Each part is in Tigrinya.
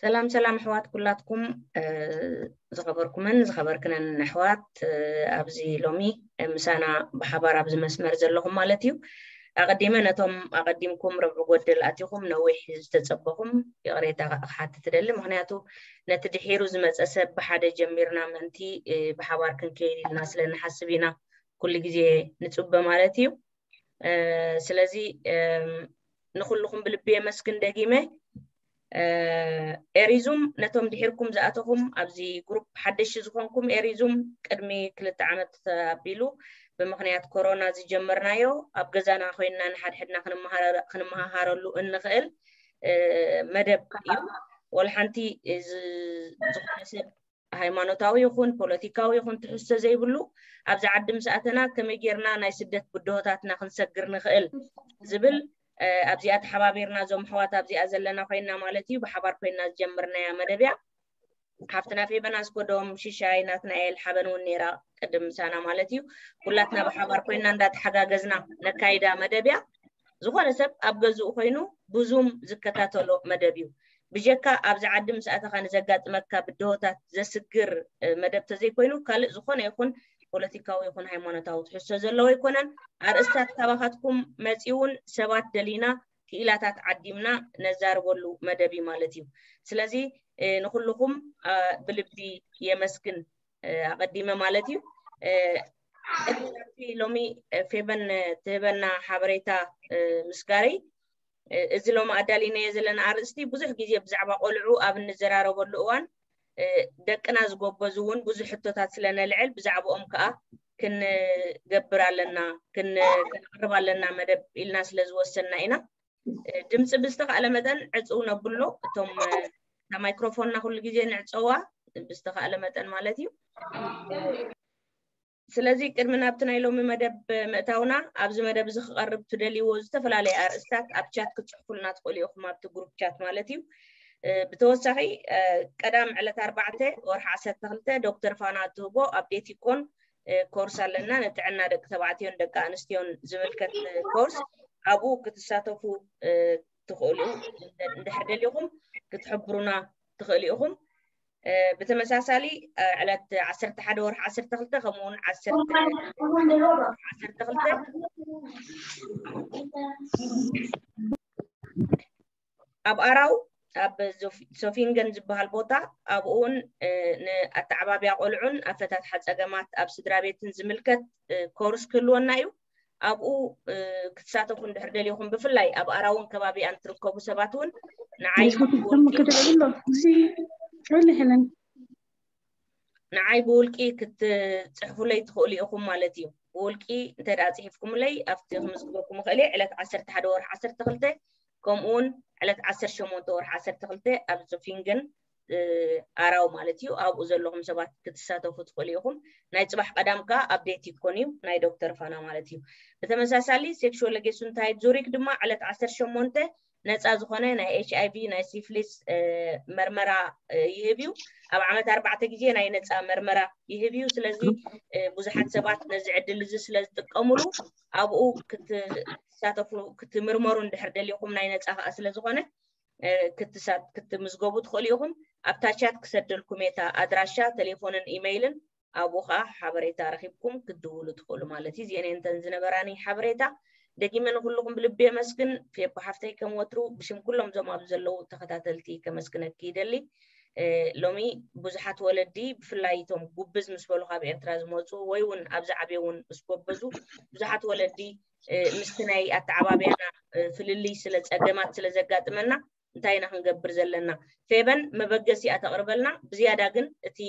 ሰላም ሰላም ኣሕዋት ኩላትኩም፣ ዝኸበርኩምን ዝኸበርክነን ኣሕዋት፣ ኣብዚ ሎሚ ምሳና ብሓባር ኣብዚ መስመር ዘለኹም ማለት እዩ። ኣቐዲመ ነቶም ኣቐዲምኩም ረብዒ ጎደል ኣቲኹም ነዊሕ ዝተጸበኹም ይቕሬታ ክሓትት እደሊ። ምኽንያቱ ነቲ ድሒሩ ዝመጸ ሰብ ብሓደ ጀሚርና ምእንቲ ብሓባር ክንከይድ ኢልና ስለ ንሓስብ ኢና ኩሉ ግዜ ንጽበ ማለት እዩ። ስለዚ ንኹልኹም ብልቢ የመስግን ደጊመ። ኤሪዙም ነቶም ድሒርኩም ዝኣተኹም ኣብዚ ግሩፕ ሓደሽ ዝኾንኩም ኤሪዙም ቅድሚ ክልተ ዓመት ኣቢሉ ብምኽንያት ኮሮና ዝጀመርናዮ ኣብ ገዛና ኮይንና ንሓድሕድና ክንመሃረሉ እንኽእል መደብ እዩ። ወላ ሓንቲ ዝኾነ ሰብ ሃይማኖታዊ ይኹን ፖለቲካዊ ይኹን ትሕዝቶ ዘይብሉ ኣብዚ ዓዲ ምስ ኣተና ከመይ ጌርና ናይ ስደት ብድሆታትና ክንሰግር ንኽእል ዝብል ኣብዚኣ ተሓባቢርና እዞም ኣሕዋት ኣብዚኣ ዘለና ኮይንና ማለት እዩ ብሓባር ኮይንና ዝጀመርናያ መደብ እያ። ሓፍትና ፌበን ኣስጎዶም ሽሻይ ናትናኤል ሓበን እውን ነይራ ቅድም ምሳና ማለት እዩ። ኩላትና ብሓባር ኮይንና እንዳተሓጋገዝና ነካይዳ መደብ እያ። ዝኾነ ሰብ ኣብ ገዝኡ ኮይኑ ብዙም ዝከታተሎ መደብ እዩ። ብጀካ ኣብዚ ዓዲ ምስ ኣተኻ ንዘጋጥመካ ብድሆታት ዘስግር መደብ ተዘይኮይኑ ካልእ ዝኾነ ይኹን ፖለቲካዊ ይኹን ሃይማኖታዊ ትሕዝቶ ዘለዎ ኣይኮነን። ኣርእስታት ካባኻትኩም መፂኡ እውን ሰባት ደሊና ክኢላታት ዓዲምና ነዛርበሉ መደብ እዩ ማለት እዩ። ስለዚ ንኩልኹም ብልቢ የመስግን ኣቐዲመ ማለት እዩ። እቲ ሎሚ ፌበን ትህበና ሓበሬታ ምስጋረይ፣ እዚ ሎሚ ኣዳሊናዮ ዘለና ኣርእስቲ ብዙሕ ግዜ ብዛዕባ ቆልዑ ኣብ እንዘራረበሉ እዋን ደቅና ዝጎበዙ እውን ብዙሕ ሕቶታት ስለ ነልዕል ብዛዕባኦም ከዓ ክንገብር ኣለና፣ ክን- ከነቕርብ ኣለና መደብ ኢልና ስለ ዝወሰንና ኢና። ድምፂ ብዝተኻእለ መጠን ዕፅው ነብሎ። እቶም እታ ማይክሮፎንና ኩሉ ግዜ ንዕፀዋ ብዝተኻእለ መጠን ማለት እዩ። ስለዚ ቅድሚ ናብቲ ናይ ሎሚ መደብ ምእታውና ኣብዚ መደብ እዚ ክቐርብ ትደልይዎ ዝተፈላለዩ ኣርእስታት ኣብ ቻት ክትፅሕፉልና ትኽእሉ ኢኹም፣ ኣብቲ ግሩፕ ቻት ማለት እዩ። ብተወሳኺ ቀዳም ዕለት ኣርባዕተ ወርሒ ዓሰርተ ክልተ ዶክተር ፋና እትህቦ ኣብ ዴቲኮን ኮርስ ኣለና፣ ንጥዕና ደቂ ተባዕትዮን ደቂ ኣንስትዮን ዝምልከት ኮርስ። ኣብኡ ክትሳተፉ ትኽእሉ እንድሕር ደሊኹም ክትሕብሩና ትኽእሉ ኢኹም። ብተመሳሳሊ ዕለት ዓሰርተ ሓደ ወርሒ ዓሰርተ ክልተ ከምኡ እውን ዓሰርተ ክልተ ኣብ ኣራው ኣብ ሶፊንገን ዝበሃል ቦታ ኣብኡ እውን ንኣተዓባብያ ቆልዑን ኣፈታትሓ ፀገማት ኣብ ስድራ ቤትን ዝምልከት ኮርስ ክህልወና እዩ። ኣብኡ ክትሳተፉ እንድሕር ደሊኹም ብፍላይ ኣብ ኣራውን ከባቢኣን ትርከቡ ሰባት እውን ንዓይ ንዓይ ብውልቂ ክትፅሕፉለይ ትኽእሉ ኢኹም ማለት እዩ። ብውልቂ እንተ ደኣ ፅሒፍኩምለይ ኣብቲ ክምዝግበኩም እኽእል እየ። ዕለት ዓሰርተ ሓደ ወርሒ ዓሰርተ ክልተ ከምኡ እውን ዕለት ዓሰርተ ሸሞንተ ወርሒ ዓሰርተ ክልተ ኣብ ዞፊንገን ኣራው ማለት እዩ። ኣብኡ ዘለኹም ሰባት ክትሳተፉ ትኽእሉ ኢኹም። ናይ ፅባሕ ቀዳም ከዓ ኣብ ዴቲኮን እዩ፣ ናይ ዶክተር ፋና ማለት እዩ። ብተመሳሳሊ ሴክሹዋል ሌጌሱንታይት ዙሪክ ድማ ዕለት ዓሰርተ ሸሞንተ ነፃ ዝኾነ ናይ ኤች ኣይ ቪ ናይ ሲፍሊስ መርመራ ይህብ እዩ። ኣብ ዓመት ኣርባዕተ ግዜ ናይ ነፃ መርመራ ይህብ እዩ። ስለዚ ብዙሓት ሰባት ነዚ ዕድል እዚ ስለ ዝጥቀምሉ ኣብኡ ክትሳተፉ ክትምርመሩ እንድሕር ደሊኹም ናይ ነፃ ከዓ ስለ ዝኾነ ክትምዝገቡ ትኽእሉ ኢኹም። ኣብታ ቻት ክሰደልኩም እየ ኣድራሻ፣ ቴሌፎንን ኢመይልን። ኣብኡ ከዓ ሓበሬታ ረኺብኩም ክትድውሉ ትኽእሉ ማለት እዩ። እዚአን እየን እተን ዝነበራኒ ሓበሬታ። ደጊመ ንኩልኹም ብልቢ የመስግን። ፌቦ ሓፍተይ ከም ወትሩ ብሽም ኩሎም እዞም ኣብ ዘለዉ ተኸታተልቲ ከመስግነኪ ይደሊ። ሎሚ ብዙሓት ወለዲ ብፍላይ እቶም ጉብዝ ምስ በሉ ካብ ኤርትራ ዝመፁ ወይ እውን ኣብዚ ዓብየ እውን ምስ ጎበዙ ብዙሓት ወለዲ ምስቲ ናይ ኣተዓባብያና ፍልልይ ስለ ፀገማት ስለ ዘጋጥመና እንታይ ኢና ክንገብር ዘለና? ፌበን መበገሲኣ ተቕርበልና። ብዝያዳ ግን እቲ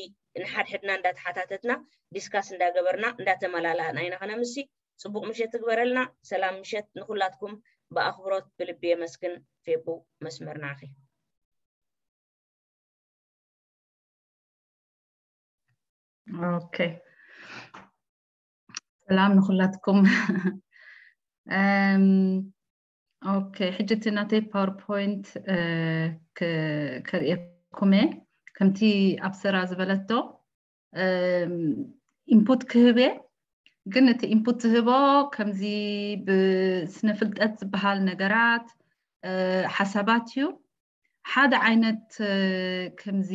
ንሓድሕድና እንዳተሓታተትና ዲስካስ እንዳገበርና እንዳተመላላእና ኢና ከነምሲ። ፅቡቕ ምሸት ትግበረልና። ሰላም ምሸት ንኩላትኩም። ብኣኽብሮት ብልቢ የመስግን። ፌቡ መስመር ንዓኺ። ኦኬ፣ ሰላም ንኩላትኩም። ኦኬ፣ ሕጂ እቲ ናተይ ፓወርፖይንት ከርእየኩም እየ። ከምቲ ኣብ ስራ ዝበለቶ ኢንፑት ክህብ እየ፣ ግን እቲ ኢንፑት ዝህቦ ከምዚ ብስነ ፍልጠት ዝበሃል ነገራት ሓሳባት እዩ። ሓደ ዓይነት ከምዚ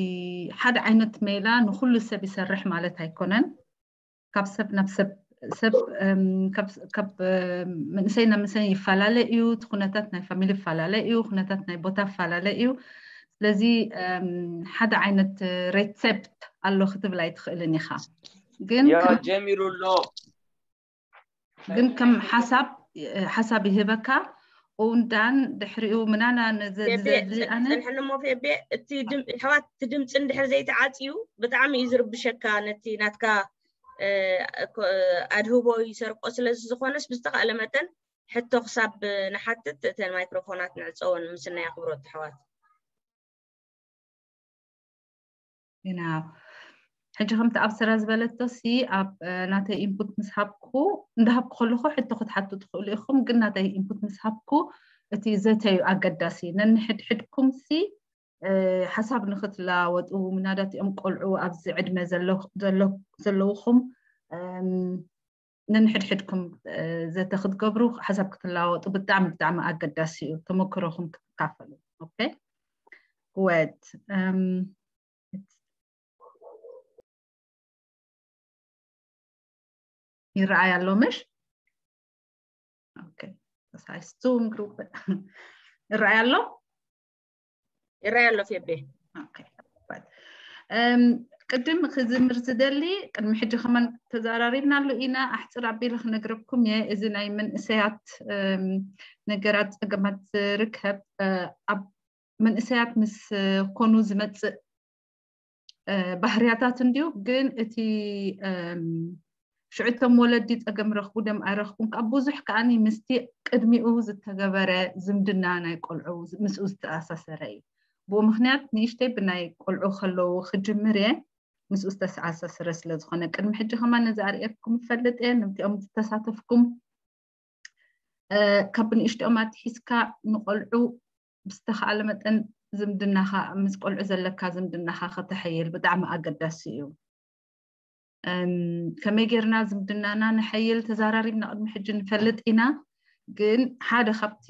ሓደ ዓይነት ሜላ ንኩሉ ሰብ ይሰርሕ ማለት ኣይኮነን። ካብ ሰብ ናብ ሰብ ሰብ መንእሰይ ናብ መንእሰይ ይፈላለ እዩ። እቲ ኩነታት ናይ ፋሚሊ ይፈላለ እዩ። ኩነታት ናይ ቦታ ይፈላለ እዩ። ስለዚ ሓደ ዓይነት ሬሴፕት ኣሎ ክትብል ኣይትኽእልን ኢኻ። ግን ጀሚሩ ኣሎ። ግን ከም ሓሳብ ሓሳብ ይህበካ። ኡንዳን ድሕሪኡ ምናና ንዘድልኣነ ጸንሕኒ ሞ ፌቤ፣ እቲ ኣሕዋት እቲ ድምፂ እንድሕር ዘይተዓፅዩ ብጣዕሚ እዩ ዝርብሸካ። ነቲ ናትካ ኣድህቦ ይሰርቆ። ስለዚ ዝኾነስ ብዝተኻእለ መጠን ሕቶ ክሳብ ንሓትት እተን ማይክሮፎናት ንዕፀወን። ምስናይ ኣኽብሮት ኣሕዋት። ኢና ሕጂ ከምቲ ኣብ ስራ ዝበለቶ ሲ ኣብ ናተይ ኢንፑት ምስ ሃብኩ እንዳሃብኩ ከለኹ ሕቶ ክትሓቱ ትኽእሉ ኢኹም። ግን ናተይ ኢንፑት ምስ ሃብኩ እቲ ዘተዩ ኣገዳሲ ነንሕድሕድኩም ሲ ሓሳብ ንክትለዋወጡ ምናዳት እዮም ቆልዑ ኣብዚ ዕድመ ዘለውኹም ነንሕድሕድኩም ዘተ ክትገብሩ ሓሳብ ክትለዋወጡ ብጣዕሚ ብጣዕሚ ኣገዳሲ እዩ። ተመክሮኹም ክትካፈሉ። ኦኬ ወት ይረኣይ ኣሎ ምሽ? ኦኬ ሳይስቱም ግሩፕ ይረኣይ ኣሎ። ይረኣይ ኣሎ ፌቤ። ቅድም ክዝምር ዝደሊ ቅድሚ ሕጂ ከማን ተዘራሪብናሉ ኢና። ኣሕፅር ኣቢለ ክነግረኩም እየ። እዚ ናይ መንእሰያት ነገራት ፀገማት ዝርከብ ኣብ መንእሰያት ምስ ኮኑ ዝመፅእ ባህርያታት እንድዩ። ግን እቲ ሽዑቶም ወለዲ ፀገም ረኽቡ ደም ኣይረኽቡን ካብ ብዙሕ ከዓኒ ምስቲ ቅድሚኡ ዝተገበረ ዝምድና ናይ ቆልዑ ምስኡ ዝተኣሳሰረ እዩ። ብኡ ምክንያት ንእሽተይ ብናይ ቆልዑ ከለዉ ክጅምር እየ ምስኡ ዝተሰኣሳሰረ ስለ ዝኾነ ቅድሚ ሕጂ ከማ ነዚ ኣርእየኩም ይፈልጥ እየ። ንምቲኦም ዝተሳተፍኩም ካብ ንእሽተኦም ኣትሒዝካ ንቆልዑ ብዝተኻኣለ መጠን ዝምድናኻ ምስ ቆልዑ ዘለካ ዝምድናኻ ከተሐይል ብጣዕሚ ኣገዳሲ እዩ። ከመይ ጌርና ዝምድናና ንሐይል ተዛራሪብና ቅድሚ ሕጂ ንፈልጥ ኢና። ግን ሓደ ካብቲ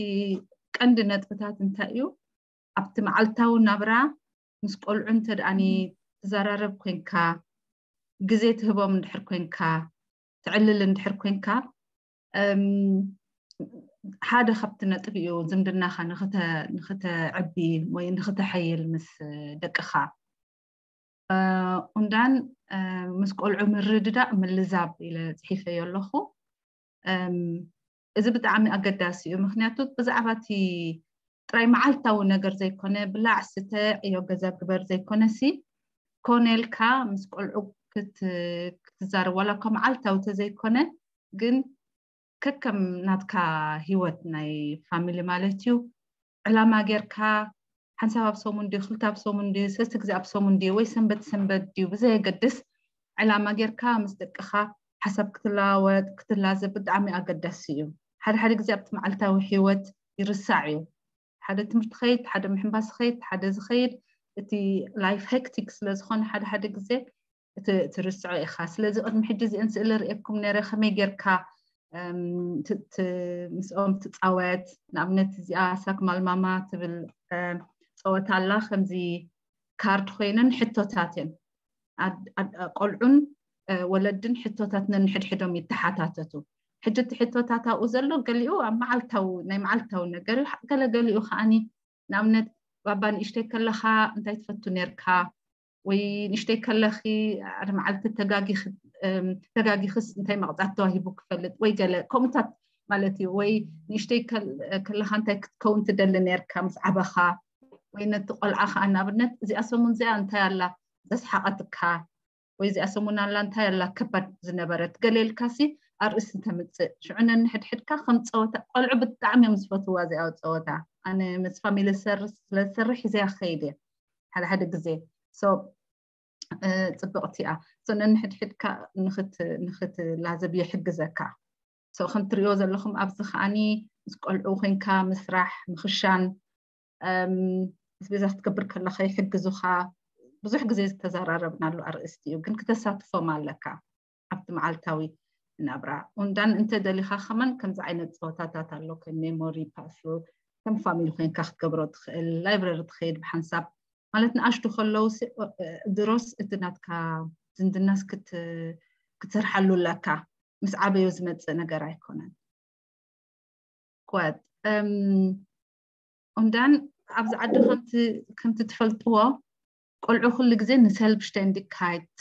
ቀንዲ ነጥብታት እንታይ እዩ? ኣብቲ መዓልታዊ ናብራ ምስ ቆልዑ እንተ ደኣኒ ትዘራረብ ኮንካ፣ ግዜ ትህቦም እንድሕር ኮንካ፣ ትዕልል እንድሕር ኮንካ፣ ሓደ ካብቲ ነጥብ እዩ ዝምድናኻ ንክተዕቢ ወይ ንክተሐይል ምስ ደቅኻ። ኡንዳን ምስ ቆልዑ ምርድዳእ ምልዛብ ኢለ ፅሒፈዮ ኣለኹ። እዚ ብጣዕሚ ኣገዳሲ እዩ። ምክንያቱ ብዛዕባ እቲ ጥራይ መዓልታዊ ነገር ዘይኮነ ብላዕ ስተ ዕዮ ገዛ ግበር ዘይኮነ ሲ ኮነ ኢልካ ምስ ቆልዑ ክትዛረብ ዋላ እኳ መዓልታዊ ተዘይኮነ ግን ከከም ናትካ ህይወት ናይ ፋሚሊ ማለት እዩ ዕላማ ጌርካ ሓንሳብ ኣብ ሰሙን ድዩ ክልተ ኣብ ሰሙን ድዩ ሰስተ ግዜ ኣብ ሰሙን ድዩ ወይ ሰንበት ሰንበት ድዩ ብዘየገድስ ዕላማ ጌርካ ምስ ደቅኻ ሓሳብ ክትለዋወጥ ክትላዘብ ብጣዕሚ ኣገዳሲ እዩ። ሓደ ሓደ ግዜ ኣብቲ መዓልታዊ ህይወት ይርሳዕ እዩ። ሓደ ትምህርቲ ኸይድ፣ ሓደ ምሕንባስ ኸይድ፣ ሓደ ዝኸይድ እቲ ላይፍ ሄክቲክ ስለ ዝኾነ ሓደ ሓደ ግዜ ትርስዖ ኢኻ። ስለዚ ቅድሚ ሕጂ እዚአን ስእሊ ርእየኩም ነረ ከመይ ጌርካ ምስኦም ትፃወት። ንኣብነት እዚኣ ሳክ ማልማማ ትብል ፀወታ ኣላ። ከምዚ ካርድ ኮይነን ሕቶታት እየን። ቆልዑን ወለድን ሕቶታት ነንሕድሕዶም ይተሓታተቱ። ሕጂ እቲ ሕቶታት ኣብኡ ዘሎ ገሊኡ ኣብ መዓልታዊ ናይ መዓልታዊ ነገር እዩ። ገለገሊኡ ከዓኒ ንኣብነት ባባ ንእሽተይ ከለኻ እንታይ ትፈቱ ነርካ ወይ ንእሽተይ ከለኺ ሓደ መዓልቲ ተጋጊኽስ እንታይ መቕፃት ተዋሂቡ ክፈልጥ ወይ ገለ ከምኡታት ማለት እዩ። ወይ ንእሽተይ ከለኻ እንታይ ክትከውን ትደሊ ነርካ ምስ ዓበኻ ወይ ነቲ ቆልዓ ከዓ ንኣብነት እዚኣ ሰሙን እዚኣ እንታይ ኣላ ዘስሓቐትካ ወይ እዚኣ ሰሙን ኣላ እንታይ ኣላ ከባድ ዝነበረት ገለ ኢልካሲ ኣርእስቲ ተምፅእ ሽዑ ነንሕድሕድካ ከም ፀወታ ቆልዑ ብጣዕሚ እዮም ዝፈትዋ እዚኣ ፀወታ። ኣነ ምስ ፋሚሊ ስለዝሰርሕ እዚኣ ክኸይድ እየ ሓደ ሓደ ግዜ። ፅብቕቲ እያ። ነንሕድሕድካ ንክትላዘብ ይሕግዘካ። ከም ትሪኦ ዘለኹም ኣብዚ ከዓኒ ምስ ቆልዑ ኮይንካ ምስራሕ ምኽሻን ኣስቤዛ ክትገብር ከለካ ይሕግዙካ። ብዙሕ ግዜ ዝተዘራረብናሉ ኣርእስቲ እዩ፣ ግን ክተሳትፎም ኣለካ ኣብቲ መዓልታዊ ናብራ። ኡንዳን እንተ ደሊካ ከማን ከምዚ ዓይነት ፀወታታት ኣሎ ከም ሜሞሪ ፓስል ከም ፋሚሊ ኮይንካ ክትገብሮ ትኽእል። ላይብረሪ ትኸይድ ብሓንሳብ ማለት ንኣሽቱ ከለዉ ድሮስ እቲ ናትካ ዝንድናስ ክትሰርሓሉ ኣለካ። ምስ ዓበዩ ዝመፅእ ነገር ኣይኮነን። ኳት እንዳን ኣብዚ ዓዲ ከምቲ ትፈልጥዎ ቆልዑ ኩሉ ግዜ ንሰልፍ ሽተንዲካይት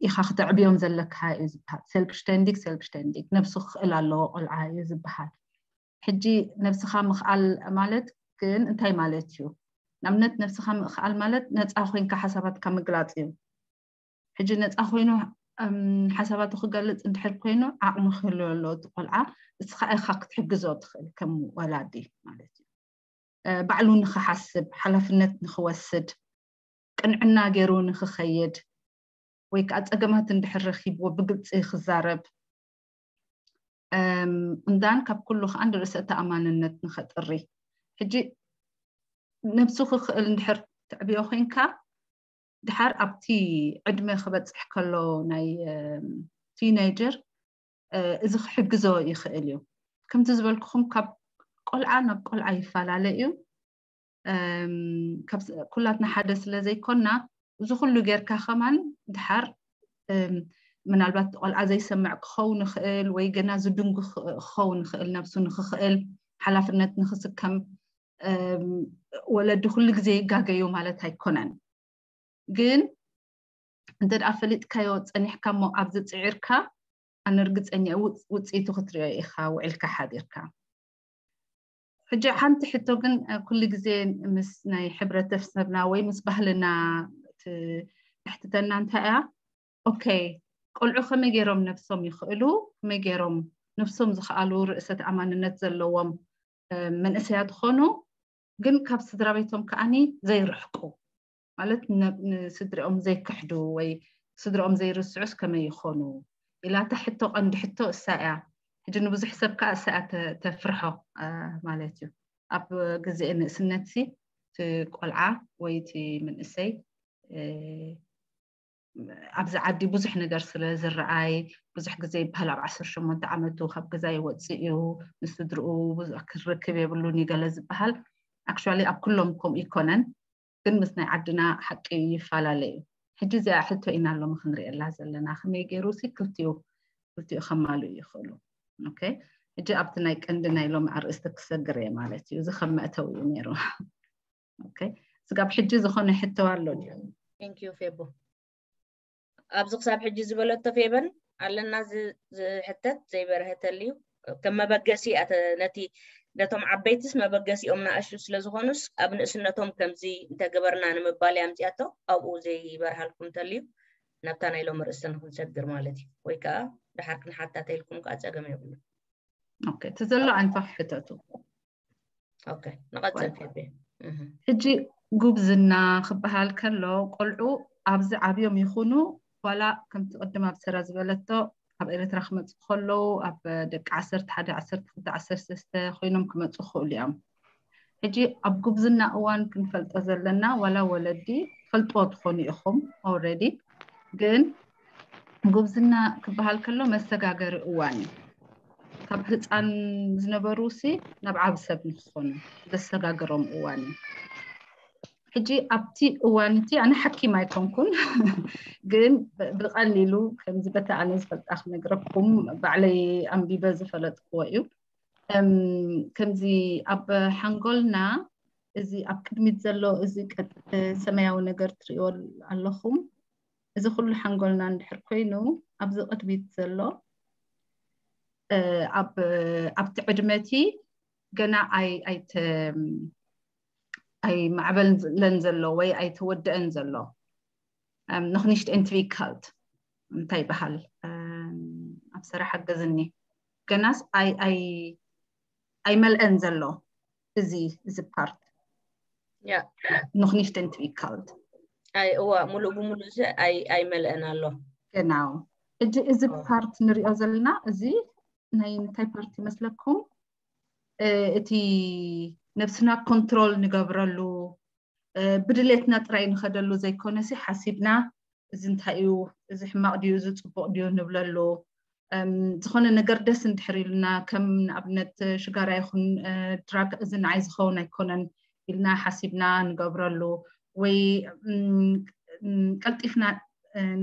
ኢኻ ክተዕብዮም ዘለካ እዩ ዝበሃል። ሰልፍ ሽተንዲክ ሰልፍ ሽተንዲክ ነብሱ ክኽእል ኣለዎ ቆልዓ እዩ ዝበሃል። ሕጂ ነብስኻ ምኽኣል ማለት ግን እንታይ ማለት እዩ? ንኣብነት ነብስኻ ምኽኣል ማለት ነፃ ኮይንካ ሓሳባትካ ምግላፅ እዩ። ሕጂ ነፃ ኮይኑ ሓሳባቱ ክገልፅ እንድሕር ኮይኑ ዓቕሚ ክህልዮ ኣለዎ እቲ ቆልዓ። እስኻ ኢኻ ክትሕግዞ ትኽእል ከም ወላዲ ማለት እዩ። ባዕሉ ንኽሓስብ፣ ሓላፍነት ንኽወስድ፣ ቅንዕና ገይሩ ንኽኸይድ ወይ ከዓ ፀገማት እንድሕር ረኪብዎ ብግልፂ ክዛረብ፣ እንዳን ካብ ኩሉ ከዓ ንርእሰ ተኣማንነት ንኸጥሪ። ሕጂ ነብሱ ክኽእል እንድሕር ትዕብዮ ኮይንካ ድሓር ኣብቲ ዕድመ ክበፅሕ ከሎ ናይ ቲነጀር እዚ ክሕግዞ ይኽእል እዩ። ከምቲ ዝበልኩኹም ካብ ቆልዓ ናብ ቆልዓ ይፈላለ እዩ። ኩላትና ሓደ ስለ ዘይኮና እዚ ኩሉ ጌርካ ከማን ድሓር ምናልባት ቆልዓ ዘይሰምዕ ክኸውን ይኽእል ወይ ገና ዝድንጉ ክኸውን ይኽእል ነብሱ ንክኽእል ሓላፍነት ንክስከም። ወለዲ ኩሉ ግዜ ይጋገዩ ማለት ኣይኮነን። ግን እንተ ደኣ ፈሊጥካዮ ጸኒሕካ እሞ ኣብዚ ጽዒርካ ኣነ ርግጸኛ ውጽኢቱ ክትሪኦ ኢኻ ውዒልካ ሓዲርካ። ሕጂ ሓንቲ ሕቶ ግን ኩሉ ግዜ ምስ ናይ ሕብረተሰብና ወይ ምስ ባህልና ትሕትተና እንታይ እያ? ኦኬ ቆልዑ ከመይ ገይሮም ነብሶም ይኽእሉ? ከመይ ገይሮም ነብሶም ዝኽኣሉ ርእሰ ተኣማንነት ዘለዎም መንእሰያት ኾኑ ግን ካብ ስድራ ቤቶም ከኣኒ ዘይርሕቁ ማለት ንስድሪኦም ዘይክሕዱ ወይ ስድሪኦም ዘይርስዑስ ከመይ ይኾኑ ኢላታ ሕቶ ቀንዲ ሕቶ እሳ እያ። ሕጂ ንብዙሕ ሰብ ከዓ እሳ እያ ተፍርሖ ማለት እዩ። ኣብ ግዜ ንእስነት ሲ እቲ ቆልዓ ወይ እቲ መንእሰይ ኣብዚ ዓዲ ብዙሕ ነገር ስለ ዝረኣይ ብዙሕ ግዜ ይበሃል ኣብ ዓሰርተ ሸሞንተ ዓመቱ ካብ ገዛ ይወፅእ እዩ ምስ ስድርኡ ብዙሕ ክርክብ የብሉን እዩ ገለ ዝበሃል። ኣክቹዋሊ ኣብ ኩሎም ከምኡ ይኮነን ግን ምስ ናይ ዓድና ሓቂ ይፈላለ እዩ። ሕጂ እዚኣ ሕቶ ኢና ሎሚ ክንሪኤላ ዘለና ከመይ ገይሩ ሲ ክልቲኡ ክልቲኡ ከማልኡ ይኽእሉ። ኦኬ ሕጂ ኣብቲ ናይ ቀንዲ ናይ ሎሚ ኣርእስቲ ክሰግር እየ ማለት እዩ። እዚ ከም መእተዊ እዩ ነይሩ። ኦኬ ስጋብ ሕጂ ዝኾነ ሕቶ ኣሎ ድዩ? ቴንክ ዩ ፌቦ። ኣብዚ ክሳብ ሕጂ ዝበለቶ ፌበን ኣለና ዝሕተት ዘይበረሀተልዩ ከም መበገሲ ነቲ ነቶም ዓበይትስ መበገሲኦም ንኣሽቱ ስለ ዝኾኑስ ኣብ ንእስነቶም ከምዚ እንተገበርና ንምባል እያ ኣምፅኣቶ ኣብኡ ዘይበርሃልኩም እንተልዩ ናብታ ናይ ሎሚ ርእስቲ ንክንሰግር ማለት እዩ ወይ ከዓ ድሓር ክንሓታተልኩም ከዓ ፀገም የብሉ። ኦኬ እቲ ዘሎ ኣንፋሕ ሕተቱ። ኦኬ ንቐፅል ፌቤ። ሕጂ ጉብዝና ክበሃል ከሎ ቆልዑ ኣብዚ ዓብዮም ይኹኑ ዋላ ከምቲ ቅድም ኣብ ሰራ ዝበለቶ ኣብ ኤርትራ ክመፁ ከለዉ ኣብ ደቂ ዓሰርተ ሓደ ዓሰርተ ክልተ ዓሰርተ ሰለስተ ኮይኖም ክመፁ ክኽእሉ እዮም። ሕጂ ኣብ ጉብዝና እዋን ክንፈልጦ ዘለና ዋላ ወለዲ ፈልጥዎ ትኾኑ ኢኹም ኦረዲ ግን ጉብዝና ክበሃል ከሎ መሰጋገሪ እዋን እዩ። ካብ ህፃን ዝነበሩ ሲ ናብ ዓብ ሰብ ንክኾኑ ዘሰጋግሮም እዋን እዩ። ሕጂ ኣብቲ እዋን እቲ ኣነ ሓኪም ኣይኮንኩን ግን ብቐሊሉ ከምዚ በታ ኣነ ዝፈልጣ ክነግረኩም ባዕለይ ኣንቢበ ዝፈለጥክዎ እዩ። ከምዚ ኣብ ሓንጎልና እዚ ኣብ ቅድሚት ዘሎ እዚ ሰማያዊ ነገር ትሪእዎ ኣለኹም። እዚ ኩሉ ሓንጎልና እንድሕር ኮይኑ ኣብዚ ቅድሚት ዘሎ ኣብቲ ዕድመቲ ገና ኣይማዕበለን ዘሎ ወይ ኣይተወደአን ዘሎ። Noch nicht entwickelt እንታይ ይበሃል ኣብ ሰራሕ ሓገዝኒ ገናስ ኣይመልአን ዘሎ እዚ እዚ part ያ Noch nicht entwickelt እዋ ሙሉእ ብሙሉእ እዚ ኣይመልአን ኣሎ። Genau ሕጂ እዚ part ንሪኦ ዘለና እዚ ናይ እንታይ part ይመስለኩም? እቲ ነብስና ኮንትሮል ንገብረሉ ብድሌትና ጥራይ ንኸደሉ ዘይኮነሲ ሓሲብና እዚ እንታይ እዩ እዚ ሕማቕ ድዩ እዚ ፅቡቕ ድዩ ንብለሉ ዝኾነ ነገር ደስ እንድሕር ኢሉና፣ ከም ንኣብነት ሽጋራ ይኹን ድራግ፣ እዚ ንዓይ ዝኸውን ኣይኮነን ኢልና ሓሲብና ንገብረሉ፣ ወይ ቀልጢፍና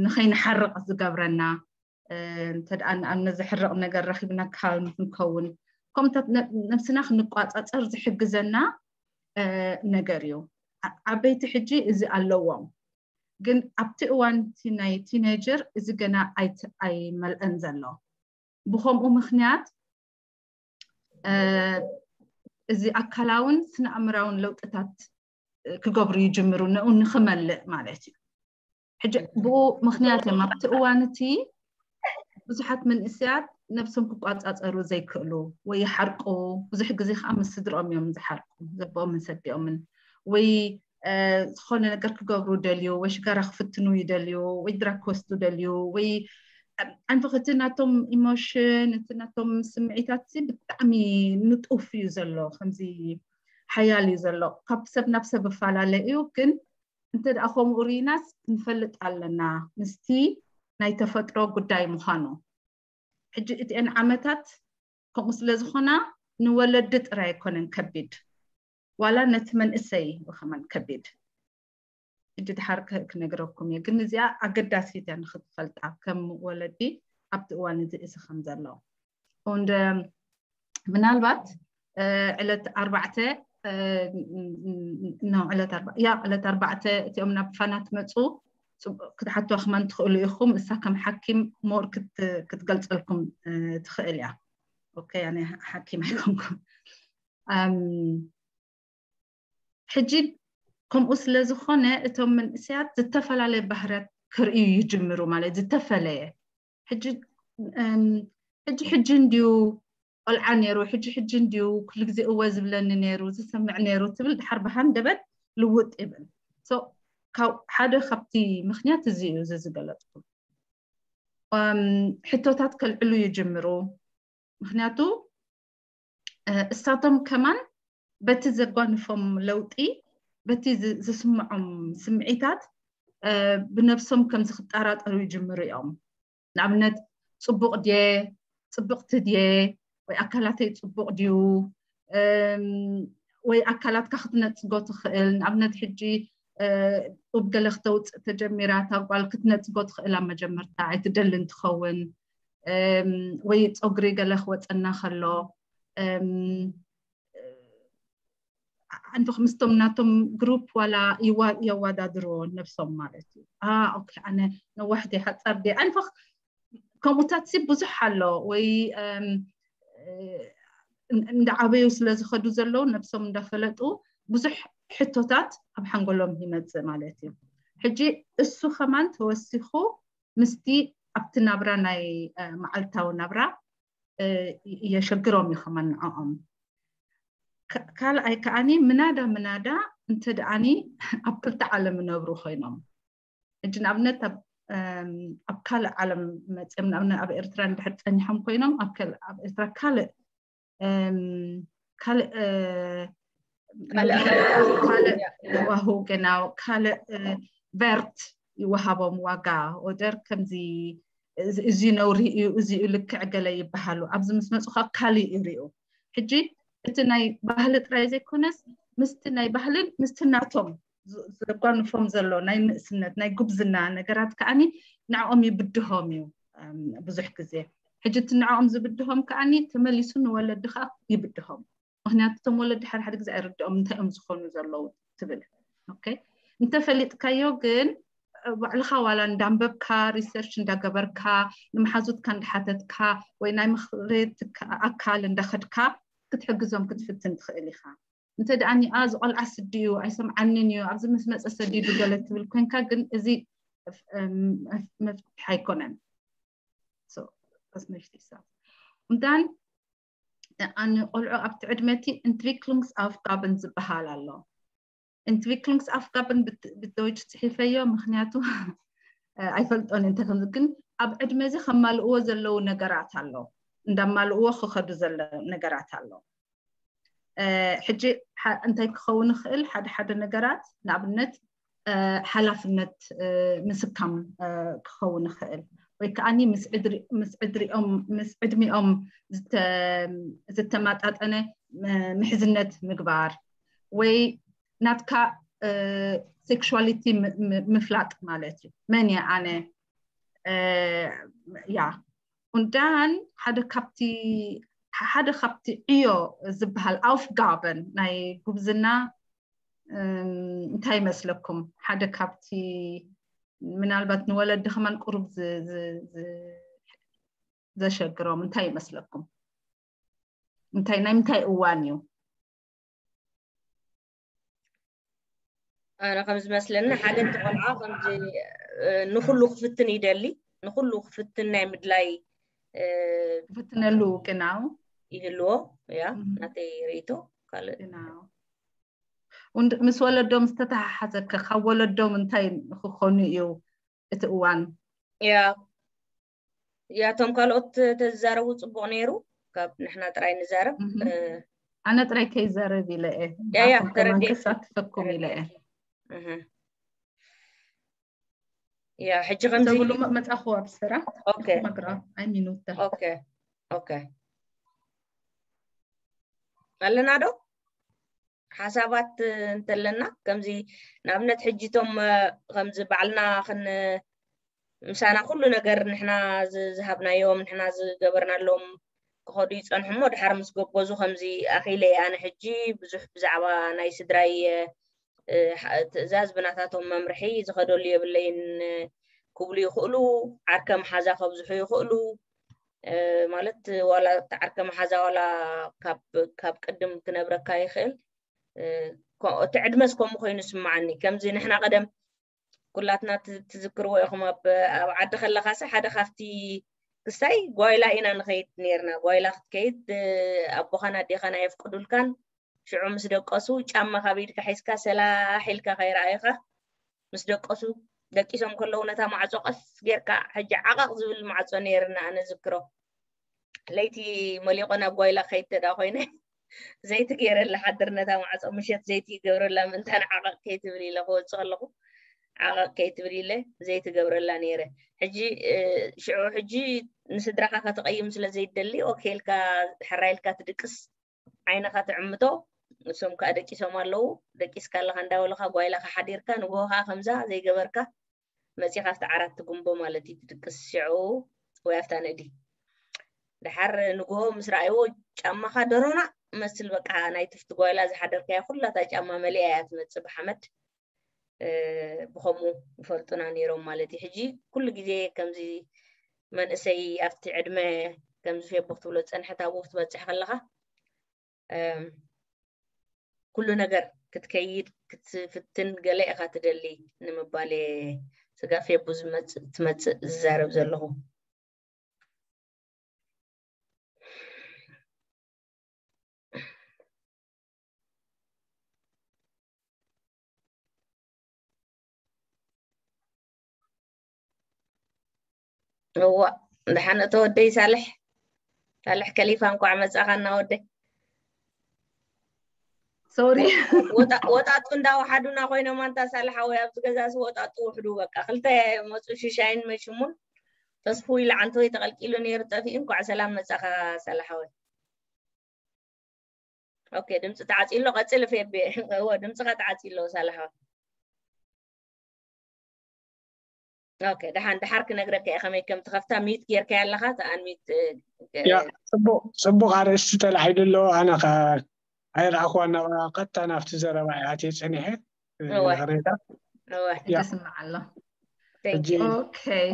ንኸይንሓርቕ ዝገብረና፣ እንተ ንኣብነት ዘሕርቕ ነገር ረኺብና ካልም ክንከውን፣ ከምኡታት ነብስና ክንቋፃፀር ዝሕግዘና ነገር እዩ። ዓበይቲ ሕጂ እዚ ኣለዎም፣ ግን ኣብቲ እዋን እቲ ናይ ቲኔጀር እዚ ገና ኣይመልአን ዘሎ። ብኸምኡ ምኽንያት እዚ ኣካላውን ስነ ኣእምራውን ለውጥታት ክገብሩ ይጅምሩ፣ ንኡ ንክመልእ ማለት እዩ። ሕጂ ብኡ ምኽንያት እዮም ኣብቲ እዋን እቲ ብዙሓት መንእሰያት ነብሶም ክቋፃፀሩ ዘይክእሉ ወይ ይሓርቁ፣ ብዙሕ ግዜ ከዓ ምስ ስድርኦም እዮም ዝሓርቁ፣ ዘቦኦምን ሰዲኦምን፣ ወይ ዝኾነ ነገር ክገብሩ ደልዩ፣ ወይ ሽጋራ ክፍትኑ ይደልዩ፣ ወይ ድራግ ክወስዱ ደልዩ፣ ወይ ኣንፈኸቲ ናቶም ኢሞሽን፣ እቲ ናቶም ስምዒታት ብጣዕሚ ንጡፍ እዩ ዘሎ፣ ከምዚ ሓያል እዩ ዘሎ። ካብ ሰብ ናብ ሰብ እፈላለ እዩ፣ ግን እንተ ደኣ ከምኡ ርኢናስ ክንፈልጥ ኣለና ምስቲ ናይ ተፈጥሮ ጉዳይ ምዃኑ። ሕጂ እቲአን ዓመታት ከምኡ ስለ ዝኾና ንወለዲ ጥራይ ኣይኮነን ከቢድ፣ ዋላ ነቲ መንእሰይ ከማን ከቢድ። ሕጂ ድሓር ክነግረኩም እየ፣ ግን እዚኣ ኣገዳሲት እያ ንክትፈልጣ ከም ወለዲ ኣብቲ እዋን እዚ እዚ ከም ዘሎ። Und ምናልባት ዕለት ኣርባዕተ ያ ዕለት ኣርባዕተ እቲኦም ናብ ፋና ትመፁ ክትሓትዋ ክመን ትኽእሉ ኢኹም። እሳ ከም ሓኪም ሞር ክትገልፀልኩም ትኽእል እያ። ኦኬ፣ ኣነ ሓኪም ኣይኮንኩም። ሕጂ ከምኡ ስለ ዝኾነ እቶም መንእሰያት ዝተፈላለየ ባህርያት ክርእዩ ይጅምሩ፣ ማለት ዝተፈለየ። ሕጂ ሕጂ ሕጂ እንድዩ ቆልዓ ነይሩ፣ ሕጂ ሕጂ እንድዩ ኩሉ ግዜ እወ ዝብለኒ ነይሩ፣ ዝሰምዕ ነይሩ ትብል፣ ድሓር ብሃንደበት ልውጥ ይብል። ካብ ሓደ ካብቲ ምኽንያት እዚ እዩ እዚ ዝገለፅኩ። ሕቶታት ከልዕሉ ይጅምሩ። ምኽንያቱ እሳቶም ከማን በቲ ዘጓንፎም ለውጢ፣ በቲ ዝስምዖም ስምዒታት ብነብሶም ከም ዝክጠራጠሩ ይጅምሩ እዮም። ንኣብነት ፅቡቕ ድየ፣ ፅብቕቲ ድየ፣ ወይ ኣካላተይ ፅቡቕ ድዩ፣ ወይ ኣካላትካ ክትነፅጎ ትኽእል። ንኣብነት ሕጂ ጡብ ገለ ክተውፅእ ተጀሚራ እታ ጓል ክትነፅጎ ትኽእል ኣብ መጀመርታ ኣይትደልን ትኸውን፣ ወይ ፀጉሪ ገለ ክወፀና ከሎ ኣንፈኽ ምስቶም ናቶም ግሩፕ ዋላ የዋዳድርዎ ነብሶም ማለት እዩ። ኦኬ፣ ኣነ ነዋሕቲ ሓፃር ድየ ኣንፈኽ ከምኡታት ሲ ብዙሕ ኣሎ ወይ እንዳዓበዩ ስለ ዝኸዱ ዘለዉ ነብሶም እንዳፈለጡ ብዙሕ ሕቶታት ኣብ ሓንጎሎም ይመፅእ ማለት እዩ። ሕጂ እሱ ከማን ተወሲኹ ምስቲ ኣብቲ ናብራ ናይ መዓልታዊ ናብራ የሸግሮም እዩ ከማን ንዕኦም። ካልኣይ ከዓኒ ምናዳ ምናዳ እንተ ደኣኒ ኣብ ክልተ ዓለም ይነብሩ ኮይኖም፣ ሕጂ ንኣብነት ኣብ ካልእ ዓለም መፅኦም፣ ንኣብነት ኣብ ኤርትራ እንድሕር ፀኒሖም ኮይኖም ኣብ ኤርትራ ካልእ ካልእ ካልእ ዋሁ ገናው ካልእ ቨርት ይወሃቦም ዋጋ ኦደር ከምዚ እዚ ነውሪ እዩ፣ እዚ እዩ ልክዕ ገለ ይበሃሉ። ኣብዚ ምስ መፁ ከዓ ካልእ ይሪኡ። ሕጂ እቲ ናይ ባህሊ ጥራይ ዘይኮነስ ምስቲ ናይ ባህልን ምስቲ ናቶም ዘጓንፎም ዘሎ ናይ ንእስነት ናይ ጉብዝና ነገራት ከዓኒ ንዕኦም ይብድሆም እዩ ብዙሕ ግዜ። ሕጂ እቲ ንዕኦም ዝብድሆም ከዓኒ ተመሊሱ ንወለዲ ከዓ ይብድሆም። ምክንያቱ እቶም ወለዲ ሓደ ሓደ ግዜ ኣይርድኦም እንታይ እዮም ዝኾኑ ዘለዉ ትብል። ኦኬ፣ እንተፈሊጥካዮ ግን ባዕልኻ ዋላ እንዳንበብካ ሪሰርች እንዳገበርካ ንመሓዙትካ እንዳሓተትካ ወይ ናይ ምኽሪ ኣካል እንዳኸድካ ክትሕግዞም ክትፍትን ትኽእል ኢኻ። እንተ ደኣ ኒኣ እዚ ቆልዓ ስዲ እዩ ኣይሰምዓንን እዩ ኣብዚ ምስ መፀ ሰዲዱ ገለ ትብል ኮንካ ግን እዚ መፍትሒ ኣይኮነን። Und dann ኣነ ቆልዑ ኣብቲ ዕድመቲ Entwicklungsaufgaben ዝበሃል ኣሎ። Entwicklungsaufgaben ብዶይች ፅሒፈዮ ምክንያቱ ኣይፈልጦን እንተ ግን ኣብ ዕድመ እዚ ከማልእዎ ዘለዉ ነገራት ኣሎ፣ እንዳማልእዎ ክኸዱ ዘለ ነገራት ኣሎ። ሕጂ እንታይ ክኸውን ይኽእል? ሓደ ሓደ ነገራት ንኣብነት ሓላፍነት ምስካም ክኸውን ይኽእል። ወይ ከዓኒ ምስ ዕድሪ- ምስ ዕድሪኦም ምስ ዕድሚኦም ዝተ- ዝተማጣጠነ ም- ምሕዝነት ምግባር ወይ ናትካ ሴክሹዋሊቲ ምፍላጥ ማለት እዩ። መን እየ ኣነ? ያ ኡንዳን ሓደ ካብቲ ሓደ ካብቲ ዕዮ ዝበሃል ኣውፍጋበን ናይ ጉብዝና እንታይ ይመስለኩም? ሓደ ካብቲ ምናልባት ንወለዲ ከማን ቁሩብ ዘሸግሮም እንታይ ይመስለኩም? እንታይ ናይ ምንታይ እዋን እዩ? ኣነ ከም ዝመስለኒ ሓደ እቲ ቆልዓ ከምዚ ንኩሉ ክፍትን ይደሊ፣ ንኩሉ ክፍትን ናይ ምድላይ ክፍትነሉ ቅናው ይህልዎ። ያ ናተይ ርእይቶ። ካልእ ምስ ወለዶም ዝተተሓሓዘ ከ ካብ ወለዶም እንታይ ክኾኑ እዩ እቲ እዋን? ያ ያቶም ካልኦት ተዝዛረቡ ፅቡቅ ነይሩ። ካብ ንሕና ጥራይ ንዛረብ። ኣነ ጥራይ ከይዛረብ ኢለ እየ። ያ ያ ከሳትፈኩም ኢለ እየ። ያ ሕጂ ከምዚ ብሉ መፃኹ ኣብ ስራ ኦኬ መግራ ኣይሚኑተ ኦኬ ኦኬ ኣለና ዶ? ሓሳባት እንተለና ከምዚ ንኣብነት ሕጂ እቶም ከምዚ ባዕልና ክን ምሳና ኩሉ ነገር ንሕና ዝሃብናዮም ንሕና ዝገበርናሎም ክኸዱ ይፀንሑ እሞ ድሓር ምስ ገበዙ ከምዚ ኣኺለ ኣነ ሕጂ ብዙሕ ብዛዕባ ናይ ስድራይ ትእዛዝ ብናታቶም መምርሒ ዝኸደሉ የብለይን ክብሉ ይኽእሉ። ዓርከ መሓዛ ከብዝሑ ይኽእሉ። ማለት ዋላ ዓርከ መሓዛ ዋላ ካብ ቅድም ክነብረካ ይኽእል። እቲ ዕድመስ ከምኡ ኮይኑ ስምዓኒ። ከምዚ ንሕና ቀደም ኩላትና ትዝክርዎ ኢኹም። ኣብ ዓዲ ከለኻሲ ሓደ ካብቲ ክሳይ ጓይላ ኢና ንኸይድ ነርና። ጓይላ ክትከይድ ኣቦኻን ኣዴኻን ኣየፍቅዱልካን። ሽዑ ምስ ደቀሱ ጫማ ካብ ኢድካ ሒዝካ ሰላሕ ኢልካ ከይረኣዩኻ ምስ ደቀሱ ደቂሶም ከለዉ ነታ ማዕጾ ቀስ ጌርካ ሕጂ ዓቐቕ ዝብል ማዕጾ ነይርና ኣነ ዝክሮ። ለይቲ መሊቆ ናብ ጓይላ ከይድ ተዳ ኮይነ ዘይቲ ገይረላ ሓድር ነታ ማዕጾ ምሸት ዘይቲ ይገብረላ ምእንታን ዓቐቕ ከይትብል ኢለ ክወጽእ ከለኹ ዓቐቕ ከይትብል ኢለ ዘይቲ ገብረላ ነይረ። ሕጂ ሽዑ ሕጂ ንስድራኻ ከተቐይም ስለ ዘይደሊ ኦኬ ኢልካ ሕራይ ኢልካ ትድቅስ ዓይንኻ ትዕምቶ እሶም ከዓ ደቂሶም ኣለዉ ደቂስካ ኣለኻ እንዳበሉኻ ጓይላኻ ሓዲርካ ንግሆ ከዓ ከምዛ ዘይገበርካ መፂኻ ኣብቲ ዓራት ትጉንቦ ማለት እዩ ትድቅስ ሽዑ ወይ ኣብታ ንእዲ ድሓር ንግሆ ምስ ረኣይዎ ጫማኻ ደሮና መስል በቃ ናይ ትፍቲ ጓይላ ዝሓደርካያ ኩላታ ጫማ መሊኣ እያ ትመፅእ ብሓመድ ብኸምኡ ይፈልጡና ነይሮም ማለት እዩ ሕጂ ኩሉ ግዜ ከምዚ መንእሰይ ኣብቲ ዕድመ ከምዚ ፌቦ ክትብሎ ዝፀንሐት ኣብኡ ክትበፅሕ ከለኻ ኩሉ ነገር ክትከይድ ክትፍትን ገለ ኢኻ ትደሊ ንምባል ስጋ ፌቡ ትመፅእ ዝዛረብ ዘለኹ እዋ ደሓን እተ ወደይ ሳልሕ ሳልሕ ከሊፋ እንኳዕ መፃኻ እና ወደይ ሶሪ ወጣጡ እንዳወሓዱና ኮይኖም ኣንታ ሳልሓዊ ኣብዚ ገዛሲ ወጣጡ ውሕዱ በቃ ክልተ መፁ ሽሻይን መሽሙን ተስፉ ኢሉ ዓንተወይ ተቐልቂሉ ነይሩ ጠፊኡ እንኳዕ ሰላም መፃኻ ሳልሓዊ ኦኬ ድምፂ ተዓፂሎ ቀፅል ፌቤ እዎ ድምፅኻ ተዓፂሎ ሳልሓዊ ኦኬ ደሓን ደሓር ክነግረካ እየ ከመይ ከም ትኸፍታ ሚት ጌርካ ኣለኻ ተኣን ሚት ያ ፅቡቅ ፅቡቅ ኣርእስቲ ተላዒሉ ኣሎ ኣነ ከ ኣይረኣኽዋ ናብ ቀጥታ ናብቲ ዘረባ እያ ኣትየ ፀኒሐ እወ ይቕሬታ እወ ያ ይስማዕ ኣሎ thank ሕጂ you okay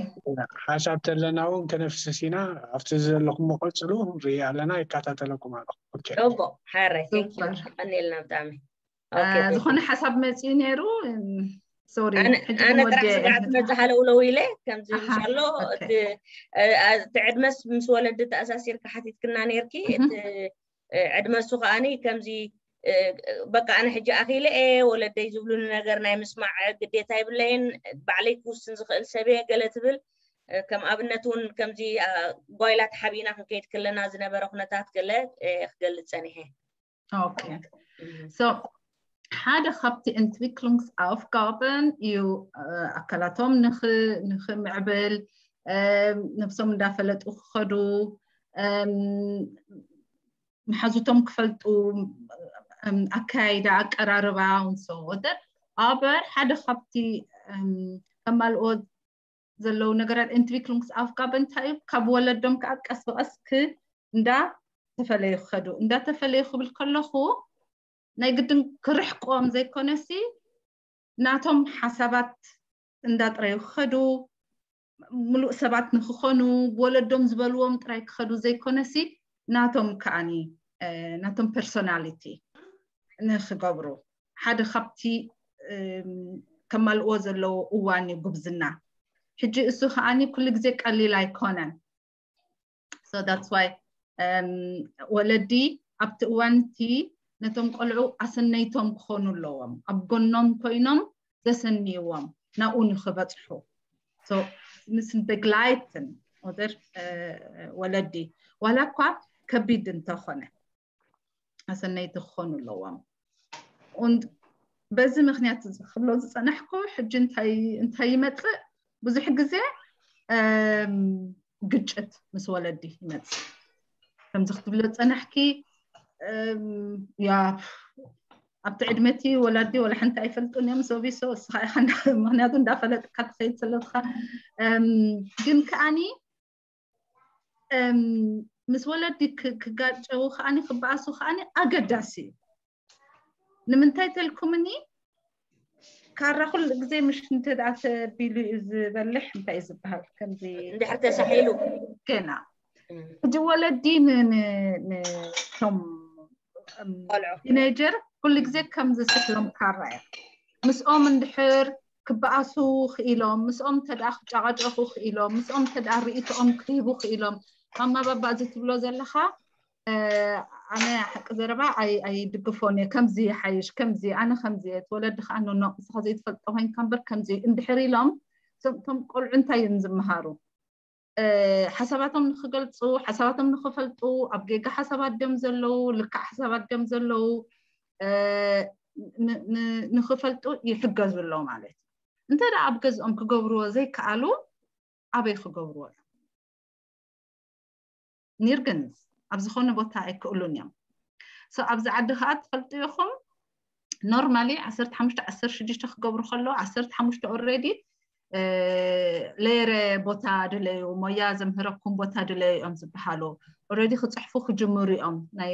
ሓሳብ ተለና እውን ክነፍስስ ኢና ኣብቲ ዘለኹም ቀፅሉ ንርኢ ኣለና ይከታተለኩም ኣለኹ ኦኬ ፅቡቅ ሓራይ thank you Super. ቀኒልና ብጣዕሚ አ፣ okay thank you ዝኾነ ሓሳብ መፂኡ ነይሩ ሶሪ ኣነ ኣነ ጥራሕ ስጋዕ ትመፅእ ሃለውለው ኢለ ከምዚ ኣሃ፣ ምሻሎ okay። እቲ እ፣ እ፣ እቲ ዕድመስ ምስ ወለዲ ተኣሳሲርካ ሓቲትክና ነይርኪ እህ። እቲ እ፣ ዕድመ እሱ ከዓኒ ከምዚ እ፣ በቃ ኣነ ሕጂ ኣኺለ እየ ወለደይ ዝብሉኒ ነገር ናይ ምስማዕ ግዴታ የብለይን ባዕለይ ክውስን ዝኽእል ሰብ እየ ገለ ትብል እ፣ ከም ኣብነት እውን ከምዚ አ፣ ጓይላ ተሓቢእና ክንከይድ ከለና ዝነበረ ኩነታት ገለ እ፣ ክገልፅ ፀኒሐ Okay. So ሓደ ካብቲ Entwicklungsaufgaben እዩ እ፣ ኣካላቶም ንኽ- ንኽምዕብል ነብሶም እንዳፈለጡ ክኸዱ፣ መሓዙቶም ክፈልጡ፣ ኣካያይዳ፣ ኣቀራርባ፣ ንሰወደር ኣበር ሓደ ካብቲ ከማልኦ ዘለዉ ነገራት፣ Entwicklungsaufgabe እንታይ እዩ? ካብ ወለዶም ከዓ ቀስ ብቐስ እንዳተፈለዩ ክኸዱ። እንዳተፈለዩ ክብል ከለኹ ናይ ግድን ክርሕቆም ዘይኮነሲ፣ ናቶም ሓሳባት እንዳጥረዩ ክኸዱ፣ ምሉእ ሰባት ንክኾኑ፣ ብወለዶም ዝበልዎም ጥራይ ክኸዱ ዘይኮነሲ፣ ናቶም ከዓኒ ናቶም personality ንክገብሩ ሓደ ካብቲ ከማልእዎ ዘለዎ እዋን እዩ ጉብዝና። ሕጂ እሱ ከዓኒ ኩሉ ግዜ ቀሊል ኣይኮነን። So that's why ወለዲ ኣብቲ እዋን እቲ ነቶም ቆልዑ ኣሰነይቶም ክኾኑ ኣለዎም። ኣብ ጎኖም ኮይኖም ዘሰንይዎም ናብኡ ንክበፅሑ። So müssen begleiten oder ወለዲ ዋላ እኳ ከቢድ እንተኾነ ኣሰነይቲ ክኾኑ ኣለዎም። Und በዚ ምክንያት ክብሎ ዝፀናሕኩ ሕጂ እንታይ ይመፅእ? ብዙሕ ግዜ ግጭት ምስ ወለዲ ይመፅእ። ከምዚ ክትብሎ ዝፀናሕኪ፣ ያ ኣብቲ ዕድመቲ ወላዲ ወላ ሓንቲ ኣይፈልጡን እዮም። ሶቢሶ እስኻ ኢኻ ምክንያቱ እንዳፈለጥካ ትኸይድ ስለዝኻ። ግን ከዓኒ ምስ ወለዲ ክጋጨዉ ከዓኒ ክበኣሱ ከዓኒ ኣገዳሲ እዩ። ንምንታይ ተልኩምኒ? ካራ ኩሉ ግዜ ምሽ እንተ ደኣ ተቢሉ እዩ ዝበልሕ። እንታይ እዩ ዝበሃል? ከምዚ እንድሕር ተሳሒሉ ገና ሕጂ ወለዲ ንቶም ቲኔጀር ኩሉ ግዜ ከም ዝስሕሎም ካራ እዮም። ምስኦም እንድሕር ክበኣሱ ክኢሎም፣ ምስኦም እንተ ደኣ ክጨቓጨቑ ክኢሎም፣ ምስኦም እንተ ደኣ ርእይቶኦም ክህቡ ክኢሎም፣ ማማ ባባ እዚ ትብሎ ዘለኻ ኣነ ሓቂ ዘረባ ኣይድግፎን እየ። ከምዚ ይሓይሽ፣ ከምዚ ኣነ ከምዚ እየ፣ ተወለዲ ከዓ ኖኖ ንስኻ ዘይትፈልጦ ኮይንካ እምበር ከምዚ እዩ እንድሕር ኢሎም፣ እቶም ቆልዑ እንታይ እዮም ዝመሃሩ? ሓሳባቶም ንክገልፁ፣ ሓሳባቶም ንክፈልጡ፣ ኣብ ጌጋ ሓሳባት ድዮም ዘለዉ፣ ልክዕ ሓሳባት ድዮም ዘለዉ ንክፈልጡ ይሕገዙ ኣለዉ ማለት እዩ። እንተ ደኣ ኣብ ገዝኦም ክገብርዎ ዘይከኣሉ ኣበይ ክገብርዎ እዮም? ኒርግንስ ኣብ ዝኾነ ቦታ ኣይክእሉን እዮም። So ኣብዚ ዓዲ ከዓ ትፈልጡ ኢኹም normally ዓሰርተ ሓሙሽተ ዓሰርተ ሽዱሽተ ክገብሩ ከለዉ ዓሰርተ ሓሙሽተ already ለየረ ቦታ ድለዩ፣ ሞያ ዘምህረኩም ቦታ ድለዩ እዮም ዝበሃሉ። Already ክፅሕፉ ክጅምሩ እዮም ናይ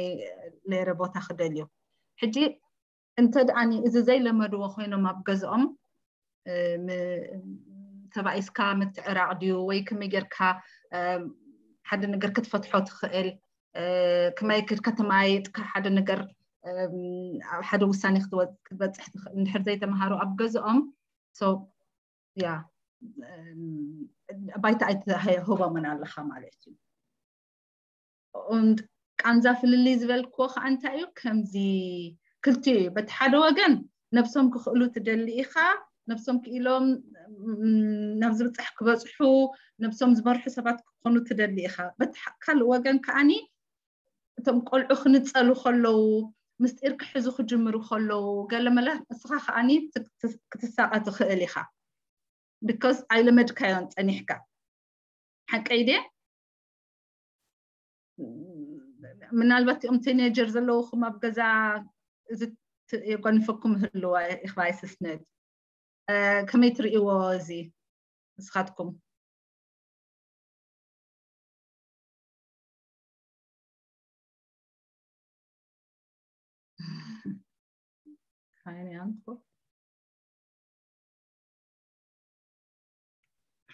ለየረ ቦታ ክደልዩ። ሕጂ እንተ ደኣኒ እዚ ዘይለመድዎ ኮይኖም ኣብ ገዝኦም ተባኢስካ ምትዕራቕ ድዩ ወይ ከመይ ጌርካ ሓደ ነገር ክትፈትሖ ትኽእል፣ ከመይ ጌርካ ተመያይጥካ ሓደ ነገር ኣብ ሓደ ውሳኔ ክትበፅሕ ትኽእል እንድሕር ዘይተምሃሩ ኣብ ገዝኦም ያ ባይታ ኣይትህቦምን ኣለኻ ማለት እዩ። ቃንዛ ፍልልይ ዝበልክዎ ከዓ እንታይ እዩ? ከምዚ ክልቲኡ እዩ። በቲ ሓደ ወገን ነብሶም ክኽእሉ ትደሊ ኢኻ፣ ነብሶም ክኢሎም ናብ ዝብፃሕ ክበፅሑ፣ ነብሶም ዝመርሑ ሰባት ክኾኑ ትደሊ ኢኻ። በቲ ካልእ ወገን ከዓኒ እቶም ቆልዑ ክንፀሉ ከለዉ፣ ምስጢር ክሕዙ ክጅምሩ ከለዉ፣ ገለመለ እስኻ ከዓኒ ክትሳቐ ትኽእል ኢኻ። Because ኣይለመድካዮን ፀኒሕካ። ሓቀይ ድየ? ምናልባት እኦም ቲኔጀር ዘለውኹም ኣብ ገዛ እዚ የጓንፈኩም ህልዋ ኢኽባይ ስስነት ከመይ ትርእይዎ እዚ ንስኻትኩም? Keine Antwort.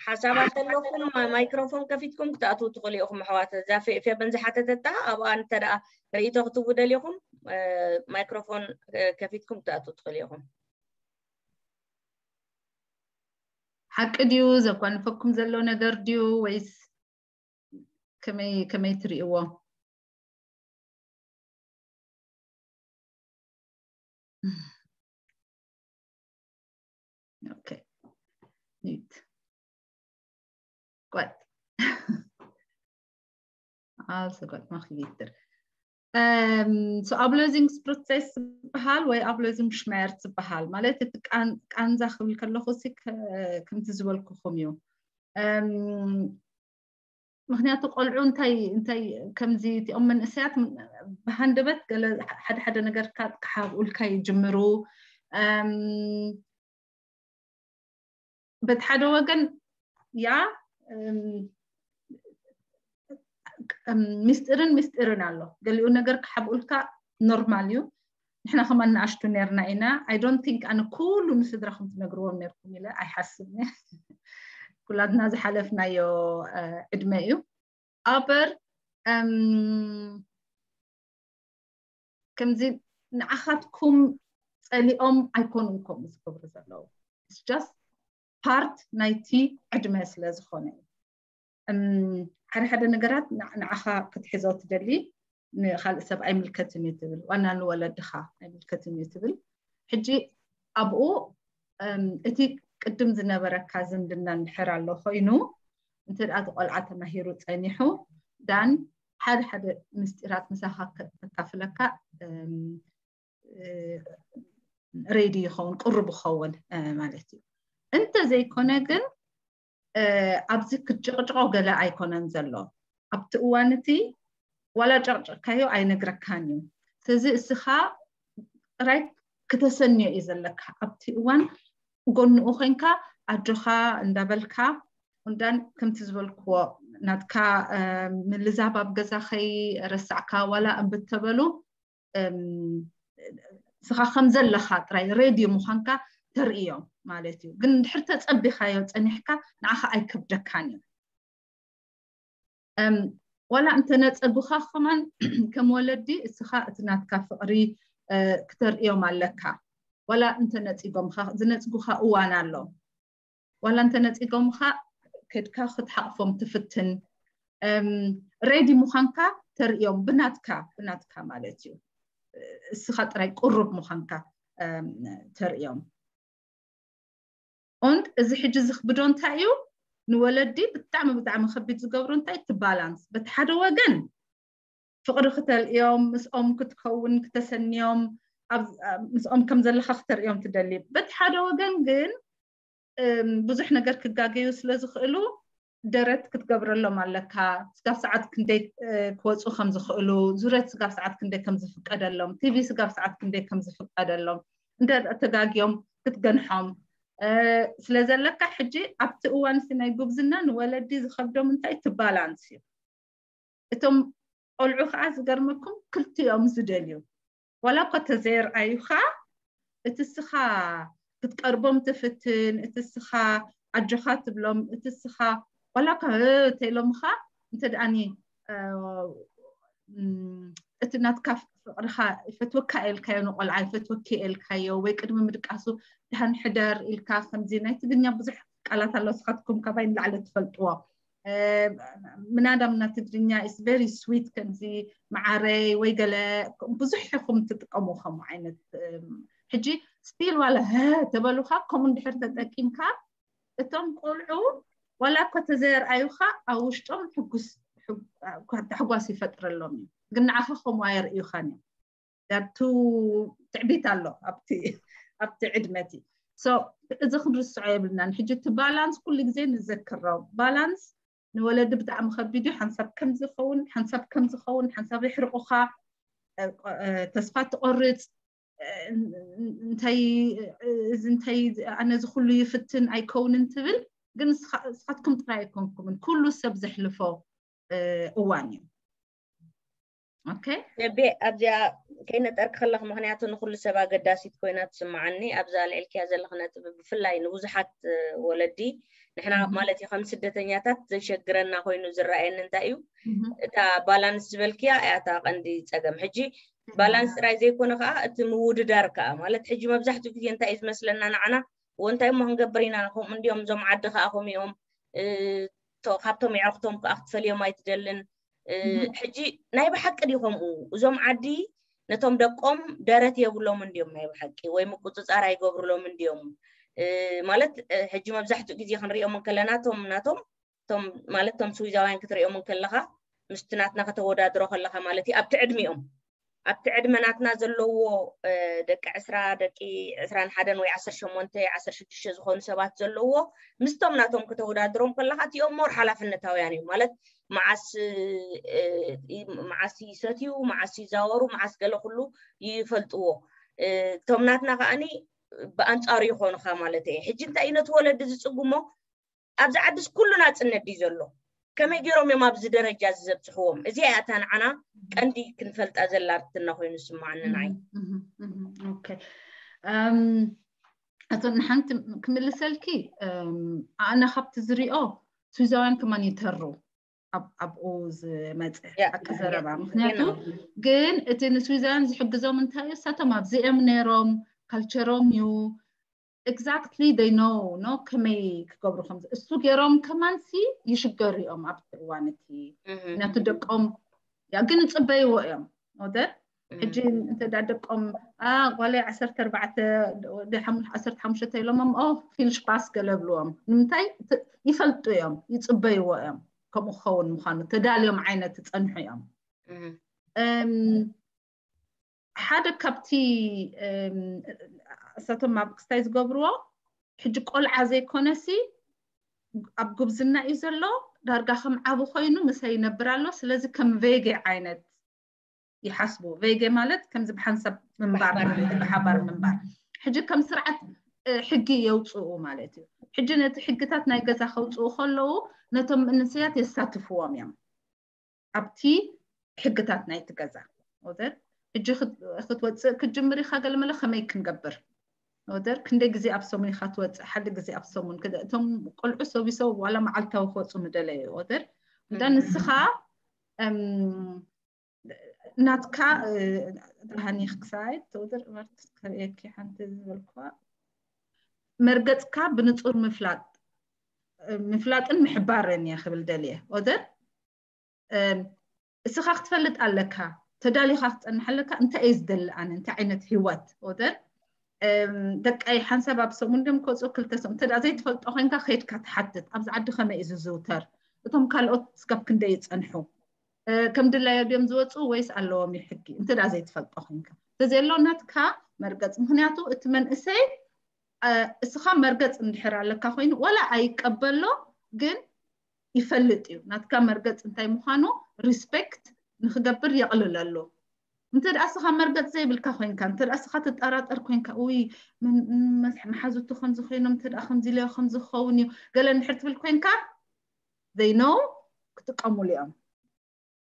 ሓሳባት ኣለኩም ማይክሮፎን ከፊትኩም ክትኣትዉ ትኽእሉ ኢኹም ኣሕዋት። እዛ ፌበን ዝሓተተታ ኣብኣ እንተ ደኣ ርእይቶ ክትቡ ደሊኹም ማይክሮፎን ከፊትኩም ክትኣትዉ ትኽእሉ ኢኹም። ሓቂ ድዩ ዘጓንፈኩም ዘሎ ነገር ድዩ ወይስ ከመይ ከመይ ትርእይዎ? Okay. Gut. Also gut, mach weiter. Um, so Ablösungsprozess ዝበሃል ወይ Ablösungsschmerz ዝበሃል ማለት እቲ ቃንዛ ክብል ከለኹ ሲ ከምቲ ዝበልኩኹም እዩ። ምክንያቱ ቆልዑ እንታይ እንታይ ከምዚ እቲኦም መንእሰያት ብሃንደበት ገለ ሓደ ሓደ ነገር ክሓብኡልካ ይጅምሩ። በቲ ሓደ ወገን ያ ምስጢርን ምስጢርን ኣሎ። ገሊኡ ነገር ክሓብኡልካ ኖርማል እዩ። ንሕና ከማን ንኣሽቱ ነርና ኢና። I don't think ኣነ ኩሉ ንስድራኹም ትነግርዎም ነርኩም ኢለ ኣይሓስብን። ኩላትና ዝሓለፍናዮ ዕድመ እዩ። ኣበር ከምዚ ንዓኻትኩም ጸሊኦም ኣይኮኑን ከምኡ ዝገብሩ ዘለዉ። It's just part ናይቲ ዕድመ ስለ ዝኾነ እዩ። ሓደ ሓደ ነገራት ንዓኻ ክትሕዞ ትደሊ፣ ንካልእ ሰብ ኣይምልከትን እዩ ትብል፣ ዋና ንወለድኻ ኣይምልከትን እዩ ትብል። ሕጂ ኣብኡ እቲ ቅድም ዝነበረካ ዝምድና እንድሕር ኣሎ ኮይኑ፣ እንተ ደኣ እቲ ቆልዓ ተማሂሩ ጸኒሑ፣ ዳን ሓደ ሓደ ምስጢራት ምሳኻ ከካፍለካ ሬዲ ይኸውን፣ ቅሩብ ይኸውን ማለት እዩ። እንተ ዘይኮነ ግን ኣብዚ ክትጭቕጭቆ ገለ ኣይኮነን ዘሎ። ኣብቲ እዋን እቲ ዋላ ጨቕጭቕካዮ ኣይነግረካን እዩ። ስለዚ እስኻ ጥራይ ክተሰንዮ እዩ ዘለካ። ኣብቲ እዋን ጎንኡ ኮይንካ ኣጆኻ እንዳበልካ፣ እንዳን ከምቲ ዝበልክዎ ናትካ ምልዛብ ኣብ ገዛ ከይረሳዕካ ዋላ እንብተበሉ እስኻ ከም ዘለኻ ጥራይ ሬድዮ ምዃንካ ተርእዮም ማለት እዩ። ግን እንድሕር ተጸቢኻዮ ጸኒሕካ ንዓኻ ኣይከብደካን እዩ። ዋላ እንተነጸጉኻ ከማን ከም ወለዲ እስኻ እቲ ናትካ ፍቕሪ ክተርእዮም ኣለካ። ዋላ እንተነጺጎምኻ ዝነጽጉኻ እዋን ኣሎ። ዋላ እንተነጺጎምኻ ከድካ ክትሓቕፎም ትፍትን ሬዲ ምዃንካ ተርእዮም ብናትካ ብናትካ ማለት እዩ። እስኻ ጥራይ ቅሩብ ምዃንካ ተርእዮም። Und እዚ ሕጂ ዝኽብዶ እንታይ እዩ? ንወለዲ ብጣዕሚ ብጣዕሚ ከቢድ ዝገብሮ እንታይ እቲ ባላንስ። በቲ ሓደ ወገን ፍቕሪ ክተርእዮም፣ ምስኦም ክትከውን ክተሰንዮም፣ ምስኦም ከም ዘለኻ ክተርእዮም ትደሊ። በቲ ሓደ ወገን ግን ብዙሕ ነገር ክጋገዩ ስለ ዝኽእሉ ደረት ክትገብረሎም ኣለካ። ስጋብ ሰዓት ክንደይ ክወፁ ከም ዝኽእሉ፣ ዙረት ስጋብ ሰዓት ክንደይ ከም ዝፍቀደሎም፣ ቲቪ ስጋብ ሰዓት ክንደይ ከም ዝፍቀደሎም እንተ ተጋግዮም ክትገንሖም ስለ ዘለካ፣ ሕጂ ኣብቲ እዋን ናይ ጉብዝና ንወለዲ ዝኸብዶም እንታይ እቲ ባላንስ እዩ። እቶም ቆልዑ ከዓ ዝገርመኩም ክልቲኦም ዝደልዩ ዋላ እኳ ተዘየርኣዩኻ እቲ እስኻ ክትቀርቦም ትፍትን፣ እቲ እስኻ ኣጆኻ ትብሎም፣ እቲ እስኻ ዋላ እኳ ተኢሎምኻ እንተ ደኣኒ እቲ ናትካ ፍቕርኻ ይፈትወካ ኤልካዮ ንቆልዓ ይፈትወኪ ኤልካዮ ወይ ቅድሚ ምድቃሱ ደሃን ሕደር ኢልካ ከምዚ ናይ ትግርኛ ብዙሕ ቃላት ኣሎ ስኻትኩም ካባይ ንላዕሊ ትፈልጥዎ ምናዳም እና ትግርኛ is very sweet ከምዚ መዓረይ ወይ ገለ ብዙሕ ኢኹም ትጥቀሙ ከምኡ ዓይነት ሕጂ ስቲል ዋላ ተበሉካ ከምኡ እንድሕር ተጠቂምካ እቶም ቆልዑ ዋላ እኮ ተዘየርኣዩካ ኣብ ውሽጦም ሕጉስ ታሕጓስ ይፈጥረሎም እዩ ግን ንዓኻ ከምኡ ኣየርእዩካን እዮም ዳቱ ትዕቢት ኣሎ ኣብቲ ኣብቲ ዕድመቲ so እዚ ክንርስዖ የብልናን ሕጂ እቲ ባላንስ ኩሉ ግዜ ንዘክሮ ባላንስ ንወለዲ ብጣዕሚ ከቢድ እዩ ሓንሳብ ከም ዝኸውን ሓንሳብ ከም ዝኸውን ሓንሳብ የሕርቑኻ ተስፋ ትቆርፅ እንታይ እዚ እንታይ ኣነ እዚ ኩሉ ይፍትን ኣይከውንን ትብል ግን ንስኻትኩም ጥራይ ኣይኮንኩምን ኩሉ ሰብ ዘሕልፎ እዋን እዩ ኦኬ ነቤ ኣብዚኣ ከይነጠርክ ከለክ ምክንያቱ ንኩሉ ሰብ ኣገዳሲት ኮይና ትስምዓኒ ኣብዛ ልዕልክያ ዘለክ ነጥብ ብፍላይ ንብዙሓት ወለዲ ንሕና ማለት እዩ ከም ስደተኛታት ዘሸግረና ኮይኑ ዝረኣየኒ እንታይ እዩ እታ ባላንስ ዝበልክያ እያ እታ ቀንዲ ፀገም ሕጂ ባላንስ ጥራይ ዘይኮነ ከዓ እቲ ምውድዳር ከዓ ማለት ሕጂ መብዛሕትኡ ግዜ እንታይ እዩ ዝመስለና ንዓና እንታይ እሞ ክንገብር ኢና ከምኡ እንዲኦም እዞም ዓዲ ከዓ ከምኡ እዮም ካብቶም የዕርክቶም ከዓ ክትፈልዮም ኣይትደልን ሕጂ ናይ ብሓቂ ድዩ ከምኡ እዞም ዓዲ ነቶም ደቆም ደረት የብሎም እንዲዮም ናይ ብሓቂ ወይ ምቁፅፃር ኣይገብሩሎም እንዲዮም ማለት ሕጂ መብዛሕትኡ ግዜ ክንሪኦም እንከለና ቶም ናቶም ቶም ማለት ቶም ስዊዛውያን ክትሪኦም እንከለካ ምስቲ ናትና ከተወዳድሮ ከለካ ማለት እዩ ኣብቲ ዕድሚኦም ኣብቲ ዕድመ ናትና ዘለዎ ደቂ ዕስራ ደቂ ዕስራን ሓደን ወይ ዓሰርተ ሸሞንተ ዓሰርተ ሽዱሽተ ዝኾኑ ሰባት ዘለዎ ምስቶም ናቶም ከተወዳድሮም ከለኻ እቲኦም ሞር ሓላፍነታውያን እዮም ማለት መዓስ መዓስ ይሰትዩ መዓስ ይዛወሩ መዓስ ገለ ኩሉ ይፈልጥዎ እቶም ናትና ከዓኒ ብኣንፃሩ ይኾኑኻ ማለት እየ ሕጂ እንታይ እዩ ነቲ ወለዲ ዝፅጉሞ ኣብዚ ዓድስ ኩሉ ናፅነት ድዩ ዘሎ ከመይ ገይሮም እዮም ኣብዚ ደረጃ እዚ ዘብፅሕዎም እዚኣ እያ እታ ንዓና ቀንዲ ክንፈልጣ ዘላትና ኮይኑ ዝስማዓኒ ንዓይ እቶ ንሓንቲ ክምልሰልኪ ኣነ ካብቲ ዝሪኦ ስዊዛውያን ከማን ይተሩ ኣብኡ ዝመፀ ኣቀዘረባ ምክንያቱ ግን እቲ ንስዊዛውያን ዝሕግዞም እንታይ እዩ እሳቶም ኣብዚኦም ነይሮም ካልቸሮም እዩ exactly they know no ከመይ ክገብሩ ከም እሱ ገይሮም ከማንሲ ይሽገሩ እዮም ኣብቲ እዋን እቲ ምክንያቱ ደቆም ያ ግን ይፅበይዎ እዮም ወደር ሕጂ እንተ ደቆም ጓላይ ዓሰርተ ኣርባዕተ ዓሰርተ ሓሙሽተ ኢሎሞም ኦ ፊልሽ ፓስ ገለብልዎም ንምንታይ ይፈልጡ እዮም ይፅበይዎ እዮም ከምኡ ክኸውን ምዃኑ ተዳልዮም ዓይነት ዝፀንሑ እዮም ሓደ ካብቲ እሳቶም ኣብ ክስታይ ዝገብርዎ ሕጂ ቆልዓ ዘይኮነሲ ኣብ ጉብዝና እዩ ዘሎ ዳርጋ ከም ዓብ ኮይኑ ምሳይ ይነብር ኣሎ ስለዚ ከም ቬጌ ዓይነት ይሓስቡ ቬጌ ማለት ከምዚ ብሓንሳብ ምንባር ማለት ብሓባር ምንባር ሕጂ ከም ስርዓት ሕጊ የውፅኡ ማለት እዩ ሕጂ ነቲ ሕግታት ናይ ገዛ ከውፅኡ ከለዉ ነቶም መንእሰያት የሳትፍዎም እዮም ኣብቲ ሕግታት ናይቲ ገዛ ወደር ሕጂ ክትወፅእ ክትጅምር ኢካ ገለመለ ከመይ ክንገብር ወደር ክንደይ ግዜ ኣብ ሰሙን ኢካ ትወፅእ ሓደ ግዜ ኣብ ሰሙን እቶም ቆልዑ ሰቢሶ ዋላ መዓልታዊ ክወፁ ምደለዩ ወደር እንዳ ንስኻ ናትካ ሃኒ ክሳይት ተወደር መርት ከርእየኪ ሓንቲ ዝበልኳ መርገፅካ ብንፁር ምፍላጥ ምፍላጥን ምሕባርን እየ ክብል ደልየ ወደር እስኻ ክትፈልጥ ኣለካ ተዳሊኻ ክትፀንሕ ኣለካ እንታይ እየ ዝደሊ ኣነ እንታይ ዓይነት ህይወት ወደር ደቀይ ሓንሳብ ኣብ ሰሙን ድም ክወፅኡ ክልተ ሰሙን እንተ ዘይትፈልጦ ኮይንካ ከይድካ ትሓትት ኣብዚ ዓዲ ከመይ እዩ ዝዝውተር እቶም ካልኦት ስካብ ክንደይ ይፀንሑ ከም ድላዮ ድዮም ዝወፅኡ ወይስ ኣለዎም እዩ ሕጊ እንተ ዘይትፈልጦ ኮይንካ እንተዘየሎ ናትካ መርገፅ ምክንያቱ እቲ መንእሰይ እስኻ መርገፅ እንድሕር ኣለካ ኮይኑ ወላ ኣይቀበሎ ግን ይፈልጥ እዩ ናትካ መርገፅ እንታይ ምዃኑ ሪስፔክት ንክገብር የቕልለሉ እንተ ደኣ ስኻ መርገፅ ዘይብልካ ኮይንካ እንተ ደኣ ስኻ ትጠራጠር ኮይንካ ውይ መሓዙቱ ከምዚ ኮይኖም እንተ ደኣ ከምዚ ኢለዮ ከምዚ ክኸውን እዩ ገለ እንድሕር ትብል ኮይንካ they know ክጥቀሙሉ እዮም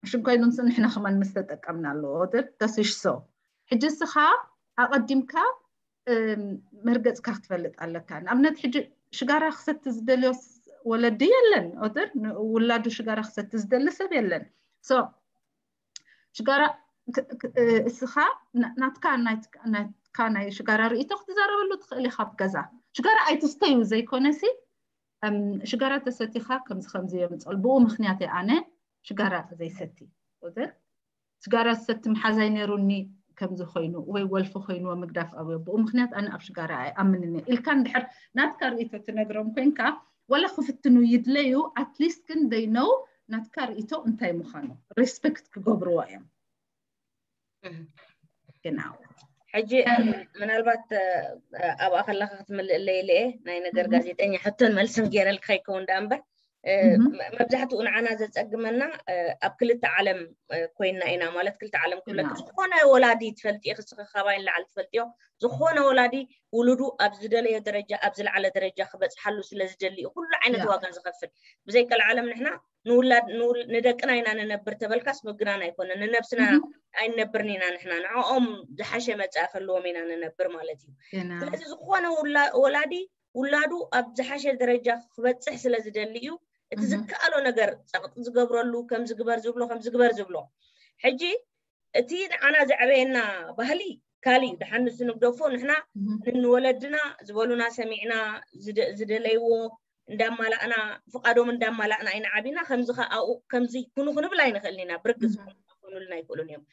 ሽን ኮይኑ ንስ ንሕና ከማን ምስ ተጠቀምና ኣለዎ that's so ሕጂ ስኻ ኣቐዲምካ መርገፅካ ክትፈልጥ ኣለካ ንኣብነት ሕጂ ሽጋራ ክሰቲ ዝደልዮ ወለዲ የለን ኦደር ውላዱ ሽጋራ ክሰቲ ዝደሊ ሰብ የለን so ሽጋራ እስኻ ናትካ ናትካ ናይ ሽጋራ ርእይቶ ክትዛረበሉ ትኽእል ኢኻ ኣብ ገዛ ሽጋራ ኣይትስተዩ ዘይኮነሲ ሽጋራ ተሰቲኻ ከምዚ ከምዚ የምፀል ብኡ ምክንያት ኣነ ሽጋራ ዘይሰቲ ኦደር ሽጋራ ዝሰቲ መሓዛይ ነይሩኒ ከምዚ ኮይኑ ወይ ወልፊ ኮይንዎ ምግዳፍ ኣብዮ ብኡ ምክንያት ኣነ ኣብ ሽጋራ ኣይኣምንን እየ ኢልካ እንድሕር ናትካ ርእይቶ ትነግሮም ኮይንካ ወላ ክፍትኑ ይድለዩ ኣትሊስት ግን ደይነው ናትካ ርእይቶ እንታይ ምዃኑ ሪስፔክት ክገብርዎ እዮም ግናው ሕጂ ምናልባት ኣብኣ ከለካ ክትምልእ ለይለ ናይ ነገር ጋዜጠኛ ሕቶን መልስን ገይረልካ ይከውን ዳ እምበር መብዛሕትኡ ንዓና ዘፀግመና ኣብ ክልተ ዓለም ኮይና ኢና ማለት ክልተ ዓለም ክብለካ ዝኾነ ወላዲ ትፈልጥዮ ክስኺ ካባይ ንላዕሊ ትፈልጥዮ ዝኾነ ወላዲ ውሉዱ ኣብ ዝደለዮ ደረጃ ኣብ ዝለዓለ ደረጃ ክበፅሓሉ ስለ ዝደሊ እዩ ኩሉ ዓይነት ዋጋ ዝኸፍል ብዘይቀልዓለም ንሕና ንውላድ ንደቅና ኢና ንነብር ተበልካስ ምግናን ኣይኮነ ንነብስና ኣይንነብርን ኢና ንሕና ንዕኦም ዝሓሸ መፅኣ ከለዎም ኢና ንነብር ማለት እዩ ስለዚ ዝኾነ ወላዲ ውላዱ ኣብ ዝሓሸ ደረጃ ክበፅሕ ስለ ዝደሊ እዩ እቲ ዝከኣሎ ነገር ፀቕጢ ዝገብረሉ ከም ዝግበር ዝብሎ ከም ዝግበር ዝብሎ ሕጂ እቲ ንዓና ዘዕበየና ባህሊ ካሊእ እዩ ድሓን ንሱ ንግደፎ ንሕና ንወለድና ዝበሉና ሰሚዕና ዝደለይዎ እንዳማላእና ፍቃዶም እንዳማላእና ኢና ዓቢና ከምዚ ከኣኡ ከምዚ ኩኑ ክንብል ኣይንኽእልን ኢና ብርግፅ ኩኑልና ኣይክእሉን እዮም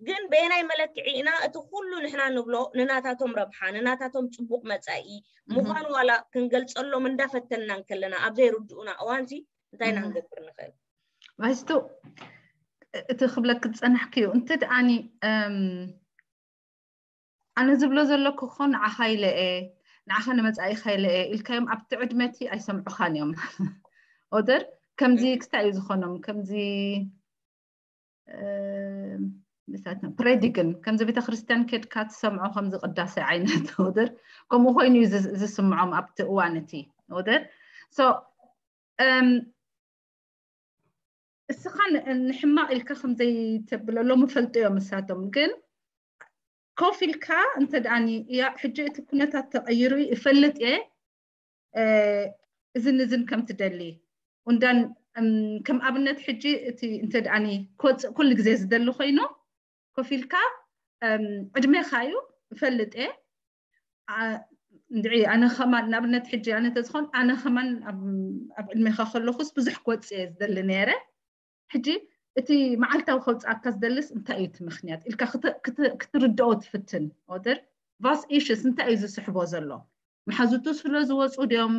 ግን በየናይ መለክዒ ኢና እቲ ኩሉ ንሕና ንብሎ ንናታቶም ረብሓ ንናታቶም ፅቡቅ መፃኢ ምዃኑ ዋላ ክንገልፀሎም እንዳፈተንና እንከለና ኣብ ዘይርድኡና እዋንሲ እንታይ ኢና ክንገብር ንኽእል ባይስቱ እቲ ክብለክ ዝጸናሕክዩ እንተ ደኣኒ ኣነ ዝብሎ ዘለኩ ክኾን ንዓኻ ኢለ እየ፣ ንዓኻ ንመጻኢኻ ኢለ እየ ኢልካዮም ኣብቲ ዕድመቲ ኣይሰምዑኻን እዮም። ኦደር ከምዚ ክስታይ እዩ ዝኾኖም ከምዚ ምሳትና ፕሬዲግን ከምዚ ቤተክርስትያን ኬድካ ትሰምዖ ከምዚ ቅዳሴ ዓይነት ኦደር ከምኡ ኮይኑ እዩ ዝስምዖም ኣብቲ እዋን እቲ ኦደር so እስኻ ንሕማቕ ኢልካ ከምዘይተብለሎም እፈልጡ እዮም እሳቶም ግን ኮፍ ኢልካ እንተ ደኣኒ እያ ሕጂ እቲ ኩነታት ተቐይሩ እፈልጥ እየ እዝን እዝን ከም ትደሊ እንዳን ከም ኣብነት ሕጂ እቲ እንተ ደኣኒ ክወፅእ ኩሉ ግዜ ዝደሊ ኮይኑ ኮፍ ኢልካ ዕድሜኻ እዩ እፈልጥ እየ እንድዒ ኣነ ከማን ንኣብነት ሕጂ ኣነ ተዝኾን ኣነ ከማን ኣብ ዕድሜኻ ከለኹስ ብዙሕ ክወፅእ እየ ዝደሊ ነይረ ሕጂ እቲ መዓልታዊ ከውፅኣካ ዝደልስ እንታይ እዩ እቲ ምክንያት ኢልካ ክትርድኦ ትፍትን ኦደር ቫስ ኢሽስ እንታይ እዩ ዝስሕቦ ዘሎ መሓዙቱ ስለ ዝወፁ ድዮም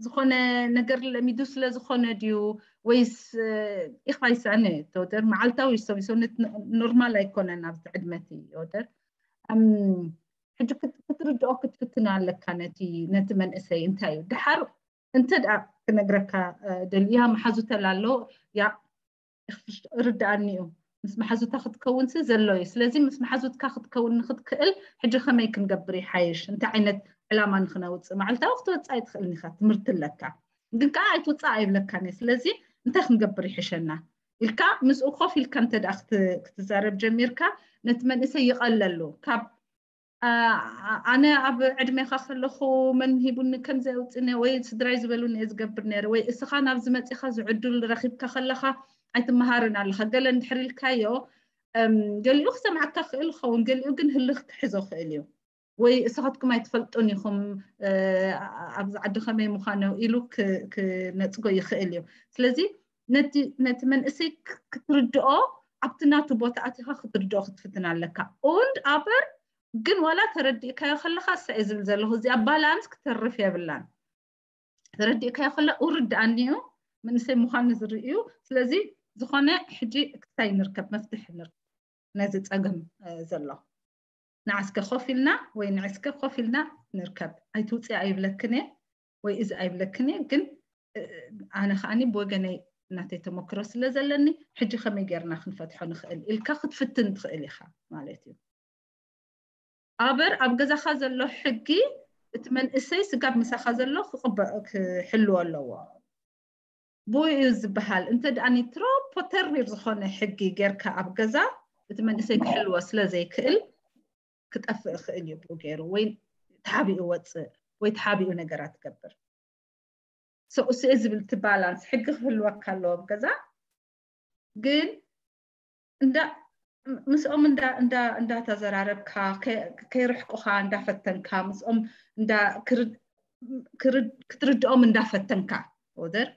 ዝኾነ ነገር ለሚዱ ስለ ዝኾነ ድዩ ወይስ ኢኻ ይስዕነ ኦደር መዓልታዊ ሰብ ሰውነት ኖርማል ኣይኮነን ኣብዚ ዕድመቲ ኦደር ሕጂ ክትርድኦ ክትፍትን ኣለካ ነቲ ነቲ መንእሰይ እንታይ እዩ ድሓር እንተ ደኣ ክነግረካ ደልያ መሓዙተ ላሎ ያ ርድኣኒ እዩ ምስ መሓዙታ ክትከውንሲ ዘሎ እዩ ስለዚ ምስ መሓዙትካ ክትከውን ንክትክእል ሕጂ ከመይ ክንገብር ይሓይሽ እንታይ ዓይነት ዕላማ ንክነውፅእ መዓልታዊ ክትወፅእ ኣይትኽእልን ኢካ ትምህርቲ ኣለካ ግን ከዓ ኣይትውፅእ ኣይብለካን እየ ስለዚ እንታይ ክንገብር ይሕሸና ኢልካ ምስኡ ኮፍ ኢልካ እንተ ደኣ ክትዛረብ ጀሚርካ ነቲ መንእሰይ ይቐለሉ ካብ ኣነ ኣብ ዕድሜኻ ከለኹ መን ሂቡኒ ከምዚ ኣውፅነ ወይ ስድራይ ዝበሉኒ እየ ዝገብር ነይረ ወይ እስኻ ናብዚ መፂኻ ዝዕዱል ረኺብካ ከለኻ ኣይትመሃርን ኣለኻ ገለ እንድሕር ኢልካዮ ገሊኡ ክሰምዓካ ክእል ይኸውን ገሊኡ ግን ህልኽ ክሕዞ ክእል እዩ ወይ እሳኻትኩም ኣይትፈልጡን ኢኹም ኣብዚ ዓዲ ከመይ ምዃኑ ኢሉ ክነፅጎ ይኽእል እዩ ስለዚ ነቲ መንእሰይ ክትርድኦ ኣብቲ ናቱ ቦታ ኣቲኻ ክትርድኦ ክትፍትን ኣለካ und aber ግን ዋላ ተረዲእካዮ ከለኻ እሳ እየ ዝብል ዘለኹ እዚኣ ባላንስ ክተርፍ የብላን ተረዲእካዮ ከለ ውርድ ኣኒኡ መንእሰይ ምዃኑ ዝርእዩ ስለዚ ዝኾነ ሕጂ ክታይ ንርከብ መፍትሒ ንርከብ ነዚ ፀገም ዘሎ ንዓስከ ኮፍ ኢልና ወይ ንዕስከ ኮፍ ኢልና ንርከብ ኣይትውፅእ ኣይብለክን እየ ወይ እዚ ኣይብለክን እየ ግን ኣነ ከዓኒ ብወገነይ እናተይ ተመክሮ ስለ ዘለኒ ሕጂ ከመይ ጌርና ክንፈትሖ ንኽእል ኢልካ ክትፍትን ትኽእል ኢኻ ማለት እዩ ኣበር ኣብ ገዛኻ ዘሎ ሕጊ እቲ መንእሰይ ስጋብ ምሳኻ ዘሎ ክሕልዎ ኣለዎ ብኡ እዩ ዝበሃል እንተ ደኣ ኒትሮ ፖተሪር ዝኾነ ሕጊ ጌርካ ኣብ ገዛ እቲ መንእሰይ ክሕልዎ ስለ ዘይክእል ክጠፍእ ይኽእል እዩ ብኡ ገይሩ ወይ ተሓቢኡ ወፅእ ወይ ተሓቢኡ ነገራት ትገብር ሰኡስኤ ዝብል እቲ ባላንስ ሕጊ ክህልወካ ኣለዎ ኣብ ገዛ ግን እንዳ ምስኦም እንዳ እንዳ እንዳተዘራረብካ ከይርሕቁኻ እንዳፈተንካ ምስኦም እንዳ ክትርድኦም እንዳፈተንካ ወደር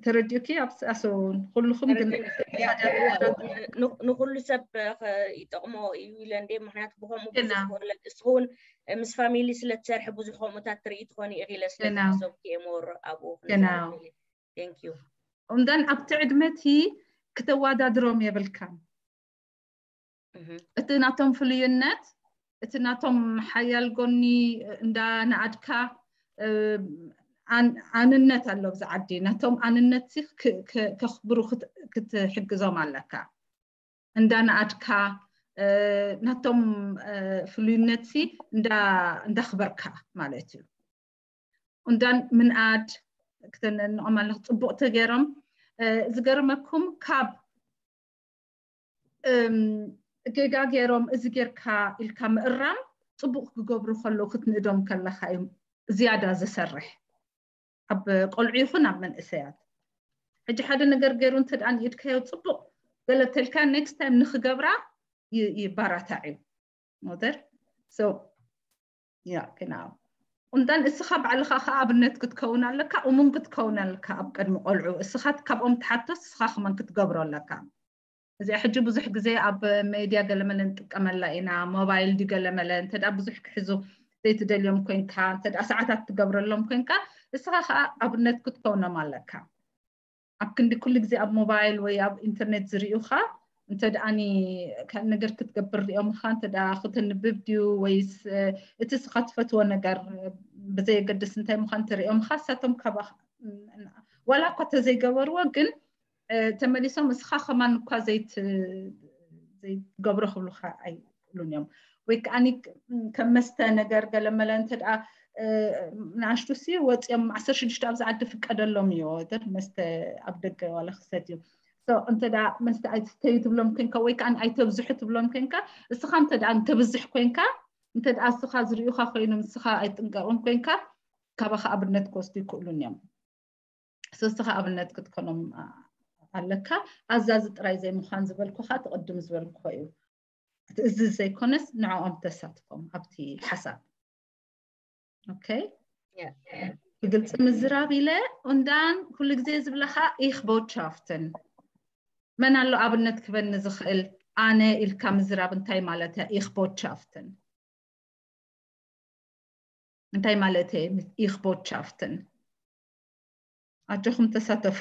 ተረዲኡኪ ኣብ ኣሰውን ኩልኹም ግን ንኩሉ ሰብ ይጠቕሞ እዩ ኢለ እንደ ምክንያቱ ብከምኡ ብዙሕ ክወለድ እስኹን ምስ ፋሚሊ ስለ ትሰርሒ ብዙሕ ከምኡታት ትርኢ ትኾኒ ኢኺ ኢለ ስለዝሓሰብኩ እየ ሞር ኣብኡ ክንዛረብ ኢለ thank you እምዳን ኣብቲ ዕድመቲ ክተዋዳድሮም የብልካን እቲ ናቶም ፍሉይነት እቲ ናቶም ሓያል ጎኒ እንዳነኣድካ ኣንነት ኣሎ ብዚ ዓዲ ናቶም ኣንነት ከኽብሩ ክትሕግዞም ኣለካ እንዳነኣድካ ናቶም ፍሉይነት እንዳኽበርካ ማለት እዩ እንዳን ምንኣድ ክተነንዖም ኣለክ ፅቡቅ ተገይሮም ዝገርመኩም ካብ ጌጋ ገይሮም እዚ ጌርካ ኢልካ ምእራም ፅቡቅ ክገብሩ ከለዉ ክትንእዶም ከለካ እዩ ዝያዳ ዝሰርሕ ኣብ ቆልዑ ይኹን ኣብ መንእሰያት ሕጂ ሓደ ነገር ገይሩ እንተ ደኣ ንኢድካዮ ፅቡቅ ገለ ተልካ next time ንክገብራ ይባራታዕ እዩ ሞተር so yeah genau እምዳን እስኻ ባዕልኻ ከዓ ኣብነት ክትከውን ኣለካ እሙን ክትከውን ኣለካ ኣብ ቅድሚ ቆልዑ እስኻ ካብኦም ትሓቶስ እስኻ ከማን ክትገብሮ ኣለካ እዚኣ ሕጂ ብዙሕ ግዜ ኣብ ሜድያ ገለመለ ንጥቀመላ ኢና ሞባይል ድዩ ገለመለ እንተ ብዙሕ ክሕዙ ዘይትደልዮም ኮንካ እንተ ሰዓታት ትገብረሎም ኮንካ እስኻ ከዓ ኣብነት ክትከውኖም ኣለካ ኣብ ክንዲ ኩሉ ግዜ ኣብ ሞባይል ወይ ኣብ ኢንተርኔት ዝርእዩኻ፣ እንተ ደኣኒ ካልእ ነገር ክትገብር ሪኦምኻ፣ እንተ ደኣ ክተንብብ ድዩ ወይስ እቲ እስኻ ትፈትዎ ነገር፣ ብዘየገድስ እንታይ ምዃን እንተሪኦምኻ፣ እሳቶም ካባኻ ዋላ እኳ ተዘይገበርዎ ግን ተመሊሶም እስኻ ከማን እኳ ዘይት ዘይትገብሮ ክብሉኻ ኣይክእሉን እዮም። ወይ ከዓኒ ከም መስተ ነገር ገለመለ እንተ ደኣ ንኣሽቱ ሲ ወፂኦም ዓሰርተ ሽዱሽተ ኣብዚ ዓዲ ፍቀደሎም እዩ ወደር መስተ ኣብ ደገ ዋላ ክሰት እዩ። እንተ ደኣ መስተ ኣይትስተዩ ትብሎም ኮንካ ወይ ከዓ ኣይተብዝሑ ትብሎም ኮንካ፣ እስኻ እንተ ደኣ እንተብዝሕ ኮንካ፣ እንተ ደኣ እስኻ ዝርእዩኻ ኮይኖም እስኻ ኣይጥንቀቕን ኮንካ፣ ካባኻ ኣብነት ክወስዱ ይክእሉን እዮም። ሶስኻ ኣብነት ክትኮኖም ኣለካ። ኣዛዚ ጥራይ ዘይምዃን ዝበልኩኻ ትቕድም ዝበልኩ እዩ። እቲ እዚ ዘይኮነስ ንዕኦም ተሳትፎም ኣብቲ ሓሳብ okay። ብግልፂ ምዝራብ ኢለ ኡንዳን ኩሉ ግዜ ዝብለኻ ኢኽ ቦትሻፍትን መን ኣሎ ኣብነት ክበኒ ዝኽእል? ኣነ ኢልካ ምዝራብ እንታይ ማለት እያ? ኢኽ ቦትሻፍትን እንታይ ማለት እየ? ኢኽ ቦትሻፍትን ኣጆኹም ተሳተፉ፣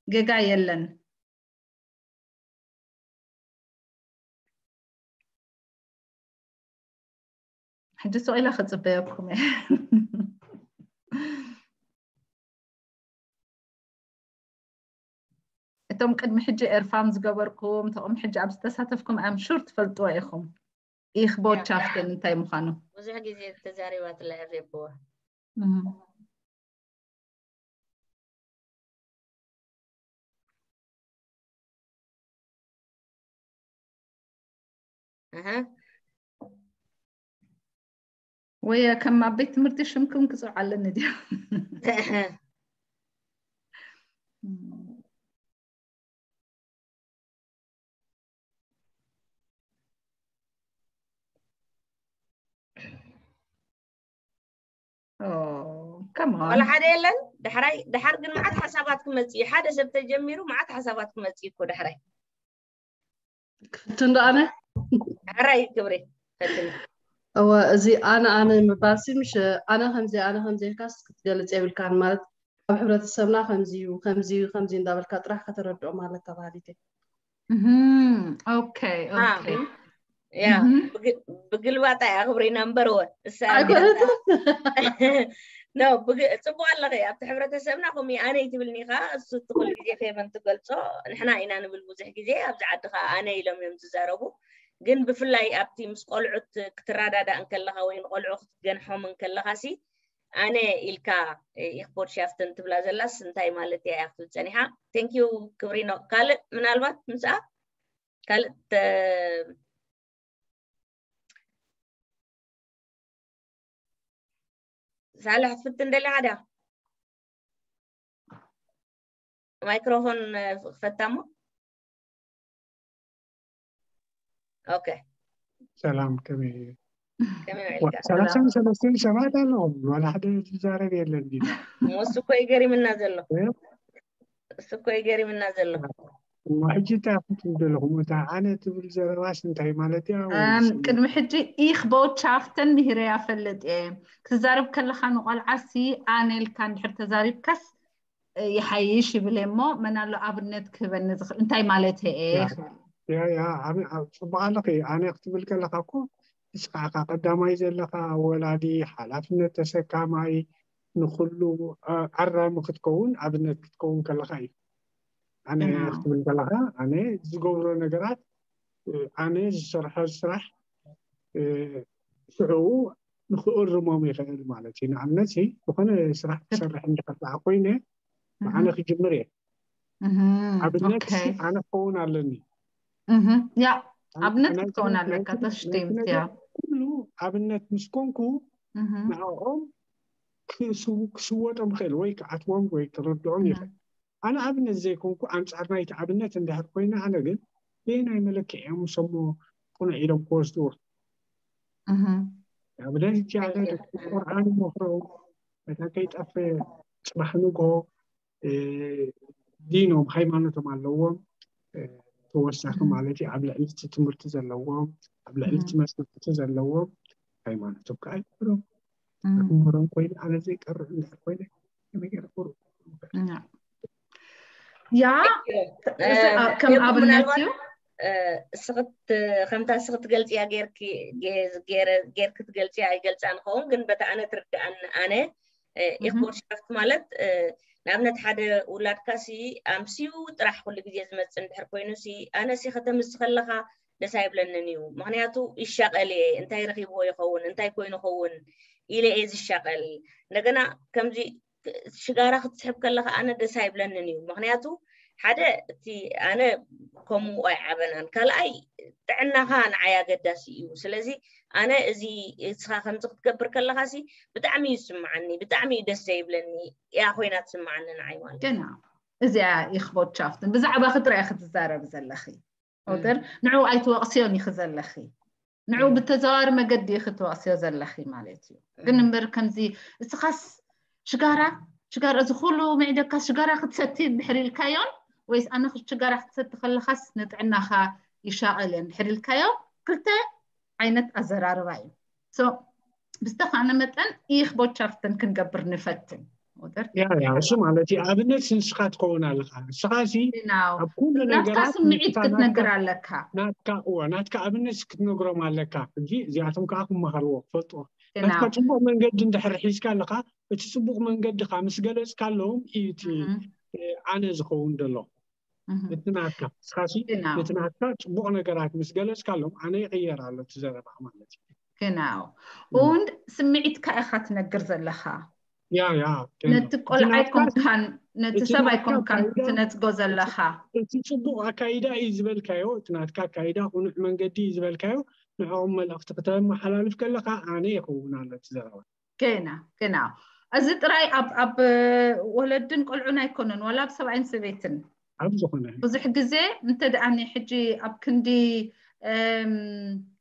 ጌጋ የለን። ሕጂ ስቕ ኢለ ክፅበየኩም እየ። እቶም ቅድሚ ሕጂ ኤርፋም ዝገበርኩም፣ እቶም ሕጂ ኣብ ዝተሳተፍኩም ኣም ሹር ትፈልጥዎ ኢኹም። ኢኽ ቦትሻፍትን እንታይ ምዃኑ። ብዙሕ ግዜ ተዛሪባትላ ኤፍሬ ብዋ። ወይ ከም ኣብ ቤት ትምህርቲ ሽምኩም ክፅውዓለኒ ድዩ? ወላ ሓደ የለን። ዳሕራይ ዳሓር ግን መዓት ሓሳባት ክመፅእ እዩ። ሓደ ሰብ ተጀሚሩ መዓት ሓሳባት ክመፅእ እኮ ዳሕራይ። ክፍትን ዶ ኣነ ዳሕራይ ክብሪ ፈትኒ። እወ እዚ ኣነ ኣነ ምባል ሲ ምሽ ኣነ ከምዚ ኣነ ከምዚ ኢልካስ ክትገልፅ የብልካን ማለት ኣብ ሕብረተሰብና ከምዚ እዩ ከምዚ እዩ ከምዚ እንዳበልካ ጥራሕ ከተረድኦም ኣለካ ባህሊት okay okay ያ ብግልባጣ እያ ክብሪ number one እሳ no ፅቡቅ ኣለኸ ኣብቲ ሕብረተሰብና ከምኡ ኣነ ይትብልኒ ከ እሱ ትኩል ግዜ ፌቨን ትገልፆ ንሕና ኢና ንብል ብዙሕ ግዜ ኣብዚ ዓዲ ከዓ ኣነ ኢሎም እዮም ዝዛረቡ ግን ብፍላይ ኣብቲ ምስ ቆልዑት ክትረዳዳእ እንከለካ ወይ ንቆልዑ ክትገንሖም እንከለካ ሲ ኣነ ኢልካ ኢኽቦርሻፍተን ትብላ ዘላስ እንታይ ማለት እያ ክትብል ፀኒሓ thank you ክብሪኖ ካልእ ምናልባት ምስኣ ካልእ ሳልሕ ትፍትን ደሊኻ ድያ ማይክሮፎን ክፈታ እሞ okay ሰላም ከመይ ከመይ ውዒልካ ሰላሳን ሰለስተን ሰባት ኣለዎም ዋላ ሓደ ዝዛረብ የለን ዲና እሞ እሱ እኮ እዩ ገሪምና ዘሎ እሱ እኮ እዩ ገሪምና ዘሎ እሞ ሕጂ እንታይ ክትብል ዘለኹም እታ ኣነ ትብል ዘረባስ እንታይ ማለት እያ ወይስ እም፣ ቅድሚ ሕጂ ኢኽ ቦትሻፍተን ምሂረያ ፈልጥ እየ ክትዛረብ ከለኻ ንቆልዓሲ ኣነ ኢልካ እንድሕር ተዛሪብካስ እ፣ ይሓይሽ ይብል እየ እሞ መን ኣሎ ኣብነት ክህበኒ ዝኽእል እንታይ ማለት እየ ያ። ክብል ያ ያ ኣነ- ኣብ- ፅቡቅ ኣለኺ ኣነ ክትብል ከለካ እኮ ንስኻ ኢኻ ቀዳማይ ዘለካ ወላዲ ሓላፍነት ተሰካማይ ንኩሉ አ- ኣራሚ ክትከውን ኣብነት ክትከውን ከለካ እዩ ኣነ እና- ክትብል ከለካ ኣነ ዝገብሮ ነገራት እ፣ ኣነ ዝሰርሖ ስራሕ እ፣ ሽዕኡ ንክእርሞም ይኽእል ማለት እዩ ንኣብነት ሲ ዝኾነ ስራሕ ክሰርሕ እንድሕር ደኣ ኮይነ ብኣነ ክጅምር እየ እህም፣ ኣብነት okay። ኣነ ክኸውን ኣለኒ እህም፣ ያ ኣብነት ናይ ክትከውን ናይ ኣለካ ናይ ተሽቲምት ነገር ያ ኩሉ ኣብነት ምስ ኮንኩ እህም፣ ንዕኦም ክስው- ክስወጦም ይኽእል ወይ ክኣትዎም ወይ ክረድኦም እህም፣ ይኽእል ኣነ ኣብነት ዘይኮንኩ ኣንፃር ናይቲ ኣብነት እንድሕር ኮይነ ኣነ ግን በየናይ መለክዕ እዮም ሰሞ ቅኑዕ ኢሎም ክወስድዎ እህም፣ ኣብነት ሕጂ ኣነ ቁርኣን ይመኽሮም ነታ ከይጠፈ ፅባሕ ንግሆ እ፣ ዲኖም ሃይማኖቶም ኣለዎም እ፣ ተወሳኺ ማለት እዩ ኣብ ልዕሊ እቲ ትምህርቲ ዘለዎም ኣብ ልዕሊ እቲ መስርሕቲ ዘለዎም ሃይማኖቶም ከዓ ይመኽሮም ኣእምሮም ኮይኑ ኣነ ዘይቀርእ እንድሕር ኮይነ ከመይ ገይረ ክርእ እና ያ ከም ኣብነት እዩ። እስኽት ከምታ እስኽት ገልፅያ ጌርኪ ትገልፅያ ኣይገልፃ ንኸውን፣ ግን በታ ኣነ ትርድኣኒ ኣነ ኢኽቦርሻፍት ማለት ንኣብነት ሓደ ውላድካ ሲ ኣምስዩ ጥራሕ ኩሉ ግዜ ዝመፅእ እንድሕር ኮይኑ ሲ ኣነ ሲ ከተምስ ከለካ ደስ ኣይብለንን እዩ። ምክንያቱ ይሻቀል እየ፣ እንታይ ረኪብዎ ይኸውን እንታይ ኮይኑ ኸውን ኢለ እየ ዝሻቀል። እንደገና ከምዚ ሽጋራ ክትስሕብ ከለካ ኣነ ደስ ኣይብለንን እዩ። ምክንያቱ ሓደ እቲ ኣነ ከምኡ ኣይዓበናን፣ ካልኣይ ጥዕናካ ንዓይ ኣገዳሲ እዩ። ስለዚ ኣነ እዚ እስኻ ከምዚ ክትገብር ከለካ ሲ ብጣዕሚ እዩ ዝስምዓኒ፣ ብጣዕሚ እዩ ደስ ዘይብለኒ እያ ኮይና ትስምዓኒ ንዓይ ማለት። ገና እዚኣ ኢኽቦርሻፍትን ብዛዕባ ክትርያ ክትዛረብ ዘለኺ ኦደር ንዑ ኣይትወቕስዮን ኢኺ ዘለኺ፣ ንዑ ብተዘዋዋሪ መገዲ ኢኺ ትወቕስዮ ዘለኺ ማለት እዩ። ግን እምበር ከምዚ እስኻስ ሽጋራ ሽጋራ እዚ ኩሉ መዒደካ ሽጋራ ክትሰቲ እንድሕር ኢልካዮን ወይስ ኣነ ሽጋራ ክትሰቲ ከለኻስ ንጥዕናኻ ይሻቐል እየ እንድሕር ኢልካዮ ክልተ ዓይነት ኣዘራርባ እዩ። ብዝተኻነ መጠን ኢኽቦርሻፍትን ክንገብር ንፈትን። ያ ያ እሱ ማለት እዩ። ኣብነት ንስኻ ትኸውን ኣለኻ። ንስኻ ሲ ኣብ ኩሉ ናትካ ነገራት ስምዒት ክትነግር ኣለካ። ናትካ እዋ ናትካ ኣብነት ክትነግሮም ኣለካ። ሕጂ እዚኣቶም ከዓ ክመሃርዎ ክፈልጥዎ ናትካ ጽቡቕ መንገዲ እንድሕር ሒዝካ ኣለኻ፣ እቲ ጽቡቕ መንገድኻ ምስ ገለጽካ ኣለዎም እዩ እቲ ኣነ ዝኸውን ዘሎ። እቲ ናትካ ንስኻሲ እቲ ናትካ ጽቡቕ ነገራት ምስ ገለጽካ ኣለዎም ኣነ ይቕየር ኣሎ እቲ ዘረባ ማለት እዩ። Genau. Und ስምዒትካ ኢኻ ትነግር ዘለኻ። ያ ያ ነቲ ቆልዓ ኣይኮንካን ነቲ ሰብ ኣይኮንካን ትነጽጎ ዘለኻ። እቲ ጽቡቕ ኣካይዳ እዩ ዝበልካዮ፣ እቲ ናትካ ኣካይዳ ቁኑዕ መንገዲ እዩ ዝበልካዮ፣ ንዕኦም መልእኽቲ ክተመሓላልፍ ከለኻ ኣነ ይኸውን ኣሎ እቲ ዘረባ። ገና ገና እዚ ጥራይ ኣብ ኣብ ወለድን ቆልዑን ኣይኮነን፣ ዋላ ኣብ ሰብኣይን ሰበይትን ኣብ ዝኾነ ብዙሕ ግዜ እንተ ደኣ ሕጂ ኣብ ክንዲ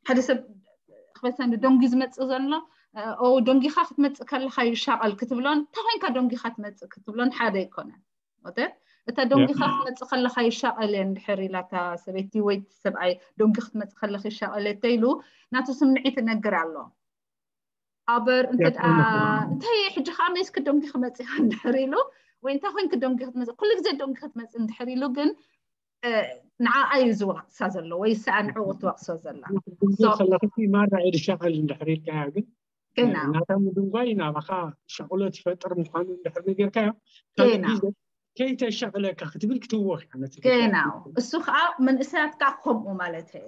ሓደ ሰብ ክበልካ ደንጉዩ ዝመፅእ ዘሎ ኦ ደንጉኻ ክትመፅእ ከለኻ ይሻቐል ክትብሎን እንታይ ኮይንካ ደንጉኻ ትመፅእ ክትብሎን ሓደ ኣይኮነን። እታ ደንጉኻ ክትመፅእ ከለኻ ይሻቐል እየ እንድሕር ኢላ እታ ሰበይቲ ወይ ሰብኣይ ደንጉ ክትመፅእ ከለኻ ይሻቐል እየ ተይሉ ናቱ ስምዒት እነግር ኣሎ። ኣበር እንተ እንታይ ሕጂ ከዓ መይስ ክደንጉ ክመፅእ እንድሕር ኢሉ ወይ እንታይ ኮይን ክደንጉ ክትመፅእ ኩሉ ግዜ ደንጉ ክትመፅእ እንድሕር ኢሉ ግን ንዓኣ እዩ ዝወቕሳ ዘሎ ወይ ሰኣ ንዕኡ ትወቕሶ ዘላ። ከለኽቲ ማራ እዩ ዝሻቐል እንድሕር ኢልካያ ግን ናታ ምድንጓይ ናባኻ ሻቕሎት ይፈጥር ምዃኑ እንድሕር ነጌርካዮ ከይተሻቕለካ ክትብል ክትህወኽ ገና እሱ ከዓ መንእሰያት ከዓ ከምኡ ማለት እየ።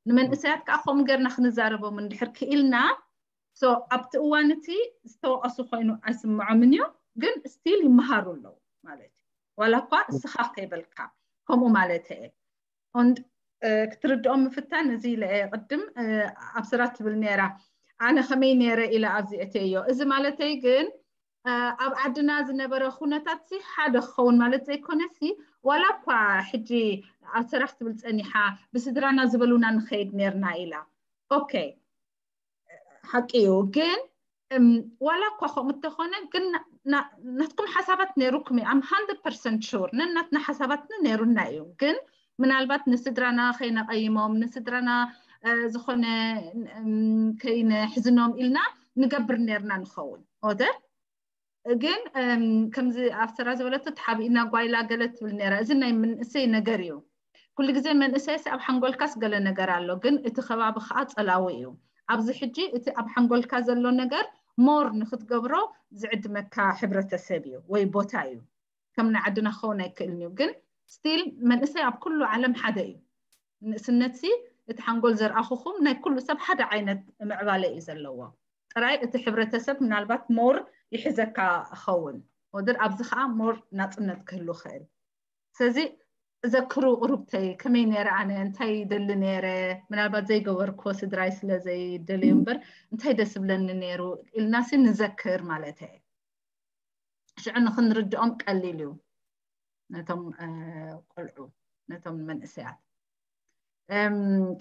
ንመንእሰያት ከዓ ከምኡ ገርና ክንዛረቦም እንድሕር ክኢልና ኣብቲ እዋን እቲ ዝተወቐሱ ኮይኑ ኣይስምዖምን እዩ ግን ስቲል ይመሃሩ ኣለዉ ማለት እዩ። ዋላ እኳ እስኻ ከይበልካ ከምኡ ማለት እየ። ኦንድ ክትርድኦም ምፍታን እዚ ኢለ ቅድም ኣብ ስራ ትብል ነራ ኣነ ከመይ ነረ ኢለ ኣብዚ እተዮ እዚ ማለተይ ግን ኣብ ዓድና ዝነበረ ኩነታት ሲ ሓደ ክኸውን ማለት ዘይኮነ ሲ ዋላ እኳ ሕጂ ኣብ ስራሕ ትብል ፀኒሓ ብስድራና ዝበሉና ንኸይድ ነርና ኢላ ኦኬ ሓቂ እዩ ግን ዋላ እኳ ከምኡ እንተኾነ ግን ናትኩም ሓሳባት ነይሩኩም እዩ ኣም ሃንድረድ ፐርሰንት ሹር ነናትና ሓሳባት ነይሩና እዩ ግን ምናልባት ንስድራና ከይነቐይሞም ንስድራና ዝኾነ ከይነሕዝኖም ኢልና ንገብር ነርና ንኸውን ኦደር ግን ከምዚ ኣብ ስራ ዝበለቶ ተሓቢእና ጓይላ ገለ ትብል ነራ እዚ ናይ መንእሰይ ነገር እዩ። ኩሉ ግዜ መንእሰይስ ኣብ ሓንጎልካስ ገለ ነገር ኣሎ ግን እቲ ከባቢ ከዓ ፀላዊ እዩ። ኣብዚ ሕጂ እቲ ኣብ ሓንጎልካ ዘሎ ነገር ሞር ንክትገብሮ ዝዕድመካ ሕብረተሰብ እዩ ወይ ቦታ እዩ። ከም ናይ ዓድና ክኸውን ኣይክእልን እዩ ግን ስቲል መንእሰይ ኣብ ኩሉ ዓለም ሓደ እዩ። ንእስነትሲ እቲ ሓንጎል ዘርኣኹኹም ናይ ኩሉ ሰብ ሓደ ዓይነት ምዕባለ እዩ ዘለዎ። ጥራይ እቲ ሕብረተሰብ ምናልባት ሞር ይሕዘካ ኸውን ወድር ኣብዚ ከዓ ሞር ናፅነት ክህሉ ክእል። ስለዚ ዘክሩ ቁሩብተይ ከመይ ነረ ኣነ እንታይ ይደሊ ነረ ምናልባት ዘይገበርክዎ ስድራይ ስለ ዘይደልዩ እምበር እንታይ ደስ ብለኒ ነይሩ ኢልናሲ ንዘክር ማለት እየ። ሽዑ ንክንርድኦም ቀሊል እዩ ነቶም ቆልዑ ነቶም መንእሰያት።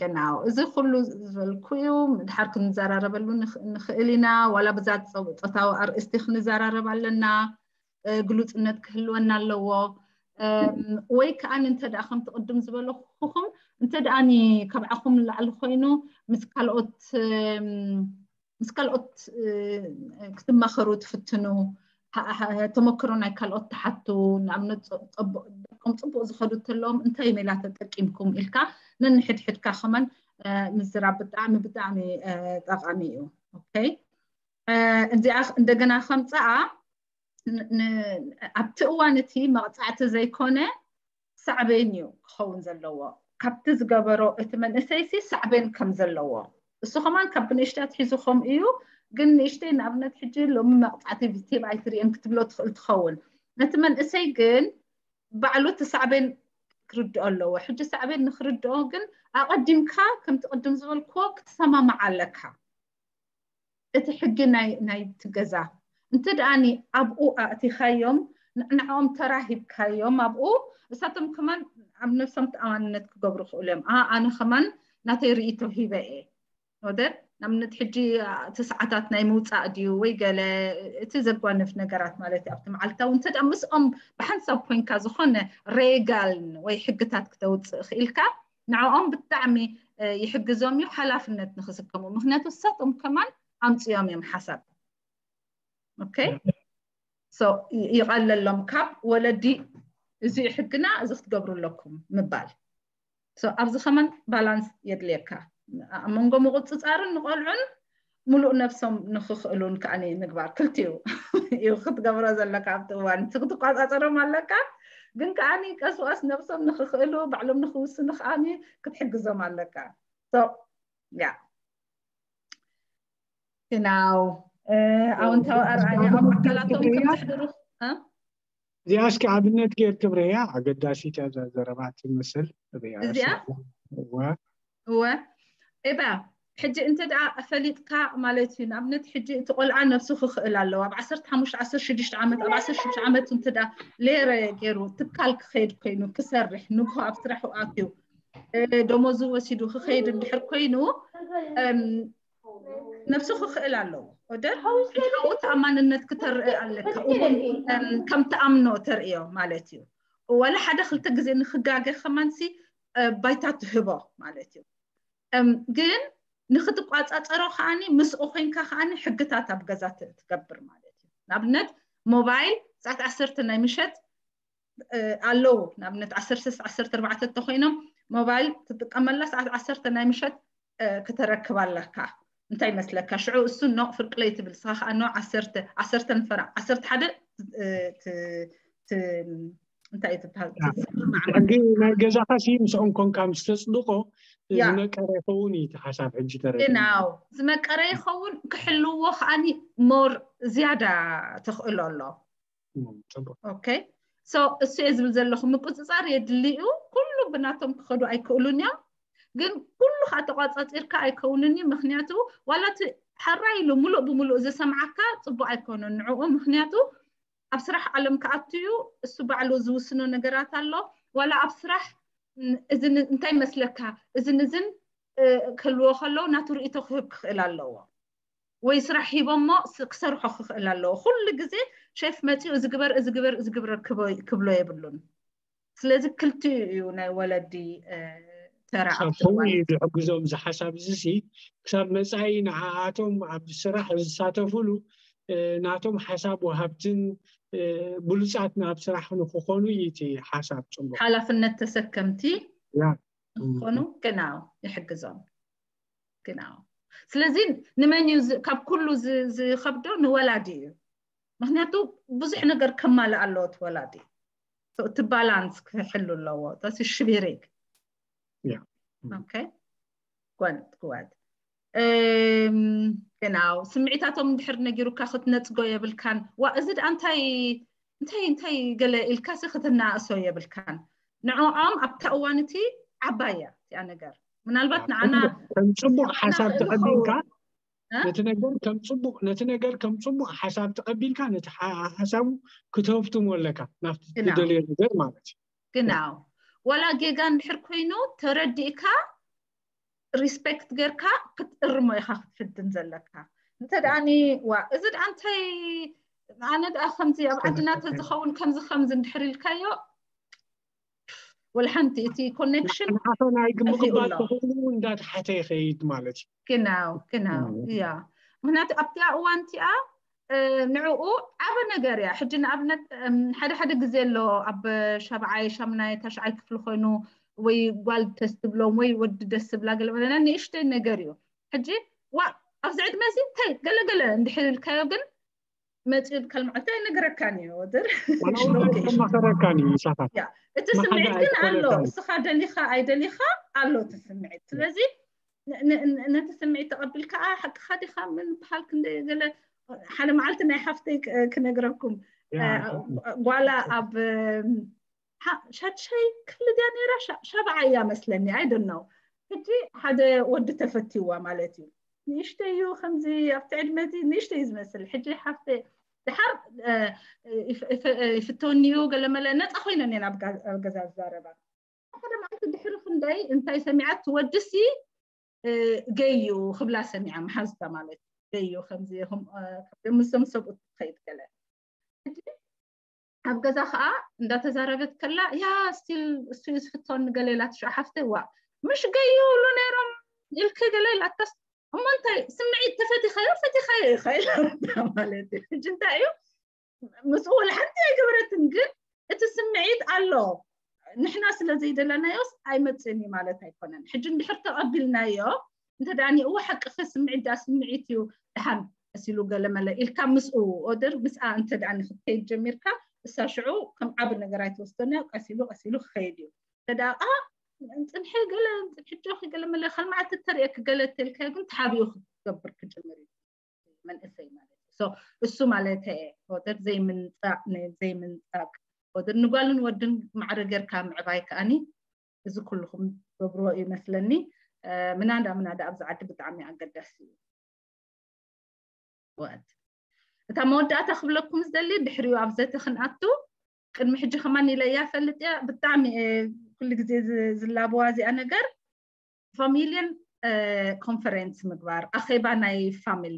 ቅናው እዚ ኩሉ ዝበልኩ እዩ። ድሓር ክንዘራረበሉ ንኽእል ኢና ዋላ ብዛት ፆታዊ ኣርእስቲ ክንዘራረብ ኣለና። ግሉፅነት ክህልወና ኣለዎ። ወይ ከዓ እንተ ደኣ ከምቲ ቅድም ዝበለኩኹም እንተ ደኣ ካብዓኹም ንላዕሊ ኮይኑ ምስ ካልኦት ምስ ካልኦት ክትማኸሩ ትፍትኑ ተመክሮ ናይ ካልኦት ትሓቱ። ንኣብነት ደቆም ፅቡቅ ዝኸዱ ተለዎም እንታይ ሜላ ተጠቂምኩም ኢልካ ነንሕድሕድካ ከመን ምዝራብ ብጣዕሚ ብጣዕሚ ጠቃሚ እዩ። ኦኬ፣ እዚኣ እንደገና ከምፀኣ ኣብቲ እዋን እቲ መቕፃዕቲ ዘይኮነ ሳዕቤን እዩ ክኸውን ዘለዎ። ካብቲ ዝገበሮ እቲ መንእሰይሲ ሳዕቤን ከም ዘለዎ እሱ ከማን ካብ ብንእሽተይ ኣትሒዙ ከም እዩ። ግን ንእሽተይ ንኣብነት ሕጂ ሎሚ መቕፃዕቲ ቪቲብ ኣይትርእን ክትብሎ ትኽእል ትኸውን። ነቲ መንእሰይ ግን ባዕሉ እቲ ሳዕቤን ክርድኦ ኣለዎ። ሕጂ ሳዕቤን ንክርድኦ ግን ኣቐዲምካ ከምቲ ቅድም ዝበልክዎ ክትሰማማዕ ኣለካ። እቲ ሕጊ ናይ ናይቲ ገዛ እንተ ደኣኒ ኣብኡ ኣእቲኻዮም ንዕንዖም ተራ ሂብካዮም ኣብኡ እሳቶም ከማን ኣብ ነብሶም ተኣማንነት ክገብሩ ክእሉ እዮም። ኣነ ከማን ናተይ ርእይቶ ሂበ እየ ወደር ናምነት ሕጂ እቲ ሰዓታት ናይ ምውፃእ ድዩ ወይ ገለ እቲ ዘጓንፍ ነገራት ማለት እዩ። ኣብቲ መዓልታዊ እንተ ምስኦም ብሓንሳብ ኮይንካ ዝኾነ ሬጋል ወይ ሕግታት ክተውፅእ ክኢልካ ንዕኦም ብጣዕሚ ይሕግዞም እዩ ሓላፍነት ንክስከሙ። ምክንያቱ እሳቶም ከማን ኣምፅኦም እዮም ሓሳብ። ኦኬ፣ ይቐለሎም ካብ ወለዲ እዚ ሕግና እዚ ክትገብሩ ኣለኩም ምባል። ኣብዚ ከመን ባላንስ የድልየካ ኣብ መንጎ ምቁፅፃርን ንቆልዑን ሙሉእ ነብሶም ንክኽእሉን ከዓኒ ምግባር ክልቲኡ እዩ ክትገብሮ ዘለካ ኣብቲ እዋን እቲ ክትቋፃፀሮም ኣለካ። ግን ከዓኒ ቀስዋስ ነብሶም ንክኽእሉ ባዕሎም ንክውስኑ ከዓኒ ክትሕግዞም ኣለካ። ያ ናው ኣውንታዊ ኣርኣያ ኣብ ኣካላቶም ከም ዘሕድሩ እዚኣ እስኪ ኣብነት ጌር ክብረያ ኣገዳሲት እያ ዘረባ ትመስል። እዚኣ እወ ኤባ ሕጂ እንተ ደኣ ፈሊጥካ ማለት እዩ። ንኣብነት ሕጂ እቲ ቆልዓ ነብሱ ክኽእል ኣለዎ። ኣብ ዓሰርተ ሓሙሽተ ዓሰርተ ሽዱሽተ ዓመት ኣብ ዓሰርተ ሽዱሽተ ዓመት እንተ ደኣ ሌረ ገይሩ ትካል ክኸይድ ኮይኑ ክሰርሕ ንግሆ ኣብ ስራሕ ኣትዩ ደሞዙ ወሲዱ ክኸይድ እንድሕር ኮይኑ ነብሱ ክኽእል ኣለዎ። ወደር ብኡ ተኣማንነት ክተርኢ ኣለካ። ከም ትኣምኖ ተርእዮ ማለት እዩ። ዋላ ሓደ ክልተ ግዜ ንክጋገ ከማንሲ ባይታ ትህቦ ማለት እዩ። ግን ንክትቋፃፀሮ ከዓኒ ምስኡ ኮይንካ ከዓኒ ሕግታት ኣብ ገዛ ትገብር ማለት እዩ። ንኣብነት ሞባይል ሰዓት ዓሰርተ ናይ ምሸት ኣለዉ። ንኣብነት ዓሰርተ ዓሰርተ ኣርባዕተ እንተኮይኖም ሞባይል ትጥቀመላ ሰዓት ዓሰርተ ናይ ምሸት ክተረክብ ኣለካ። እንታይ ይመስለካ? ሽዑ እሱ ኖ ፍርቅለይ ትብል ስኻ ከዓ ኖ ዓሰርተ ዓሰርተ ንፈራ ዓሰርተ ሓደ እንታይ ትበሃል? ሕጊ ናይ ገዛኻ ሲ ምስኦም ኮንካ ምስ ተፅድቆ ዝመቀረ ይኸውን እዩ እቲ ሓሳብ። ሕጂ ተረዲእኒ። ዝመቀረ ይኸውን። ክሕልዎ ከዓኒ ሞር ዝያዳ ተኽእሎ ኣሎ። ኦኬ፣ እሱ እየ ዝብል ዘለኹ። ምቁፅፃር የድልዩ። ኩሉ ብናቶም ክኸዱ ኣይክእሉን እዮም። ግን ኩሉ ከዓ ተቋፃፂርካ ኣይከውንን እዩ። ምክንያቱ ዋላ እቲ ሕራይ ኢሉ ሙሉእ ብሙሉእ ዝሰምዓካ ፅቡቅ ኣይኮነን ንዕኡ። ምክንያቱ ኣብ ስራሕ ዓለም ክኣቱ እዩ። እሱ ባዕሉ ዝውስኖ ነገራት ኣሎ። ዋላ ኣብ ስራሕ እዚ እንታይ መስለካ እዝን እዝን ክህልዎ ከለዉ ናቱ ርእቶ ክህብ ክኽእል ኣለዎ። ወይ ስራሕ ሂቦሞ ክሰርሖ ክኽእል ኣለዎ። ኩሉ ግዜ ሼፍ መፂኡ እዚ ግበር እዚ ግበር እዚ ግበር ክብሎ የብሉን። ስለዚ ክልቲኡ እዩ ናይ ወለዲ ተራ ኣብቲ እዋን። እዩ ዝሕግዞም እዚ ሓሳብ እዚ ሲ ክሳብ መፃኢ ንዓኣቶም ኣብ ስራሕ ዝሳተፉሉ ናቶም ሓሳብ ወሃብትን ብሉፃት ናብ ስራሕ ንክኾኑ እዩ እቲ ሓሳብ ፅቡቅ። ሓላፍነት ተሰከምቲ ያ ንክኾኑ ግና ይሕግዞም ግና። ስለዚ ንመን እዩ ካብ ኩሉ ዝከብዶ? ንወላዲ እዩ። ምክንያቱ ብዙሕ ነገር ከማልእ ኣለዎ እቲ ወላዲ። እቲ ባላንስ ክሕሉ ኣለዎ። ታሲ ሽቢሪግ ያ ኦኬ ጓንት ክዋት ግናው ስምዒታቶም እንድሕር ነጊሩካ ክትነፅጎ የብልካን። ዋ እዚ ደኣ እንታይ እንታይ እንታይ ገለ ኢልካሲ ክትናእሶ የብልካን። ንዕኦም ኣብታ እዋን እቲ ዓባያ እቲኣ ነገር ምናልባት ንዓና ከም ፅቡቅ ሓሳብ ተቐቢልካ ነቲ ነገር ከም ፅቡቅ ነቲ ነገር ከም ፅቡቅ ሓሳብ ተቐቢልካ ነቲ ሓሳቡ ክትህፍትሞ ኣለካ ናብቲ ትደልዮ ነገር ማለት እዩ። ግናው ዋላ ጌጋ እንድሕር ኮይኑ ተረዲእካ ሪስፔክት ጌርካ ክትእርሞ ኢኻ ክትፍትን ዘለካ። እንተ ደኣኒ ዋ እዚ ደኣ እንታይ ኣነ ደኣ ከምዚ ኣብ ዓድና ተዝኸውን ከምዚ ከምዚ እንድሕር ኢልካዮ ወልሓንቲ እቲ ኮኔክሽን ንዓኸ ናይ ግምቕባል ተኽእሉ እንዳተሓተ ይኸይድ ማለት እዩ። ግናው ግናው እያ። ምክንያቱ ኣብቲኣ እዋን እቲኣ ንዕኡ ዓበ ነገር እያ። ሕጂ ንኣብነት ሓደ ሓደ ግዜ ኣሎ ኣብ ሻብዓይ ሻምናይ ታሽዓይ ክፍሊ ኮይኑ ወይ ጓል ደስ ትብሎም ወይ ወዲ ደስ ትብላ ገለ መለና ንእሽተይ ነገር እዩ። ሕጂ ዋ ኣብዚ ዕድመ እዚ እንታይ ገለገለ እንድሕር ኢልካዮ ግን መፂኡ ካልመዓልቲ ኣይነገረካን እዩ ወድር ተማኸረካን እዩ ምሳኻ እቲ ስምዒት ግን ኣሎ። እስኻ ደሊኻ ኣይደሊኻ ኣሎ እቲ ስምዒት። ስለዚ ነቲ ስምዒት ተቐቢልካ ሓቅኻ ዲኻ ምን በሃል ክንደ ገለ ሓደ መዓልቲ ናይ ሓፍተይ ክነግረኩም ጓላ ኣብ ሻድሻይ ክፍሊ ድያ ነይራ ሻብዓ እያ መስለኒ ኣይደናው። ሕጂ ሓደ ወዲ ተፈትዋ ማለት እዩ። ንእሽተይ እዩ ከምዚ ኣብቲ ዕድመ እዚ ንእሽተይ እዩ ዝመስል። ሕጂ ሓፍተ ድሓር ይፍተወኒ እዩ ገለመለ ነፃ ኮይነን እየን ኣብ ገዛ ዝዛረባ። ሓደ መዓልቲ ድሕሪ ክንደይ እንታይ ሰሚዓት ትወድሲ ገዩ ክብላ ሰሚዓ መሓዝታ ማለት ገዩ ከምዚ ምስዞም ሰብኡት ትኸይድ ገለ። ኣብ ገዛ ከዓ እንዳተዛረበት ከላ ያ ስቲል እሱ እዩ ዝፍቶኒ ገለ ኢላ ትሽዑ ሓፍተይ ዋ ምሽ ገዩ ይብሉ ነይሮም ኢልኪ ገለ ኢላተስ እሞ እንታይ ስምዒት ተፈቲኻዮ ፈቲኻዮ ኢኻ ኢላ ማለት እዩ። ሕጂ እንታይ እዩ ምስኡ ወላ ሓንቲ ኣይገበረትን ግን እቲ ስምዒት ኣሎ። ንሕና ስለ ዘይደለናዮስ ኣይመፅእን እዩ ማለት ኣይኮነን። ሕጂ እንድሕር ተቐቢልናዮ እንተ ደኣ እወ ሓቅኺ ስምዒት ደኣ ስምዒት እዩ ደሓን ቀስ ኢሉ ገለ መለ ኢልካ ምስኡ ኦደር ምስኣ እንተ ደኣ ክትከይድ ጀሚርካ እሳ ሽዑ ከም ዓቢ ነገር ኣይትወስዶን እያ። ቀስ ኢሉ ቀስ ኢሉ ክኸይድ እዩ። እንተ ደኣ ኣ እንፅንሐ ገለ እንፅን ሕጆኺ ገለ መለ ካልመዓልቲ ተርእየኪ ገለ ተልካዮ ግን ተሓቢኡ ክትገብር ክጅምር እዩ። መንእሰይ ማለት እዩ። እሱ ማለት ወደር ዘይምንፃእ ዘይምንፃቅ ወደር ንጓልን ወድን ማዕረ ጌርካ ምዕባይ ከኣኒ እዚ ኩልኩም ገብርዎ ይመስለኒ። ምናዳ ምናዳ ኣብዚ ዓዲ ብጣዕሚ ኣገዳሲ እዩ። ወት እታ መወዳእታ ክብለኩም ዝደሊ ድሕሪኡ ኣብ ዘተ ክንኣቱ ቅድሚ ሕጂ ከማን ኢለያ ፈልጥ እያ። ብጣዕሚ ኩሉ ግዜ ዝላበዋ እዚኣ ነገር ፋሚሊን ኮንፈረንስ ምግባር ኣኼባ ናይ ፋሚሊ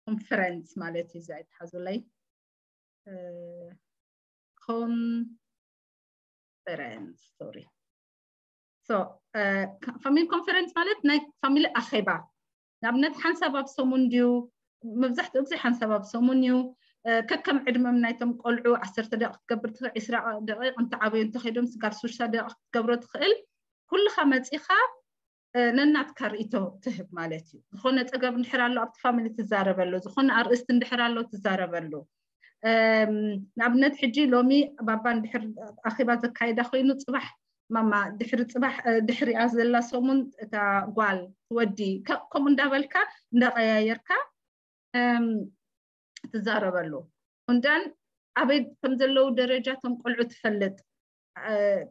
ኮንፈረንስ ማለት እዩ። እዚኣ ይትሓዙለይ ኮንፈረንስ ሶሪ ፋሚሊ ኮንፈረንስ ማለት ናይ ፋሚሊ ኣኼባ ንኣብነት ሓንሳብ ኣብ ሰሙን ድዩ መብዛሕትኡ ግዜ ሓንሳብ ኣብ ሰሙን እዩ። ከከም ዕድመም ናይቶም ቆልዑ ዓሰርተ ደቂቕ ክትገብር ትኽእል፣ ዒስራ ደቂቕ እንተዓበዩ እንተኸይዶም ስጋብ ሽዱሽተ ደቂቕ ክትገብሮ ትኽእል። ኩልኻ መፂኻ ነናትካ ርእይቶ ትህብ ማለት እዩ። ዝኾነ ፀገብ እንድሕር ኣሎ ኣብቲ ፋሚሊ ትዛረበሉ፣ ዝኾነ ኣርእስቲ እንድሕር ኣሎ ትዛረበሉ። ንኣብነት ሕጂ ሎሚ ባባ እንድሕር ኣኼባ ዘካይዳ ኮይኑ ፅባሕ ማማ ድሕሪ ፅባሕ ድሕሪኣ ዘላ ሰሙን እታ ጓል ወዲ ከምኡ እንዳበልካ እንዳቀያየርካ ትዛረበሉ። እንዳን ኣበይ ከም ዘለዉ ደረጃ ቶም ቆልዑ ትፈልጥ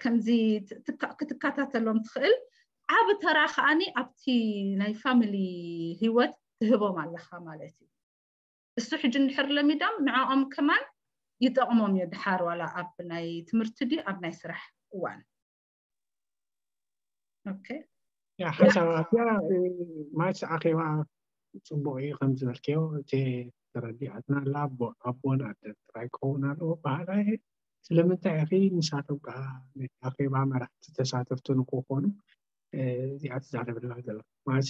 ከምዚ ክትከታተሎም ትኽእል። ዓብ ተራ ከኣኒ ኣብቲ ናይ ፋሚሊ ህይወት ትህቦም ኣለኻ ማለት እዩ። እሱ ሕጂ እንድሕር ለሚዶም ንዕኦም ከማን ይጠቕሞም እዩ ድሓር ዋላ ኣብ ናይ ትምህርቲ ድዩ ኣብ ናይ ስራሕ እዋን። ሓሳባት ያ ማለት ኣኼባ ፅቡቅ እዩ ከም ዝበልክዮ እቲ ተረዲኣትና ኣላ ኣቦን ኣደን ጥራይ ክኸውን ኣለዎ ባህላ እየ። ስለምንታይ ኢኺ ንሳቶም ከዓ ኣኼባ መራሕቲ ተሳተፍቲ ንክኾኑ እዚኣ ትዛረብልና ዘላ ማለት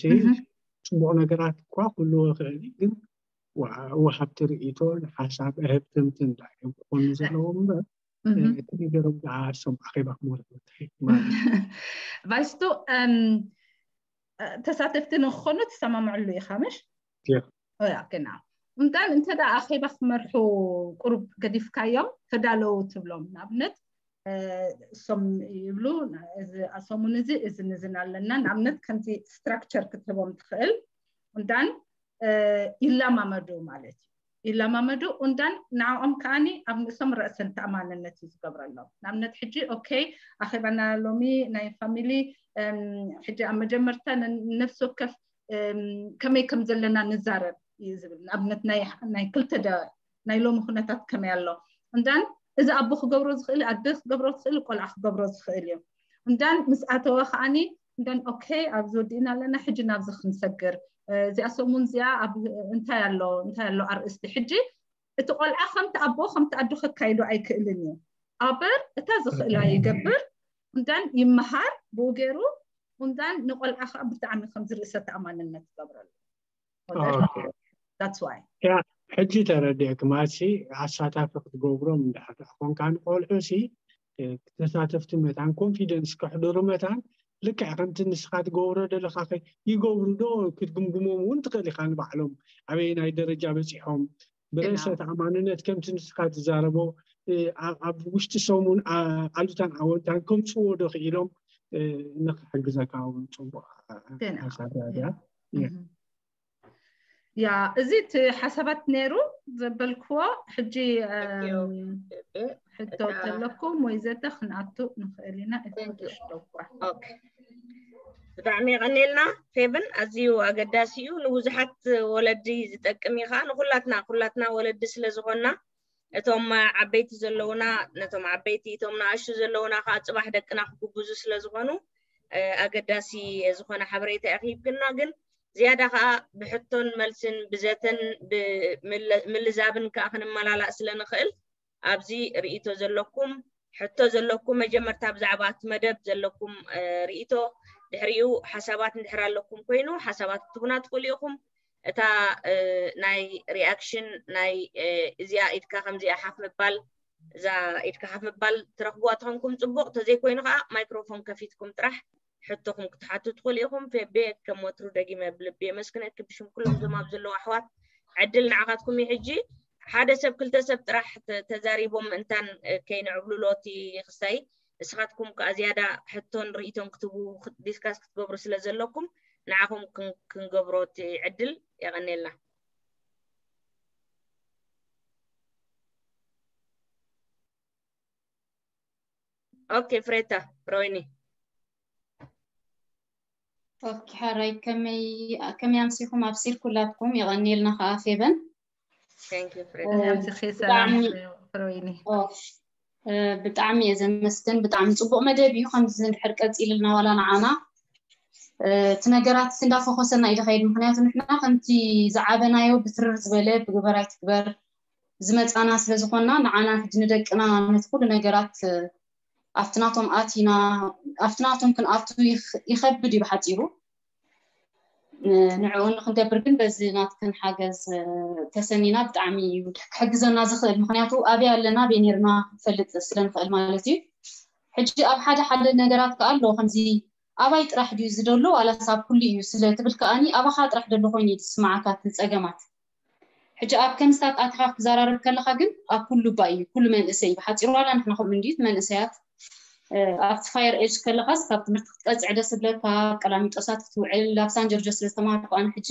ፅቡቅ ነገራት እኳ ክህልዎ ይኽእል ግን ወሃብቲ ርእይቶን ሓሳብ እህብትምትን እዮም ክኾኑ ዘለዎም እምበር እቲ ነገሮም ከዓ እሶም ኣኼባ ክመርሑ እንታይ ማለት እዩ? ቫይስቱ ተሳተፍቲ ንክኾኑ ትሰማምዕሉ ኢኻ ምሽ? ያ። ኦያ ገና እምዳን እንተ ደኣ ኣኼባ ክመርሑ ቁሩብ ገዲፍካዮም ተዳለዉ ትብሎም። ንኣብነት እሶም ይብሉ እዚ ሰሙን እዚ እዝን እዝን ኣለና። ንኣብነት ከምዚ ስትራክቸር ክትህቦም ትኽእል እምዳን ይለማመዱ ማለት እዩ። ይለማመዱ እንዳን ንዕኦም ከዓኒ ኣብ ንእሶም ርእሰን ተኣማንነት እዩ ዝገብረሎም። ንኣብነት ሕጂ ኦኬ ኣኼባና ሎሚ ናይ ፋሚሊ ሕጂ ኣብ መጀመርታ ነፍሲ ወከፍ ከመይ ከም ዘለና ንዛረብ እዩ ዝብል። ንኣብነት ናይ ክልተ ናይ ሎሚ ኩነታት ከመይ ኣሎ እንዳን እዚ ኣቦ ክገብሮ ዝኽእል ኣደ ክገብሮ ትኽእል ቆልዓ ክገብሮ ዝኽእል እዩ። እንዳን ምስ ኣተወ ከዓኒ እንዳን ኦኬ ኣብዚ ወዲእና ኣለና ሕጂ ናብዚ ክንሰግር እዚኣ ሰሙን እዚኣ ኣብ እንታይ ኣሎ እንታይ ኣሎ ኣርእስቲ ሕጂ እቲ ቆልዓ ከምቲ ኣቦ ከምቲ ኣዶ ከካይዶ ኣይክእልን እዩ። ኣበር እታ ዝኽእላ ይገብር እንዳን ይመሃር ብኡ ገይሩ እንዳን ንቆልዓ ከዓ ብጣዕሚ ከምዚ ርእሰ ተኣማንነት ትገብረሉ። That's why ሕጂ ተረዲእክ ማሲ ኣሳታፊ ክትገብሮም እንድሕር ደኣ ኮንካ ንቆልዑ ሲ ተሳተፍቲ መታን ኮንፊደንስ ከሕድሩ መታን ልክዕ ከምቲ ንስኻ ትገብሮ ዘለኻ ይገብሩ ዶ ክትግምግሞም እውን ትኽእል ኢኻ ንባዕሎም ኣበየናይ ደረጃ በፂሖም ብርእሰ ተኣማንነት ከምቲ ንስኻ ትዛረቦ ኣብ ውሽጢ ሰሙን ኣሉታን ኣወንታን ከምፅዎ ዶ ክኢሎም ንክሕግዘካ እውን ፅቡቅ ሓሳብ ያ ያ እዚ እቲ ሓሳባት ነይሩ ዘበልክዎ ሕጂ ሕቶ ተለኩም ወይ ዘተ ክንኣቱ ንኽእል ኢና እተሽደኳ ብጣዕሚ የቐኒልና ፌብን ኣዝዩ ኣገዳሲ እዩ ንብዙሓት ወለዲ ዝጠቅም እዩ ከዓ ንኩላትና ኩላትና ወለዲ ስለ ዝኾንና እቶም ዓበይቲ ዘለውና ነቶም ዓበይቲ እቶም ንኣሽቱ ዘለውና ከዓ ፅባሕ ደቅና ክጉብዙ ስለ ዝኾኑ ኣገዳሲ ዝኾነ ሓበሬታ ኢኺ ሂብክና ግን ዝያዳ ከዓ ብሕቶን መልስን ብዘተን ብምልዛብን ከዓ ክንመላላእ ስለ ንኽእል ኣብዚ ርእይቶ ዘለኩም ሕቶ ዘለኩም መጀመርታ ብዛዕባ እቲ መደብ ዘለኩም ርእይቶ ድሕሪኡ ሓሳባት እንድሕር ኣለኩም ኮይኑ ሓሳባት ክትቡና ትኽእሉ ኢኹም እታ ናይ reaction ናይ እዚኣ ኢድካ ከምዚኣ ሓፍ ምባል እዛ ኢድካ ሓፍ ምባል ትረኽብዋ ተኾንኩም ፅቡቕ ተዘይኮይኑ ከዓ ማይክሮፎን ከፊትኩም ጥራሕ ሕቶኹም ክትሓቱ ትኽእሉ ኢኹም ፌቤ ከም ወትሩ ደጊመ ብልቢ የመስግነኪ ብሽም ኩሎም ዞም ኣብ ዘለዉ ኣሕዋት ዕድል ንዓኻትኩም እዩ ሕጂ ሓደ ሰብ ክልተ ሰብ ጥራሕ ተዛሪቦም ምእንታን ከይንዕብልሎ እቲ ክስታይ እስኻትኩም ከዓ ዝያዳ ሕቶን ርእይቶን ክትቡ discuss ክትገብሩ ስለ ዘለኩም ንዓኹም ክንገብሮ እቲ ዕድል የቐንየልና ኦኬ ፍሬታ ሮይኒ ኦኬ ሓራይ ከመይ ከመይ ኣምሲኹም ኣብሲር ኩላትኩም የቐንየልና ከዓ ፌበን Thank you ፍሬታ ኣምሲኺ ሰላም ፍሬወይኒ ብጣዕሚ እየ ዘመስግን ብጣዕሚ ፅቡቅ መደብ እዩ ከምዚ እንድሕር ቀፂልልና ዋላ ንዓና እቲ ነገራት እንዳፈኮሰና እዩ ዝኸይድ ምክንያቱ ንሕና ከምቲ ዝዓበናዮ ብትርር ዝበለ ብግበር ኣይትግበር ዝመፃና ስለዝኮና ንዓና ሕጂ ንደቅና ነቲ ኩሉ ነገራት ኣብቲ ናቶም ኣቲና ኣብቲ ናቶም ክንኣቱ ይኸብድ እዩ ብሓፂሩ ንዕኡ ንክንገብር ግን በዚ ናትክን ሓገዝ ተሰኒና ብጣዕሚ እዩ ክሕግዘና ዝኽእል ምክንያቱ ኣበይ ኣለና ኣበይ ነርና ክንፈልጥ ስለንኽእል ማለት እዩ ሕጂ ኣብ ሓደ ሓደ ነገራት ከዓ ኣሎ ከምዚ ኣባይ ጥራሕ ድዩ ዝደሎ ዋላስ ኣብ ኩሉ እዩ ስለ ትብል ከኣኒ ኣባኻ ጥራሕ ደሎ ኮይኑ እዩ ዝስማዓካ እቲ ፀገማት ሕጂ ኣብ ከምስታት ኣትኻ ክዘራረብ ከለኻ ግን ኣብ ኩሉ ባ እዩ ኩሉ መንእሰይ እዩ ብሓፂሩ ዋላ ንሕና ከምኡ እንድዩ መንእሰያት ኣብቲ fire age ከለኻስ ካብ ትምህርቲ ክትቀፅዕ ደስ ዝብለካ ቀላሚጦሳት ክትውዕል ኣብ ሳንጀርጆ ስለ ዝተማሃርኩ ኣነ ሕጂ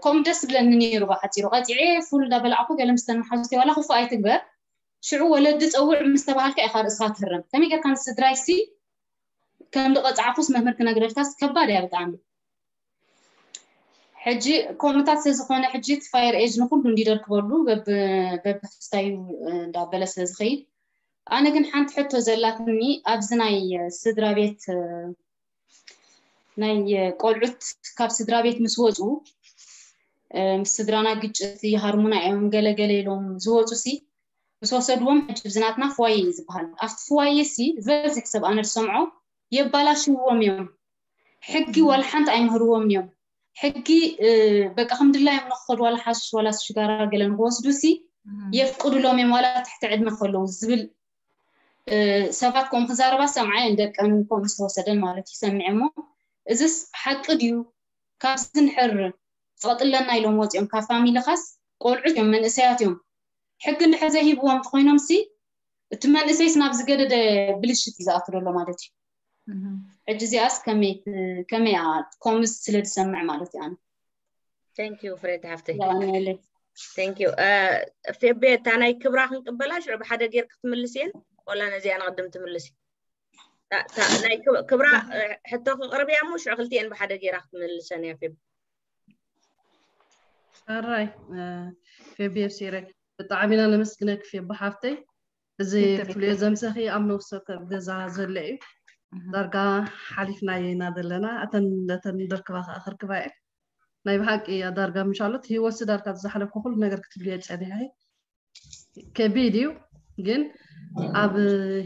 ከምኡ ደስ ዝብለኒ ነይሩ ብሓፂሩ ቀፂዐ ፉል እንዳበላዕኩ ገለ ምስተን መሓዙተይ ዋላ ክፉእ ኣይትግበር ሽዑ ወለዲ ፀውዕ ምስ ተባሃልካ ኢኻ ርእስኻ ትህረም ከመይ ጌርካ ንስድራይሲ ከም ዝቐፃዕኩስ መምህር ክነግረልካስ ከባድ እያ ብጣዕሚ ሕጂ ከምኡታት ስለዝኾነ ሕጂ እቲ fire age ንኩሉ እንዲደርክበሉ በብክስታዩ እንዳበለ ስለዝኸይድ ኣነ ግን ሓንቲ ሕቶ ዘላትኒ ኣብዚ ናይ ስድራ ቤት ናይ ቆልዑት ካብ ስድራ ቤት ምስ ወፁ ምስ ስድራና ግጭት ይሃርሙና እዮም ገለገለ ኢሎም ዝወፁ ሲ ምስ ወሰድዎም ሕጂ ብዝናትና ፍዋየ እዩ ዝበሃል ኣብቲ ፍዋየ ሲ ዝበዝሕ ሰብ ኣነ ዝሰምዖ የባላሽዎም እዮም ሕጊ ዋላ ሓንቲ ኣይምህርዎም እዮም ሕጊ በቃ ከም ድላዮም ንክኸዱ ዋላ ሓሽሽ ዋላ ሽጋራ ገለ ንክወስዱ ሲ የፍቅዱሎም እዮም ዋላ ትሕቲ ዕድመ ከለዉ ዝብል ሰባት ከምኡ ክዛረባ ሰምዓ እየን ደቀን ከምኡ ዝተወሰደን ማለት እዩ ሰሚዐ እሞ እዝስ ሓቂ ድዩ ካብዚ ንሕር ዝቐጥለና ኢሎም ወፂኦም ካብ ፋሚሊ ኻስ ቆልዑት እዮም መንእሰያት እዮም ሕጊ እንድሕር ዘይሂብዎም እንተኮይኖም ሲ እቲ መንእሰይስ ናብ ዝገደደ ብልሽት እዩ ዝኣቱ ዘሎ ማለት እዩ ሕጂ እዚኣስ ከመይ ከምስ ስለ ዝሰምዕ ማለት እዩ ኣነ Thank you ፍሬድ ሃፍተይ Thank you ፌቤ እታ ናይ ክብራ ክንቅበላ ሽዑ ብሓደ ጌር ክትምልስ እየን ቆላ ነዚኣ ንቅድም ትምልስ ናይ ክብራ ሕቶ ክቅርብ እያ እሞ ሽዑ ክልቲኤን ብሓደ ጌራ ክትምልሰን እያ ፌቤ ኣራይ ፌቤ ሲረ ብጣዕሚ ኢና ነመስግነክ ፌቤ ሓፍተይ እዚ ትብልዮ ዘምሰኺ ኣብ ነፍሲ ወከፍ ገዛ ዘሎ እዩ ዳርጋ ሓሊፍናዮ ኢና ዘለና እተን እተን ደርክባ ከዓ ክርክባ እየ ናይ ብሓቂ እያ ዳርጋ ምሻሎት ህይወት ዳርጋ ዝሓለፍኩ ኩሉ ነገር ክትብልዮ ፀኒሐ ከቢድ እዩ ግን ኣብ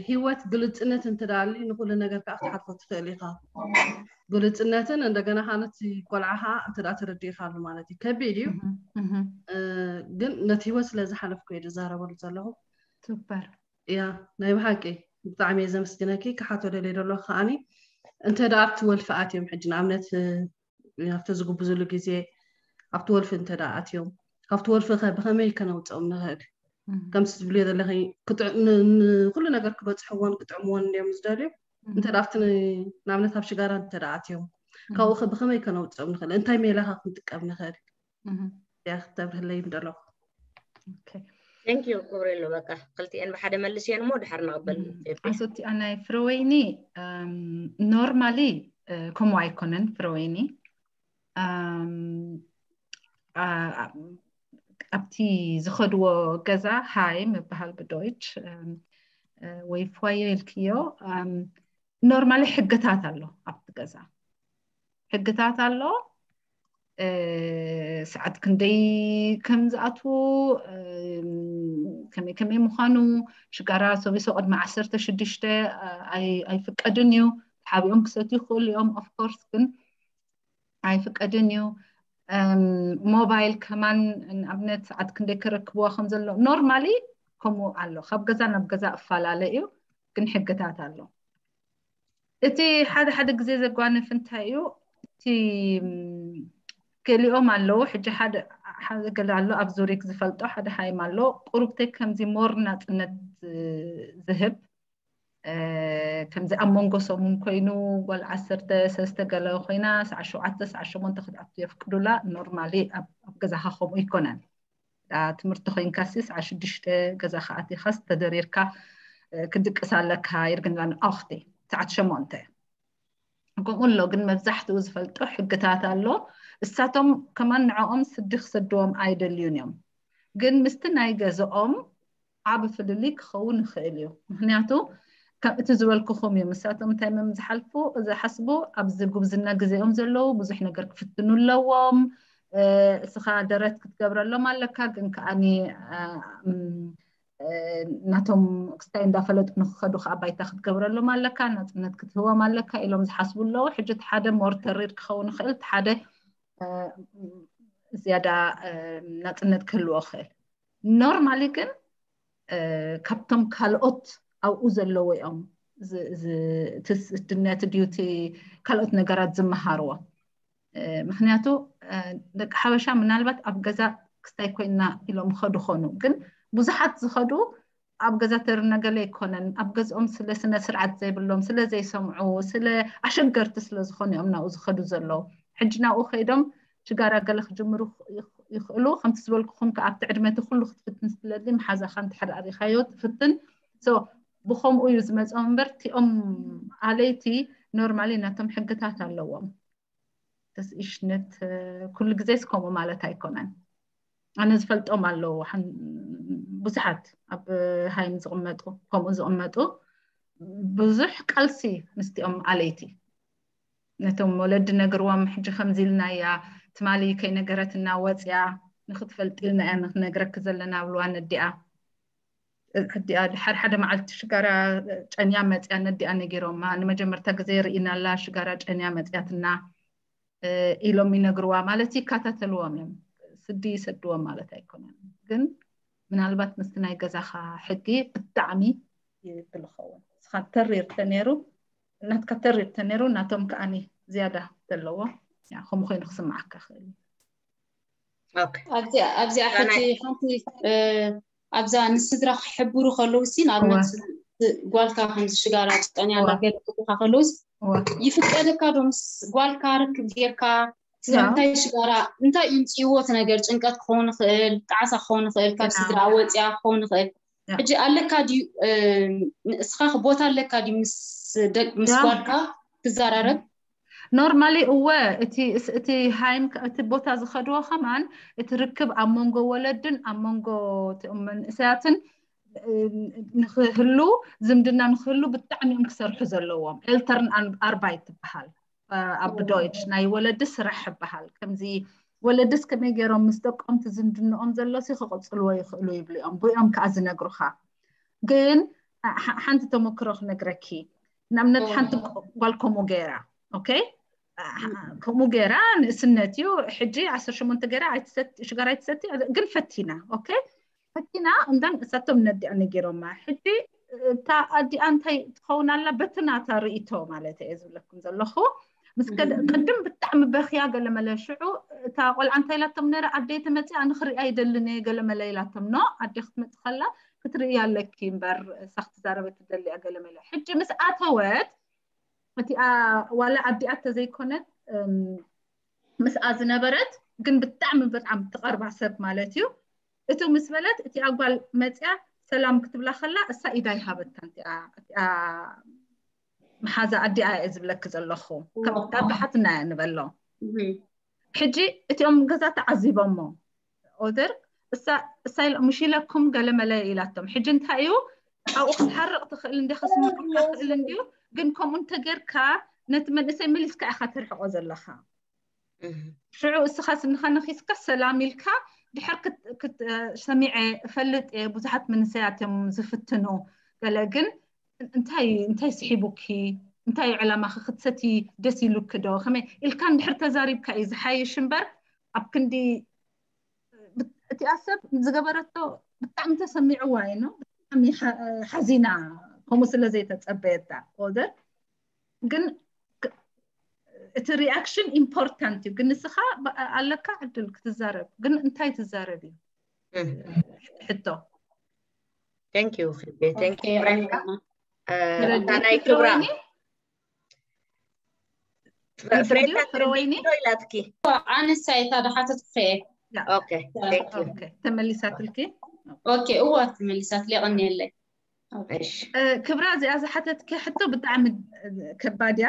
ሂወት ግልፅነት እንተዳሊ ንኩሉ ነገር ከዓ ክትሓልፎ ትኽእል ኢኻ። ግልፅነትን እንደገና ከዓ ነቲ ቆልዓ ከዓ እንተ ደኣ ተረዲእኻሉ ማለት እዩ። ከቢድ እዩ። ግን ነቲ ሂወት ስለ ዝሓለፍኩ እየ ዝዛረበሉ ዘለኹ። ሱፐር። ያ ናይ ብሓቂ ብጣዕሚ እየ ዘመስግነኪ። ክሓቶ ደልየ ዘሎ ከዓኒ እንተ ደኣ ኣብቲ ወልፊ ኣትዮም ሕጂ ንኣብነት ኣብቲ ዝጉብዝሉ ግዜ ኣብቲ ወልፊ እንተ ደኣ ኣትዮም ካብቲ ወልፊ ከ ብኸመይ ከነውፅኦም ንኽእል? ከምቲ ትብልዮ ዘለኺ ንኩሉ ነገር ክበፅሕዎን ክጥዕምዎን እንዲዮም ዝደልዩ። እንተ ኣብቲ ንኣብነት ኣብ ሽጋራ እንተ ኣትዮም ካብኡ ከ ብኸመይ ከነውፅኦም ንኽእል? እንታይ ሜላኻ ክንጥቀም ንኽእል? ያ ክተብርህለይ ምደለኹ። Thank you ክብሪ ኣሎ። በቃ ክልቲኤን ብሓደ መልስየን እሞ ድሓር ንቕበል። ኣንሶቲኣ ናይ ፍረወይኒ ኖርማሊ ከምኡ ኣይኮነን። ፍረወይኒ ኣብቲ ዝኸድዎ ገዛ ሃይ ምበሃል ብዶይች ወይ ፎየ ኢልክዮ። ኖርማሊ ሕግታት ኣሎ ኣብቲ ገዛ፣ ሕግታት ኣሎ። ሰዓት ክንደይ ከም ዝኣትዉ፣ ከመይ ከመይ ምዃኑ፣ ሽጋራ ሰቢሶ ቅድሚ ዓሰርተ ሽዱሽተ ኣይፍቀድን እዩ። ተሓቢኦም ክሰትዩ ይኽእሉ እዮም ኦፍኮርስ፣ ግን ኣይፍቀድን እዩ። ሞባይል ከማን ንኣብነት ሰዓት ክንደይ ከረክብዋ ከም ዘሎ ኖርማሊ ከምኡ ኣሎ። ካብ ገዛ ናብ ገዛ እፈላለ እዩ፣ ግን ሕግታት ኣሎ። እቲ ሓደ ሓደ ግዜ ዘጓንፍ እንታይ እዩ? እቲ ገሊኦም ኣለዉ። ሕጂ ሓደ ገለ ኣሎ ኣብ ዙሪክ ዝፈልጦ ሓደ ሃይም ኣሎ፣ ቁሩብተይ ከምዚ ሞር ናፅነት ዝህብ፣ ከምዚ ኣብ መንጎ ሰሙን ኮይኑ ጓል ዓሰርተ ሰለስተ ገለ ኮይና ሰዓ ሸውዓተ ሰዓ ሸሞንተ ክትኣቱ የፍቅዱላ። ኖርማሊ ኣብ ገዛኻ ከምኡ ይኮነን። ትምህርቲ ኮይንካሲ ሰዓ ሽዱሽተ ገዛ ከኣቲኻስ ተደሪርካ ክድቅስ ኣለካ። ይርግንላ ንኣኽቲ ሰዓት ሸሞንተ ከምኡ ኣሎ። ግን መብዛሕትኡ ዝፈልጦ ሕግታት ኣሎ። እሳቶም ከማን ንዕኦም ስዲ ክሰድዎም ኣይደልዩን እዮም። ግን ምስቲ ናይ ገዝኦም ዓቢ ፍልልይ ክኸውን ይኽእል እዩ። ምክንያቱ ከም እቲ ዝበልኩኹም እዩ። ምሳቶም እንታይ መም ዝሓልፉ ዝሓስቡ ኣብዚ ጉብዝና ግዜኦም ዘለዉ ብዙሕ ነገር ክፍትኑ ኣለዎም። እስኻ ደረት ክትገብረሎም ኣለካ፣ ግን ከዓኒ ናቶም ክስታይ እንዳፈለጡ ንክኸዱ ከዓ ባይታ ክትገብረሎም ኣለካ፣ ናፅነት ክትህቦም ኣለካ ኢሎም ዝሓስቡ ኣለዉ። ሕጂ እቲ ሓደ ሞር ተሪር ክኸውን ይኽእል፣ እቲ ሓደ ዝያዳ ናፅነት ክህልዎ ይኽእል። ኖርማሊ ግን ካብቶም ካልኦት ኣብኡ ዘለዉ እዮም ድነቲ ዲዩቲ ካልኦት ነገራት ዝመሃርዎ። ምክንያቱ ደቂ ሓበሻ ምናልባት ኣብ ገዛ ክስታይ ኮይና ኢሎም ይኸዱ ኾኑ፣ ግን ብዙሓት ዝኸዱ ኣብ ገዛ ተርነገለ ኣይኮነን። ኣብ ገዝኦም ስለ ስነ ስርዓት ዘይብሎም፣ ስለ ዘይሰምዑ፣ ስለ ኣሸገርቲ ስለ ዝኾኑ እዮም ናብኡ ዝኸዱ ዘለዉ። ሕጂ ናብኡ ከይዶም ሽጋራ ገለ ክጅምሩ ይኽእሉ። ከምቲ ዝበልኩኹም ከ ኣብቲ ዕድመ እቲ ኩሉ ክትፍትን ስለድሊ መሓዛኻ እንድሕር ኣሪኻዮ ትፍትን። ብኸምኡ እዩ ዝመፅኦም እምበር እቲኦም ኣለይቲ ኖርማሊ ናቶም ሕግታት ኣለዎም። ተስኢሽነት ኩሉ ግዜ ስከምኡ ማለት ኣይኮነን። ኣነ ዝፈልጦም ኣለዉ ብዙሓት ኣብ ሃይም ዝቕመጡ፣ ከምኡ ዝቕመጡ ብዙሕ ቃልሲ ምስቲኦም ኣለይቲ ነቶም ወለዲ ነግርዎም። ሕጂ ከምዚ ኢልናያ ትማሊ ከይነገረትና ወፅያ ንክትፈልጢ ኢልና እያ ንክነግረኪ ዘለና ብልዋ ነዲኣ። ኣዲኣ ድሓር ሓደ መዓልቲ ሽጋራ ጨንያ መፅያ ነዲኣ ነጊሮማ። ንመጀመርታ ግዜ ርኢናላ ሽጋራ ጨንያ መፅያትና ኢሎም ይነግርዋ ማለት ይከታተልዎም እዮም። ስዲ ይሰድዎም ማለት ኣይኮነን፣ ግን ምናልባት ምስቲ ናይ ገዛኻ ሕጊ ብጣዕሚ ይብል ይኸውን። ንስኻ ተሪር ተነይሩ ናትካ ተሪር ተነይሩ ናቶም ከዓኒ ዝያዳ ዘለዎ ከምኡ ኮይኑ ክስምዓካ ክእል። ኣብዚኣ ሕጂ ሓንቲ ኣብዛ ንስድራ ክሕብሩ ከለዉ ሲ ንኣብነት ጓልካ ከምዚ ሽጋራ ጨንያ ገለ ክብሉካ ከለውስ ይፍቀደካ ዶ ምስ ጓልካ ርክብ ጌርካ ስለምንታይ ሽጋራ እንታይ ይምፅእዎ እቲ ነገር ጭንቀት ክኸውን ይኽእል፣ ጣዕሳ ክኸውን ይኽእል፣ ካብ ስድራ ወፅያ ክኸውን ይኽእል። ሕጂ ኣለካ ድዩ ንስኻ ቦታ ኣለካ ድዩ ምስ ጓልካ ትዘራረብ? ኖርማሊ እወ እቲ ሃይም እቲ ቦታ ዝኸድዎ ከማን እቲ ርክብ ኣብ መንጎ ወለድን ኣብ መንጎ መንእሰያትን ንክህሉ ዝምድና ንክህሉ ብጣዕሚ እዮም ክሰርሑ ዘለዎም። ኤልተርን ኣርባይት ትበሃል ኣብ ዶይች ናይ ወለዲ ስራሕ ይበሃል። ከምዚ ወለድስ ከመይ ገይሮም ምስ ደቆም ዝምድንኦም ዘሎሲ ክቕፅልዎ ይኽእሉ ይብሉ እዮም። ብኦም ከዓ ዝነግሩኻ ግን ሓንቲ ተመክሮ ክነግረኪ። ንኣብነት ሓንቲ ጓል ከምኡ ገይራ፣ ኦኬ፣ ከምኡ ገይራ ንእስነት እዩ። ሕጂ ዓሰርተ ሸሞንተ ገይራ ሽጋራ ኣይትሰቲ፣ ግን ፈቲና፣ ኦኬ፣ ፈቲና። እንዳ ንሳቶም ነዲኣ ነጊሮማ። ሕጂ እታ ኣዲኣ እንታይ ትኸውን ኣላ? በቲ ናታ ርእይቶ ማለት እየ ዝብለኩም ዘለኹ። ምስ ቅድም ብጣዕሚ በኽያ ገለመለ። ሽዑ እታ ቆልዓ እንታይ ኢላቶም ነረ? ኣደይ ተመፂኣ ንክሪኣ ይደልን እየ ገለመለ ኢላቶም። ኖ፣ ኣደ ክትመፂ ከላ ክትርእያ ኣለኪ እምበር እሳ ክትዛረበ ትደልያ ገለመለ። ሕጂ ምስ ኣተወት እቲኣ ዋላ ኣዲኣ ተዘይኮነት ምስኣ ዝነበረት ግን ብጣዕሚ በጣም ትቐርባ ሰብ ማለት እዩ። እቱ ምስ በለት እቲኣ ጓል መፅያ ሰላም ክትብላ ከላ እሳ ኢዳ ይሃበታ። እቲኣ መሓዛ ኣዲኣ እየ ዝብለኪ ዘለኹ። ከም ብሓትና እያ ንበሎ። ሕጂ እቲኦም ገዛ ተዓዚቦሞ ኦደር እሳ ኢሎም ምሽ ኢለኩም ገለመለ ኢላቶም። ሕጂ እንታይ እዩ ኣብኡ ክትሓርቕ ትኽእል እንዲ ክስምዓካ ትኽእል እንዲዩ። ግን ከምኡ እንተጌርካ ነቲ መንእሰይ መሊስካ ኢኻ ትርሕቆ ዘለኻ። ሽዑ እስኻ ስንኻ ነኺስካ ሰላም ኢልካ ድሕር ሰሚዐ እፈልጥ እየ። ብዙሓት መንእሰያት እዮም ዝፍትኑ። ገለ ግን እንታይ እንታይ ስሒቡኪ እንታይ ዕላማኺ ክትሰቲ ደስ ኢሉኪ ዶ ከመይ ኢልካ እንድሕር ተዛሪብካ እዩ ዝሓይሽ እምበር ኣብ ክንዲ እቲኣ ሰብ ዝገበረቶ ብጣዕሚ ተሰሚዕዋ እዩ ነው ብጣዕሚ ሓዚና ከምኡ ስለ ዘይተፀበየታ ኦደር ግን እቲ reaction important እዩ ግን ንስኻ ኣለካ ዕድል ክትዛረብ ግን እንታይ ትዛረብ እዩ ሕቶ thank you thank you ናይ ክብራ ፍረወይኒ ኢላትኪ ኣነሳ እታ ድሓተት ክኸየ ተመሊሳትልኪ እዋ ተመሊሳት ሊቐኒየለይ ክብራ እዚኣ ዝሓተትኪ ሕቶ ብጣዕሚ ከባድ እያ።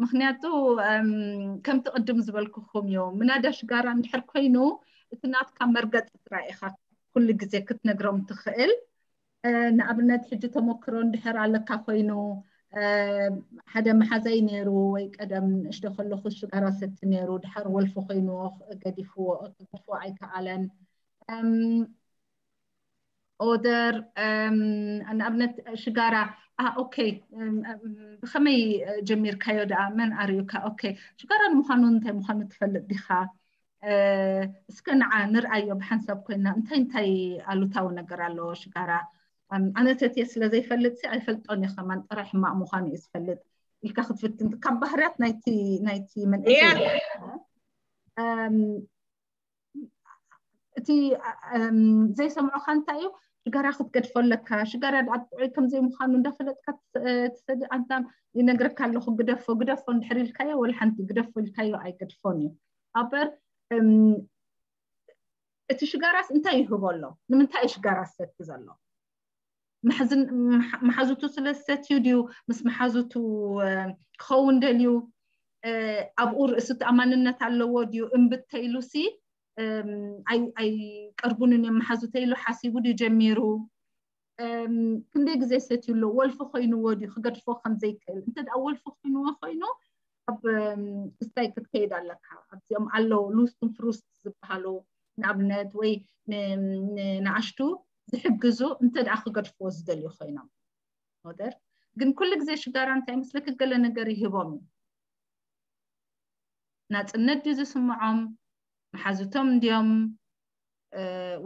ምክንያቱ ከምቲ ቅድም ዝበልኩኹም እዩ ምናዳ ሽጋራ እንድሕር ኮይኑ እቲ ናትካ መርገፂ ጥራይ ኢኻ ኩሉ ግዜ ክትነግሮም ትኽእል። ንኣብነት ሕጂ ተመክሮ እንድሕር ኣለካ ኮይኑ ሓደ መሓዛይ ነይሩ ወይ ቀደም ንእሽቶ ከለኹ ሽጋራ ሰቲ ነይሩ ድሓር ወልፊ ኮይንዎ ገዲፍዎ ክገድፎ ኣይከኣለን። ኦደር ንኣብነት ሽጋራ ኦኬ ብከመይ ጀሚርካዮ ደኣ መን ኣርእዩካ? ኦኬ ሽጋራ ንምዃኑ እንታይ ምዃኑ ትፈልጥ ዲኻ? እስከ ንዓ ንርኣዮ ብሓንሳብ ኮይና እንታይ እንታይ ኣሉታዊ ነገር ኣለዎ ሽጋራ? ኣነ ሰትየ ስለ ዘይፈልጥ ሲ ኣይፈልጦን እየ ከማን ጥራይ ሕማቕ ምዃኑ እየ ዝፈልጥ ኢልካ ክትፍትን ካብ ባህርያት ናይቲ ናይቲ መንእሰይ እቲ ዘይሰምዑካ እንታይ እዩ ሽጋራ ክትገድፎ ኣለካ ሽጋራ ድኣ ጥዑይ ከምዘይ ምዃኑ እንዳፈለጥካ ትሰዲ ኣንታ ይነግረካ ኣለኹ ግደፎ ግደፎ እንድሕር ኢልካዮ ወላ ሓንቲ ግደፎ ኢልካዮ ኣይገድፎን እዩ ኣበር እቲ ሽጋራስ እንታይ ይህቦ ኣሎ ንምንታይ እዩ ሽጋራ ዝሰቲ ዘሎ መሓዝን መሓዙቱ ስለ ዝሰትዩ ድዩ ምስ መሓዙቱ ክኸውን ደልዩ ኣብኡ ርእሱ ተኣማንነት ኣለዎ ድዩ እምብት ተይሉሲ ኣይቀርቡንን እዮም መሓዙተ ኢሉ ሓሲቡ ድዩ ጀሚሩ ክንደይ ግዜ ሰትዩ ኣሎ ወልፊ ኮይንዎ ድዩ ክገድፎ ከምዘይክእል እንተ ደኣ ወልፊ ኮይንዎ ኮይኑ ኣብ ክስታይ ክትከይድ ኣለካ ኣብዚኦም ኣለዉ ሉስቱን ፍሩስት ዝበሃሉ ንኣብነት ወይ ንኣሽቱ ዝሕግዙ እንተ ደኣ ክገድፍዎ ዝደልዩ ኮይኖም ሞደር ግን ኩሉ ግዜ ሽጋራ እንታይ መስለክ ገለ ነገር ይህቦም እዩ ናፅነት ድዩ ዝስምዖም መሓዙቶም እንዲዮም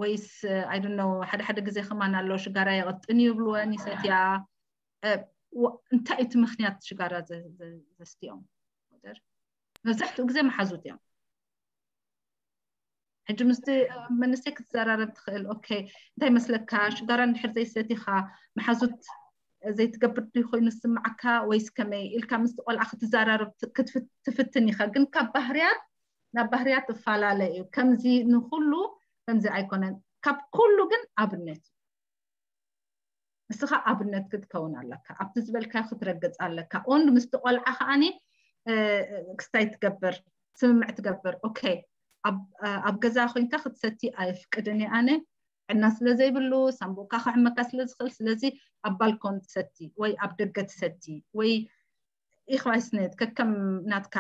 ወይስ ኣይድነው ሓደ ሓደ ግዜ ከማን ኣሎ ሽጋራ የቐጥን ይብልወን ይሰትያ እንታይ እቲ ምክንያት ሽጋራ ዘስትዮም መብዛሕትኡ ግዜ መሓዙት እዮም ሕጂ ምስቲ መንእሰይ ክትዘራረብ ትኽእል ኦኬ እንታይ መስለካ ሽጋራ እንድሕር ዘይሰቲኻ መሓዙት ዘይትገብር ድዩ ኮይኑ ዝስምዓካ ወይስ ከመይ ኢልካ ምስቲ ቆልዓ ክትዘራረብ ትፍትን ኢኻ ግን ካብ ባህርያት ናብ ባህርያት እፈላለ እዩ ከምዚ ንኩሉ ከምዚ ኣይኮነን ካብ ኩሉ ግን ኣብነት ንስኻ ኣብነት ክትከውን ኣለካ ኣብቲ ዝበልካ ክትረግፅ ኣለካ ኦንድ ምስቲ ቆልዓ ከዓኒ ክስታይ ትገብር ስምምዕ ትገብር ኦኬ ኣብ ገዛ ኮይንካ ክትሰቲ ኣይፍቅድን እየ ኣነ ዕና ስለ ዘይብሉ ሳምቡእካ ክሕመካ ስለ ዝኽእል ስለዚ ኣብ ባልኮን ትሰቲ ወይ ኣብ ደገ ትሰቲ ወይ ኢኽባይስነት ከከም ናትካ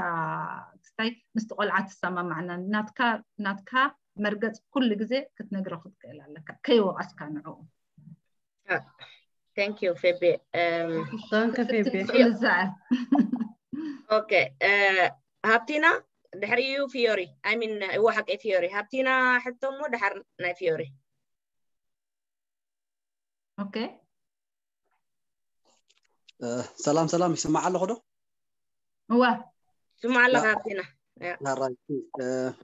ክስታይ ምስቲ ቆልዓ ትሰማማዕና ናትካ ናትካ መርገፅ ኩሉ ግዜ ክትነግሮ ክትክእል ኣለካ ከይወቀስካ ንዕኡ Thank you, Febe. Um, Danke, Febe. Okay. Uh, ሃብቲና ድሕሪኡ ፊዮሪ፣ I mean, እወ፣ ሓቀይ፣ ፊዮሪ። ሃብቲና ሕቶ እሞ ድሓር ናይ ፊዮሪ። Okay። ሰላም ሰላም፣ ይስማዕ ኣለኹ ዶ? እዋ። ስማዕ ኣለኻ፣ ሃብቲና።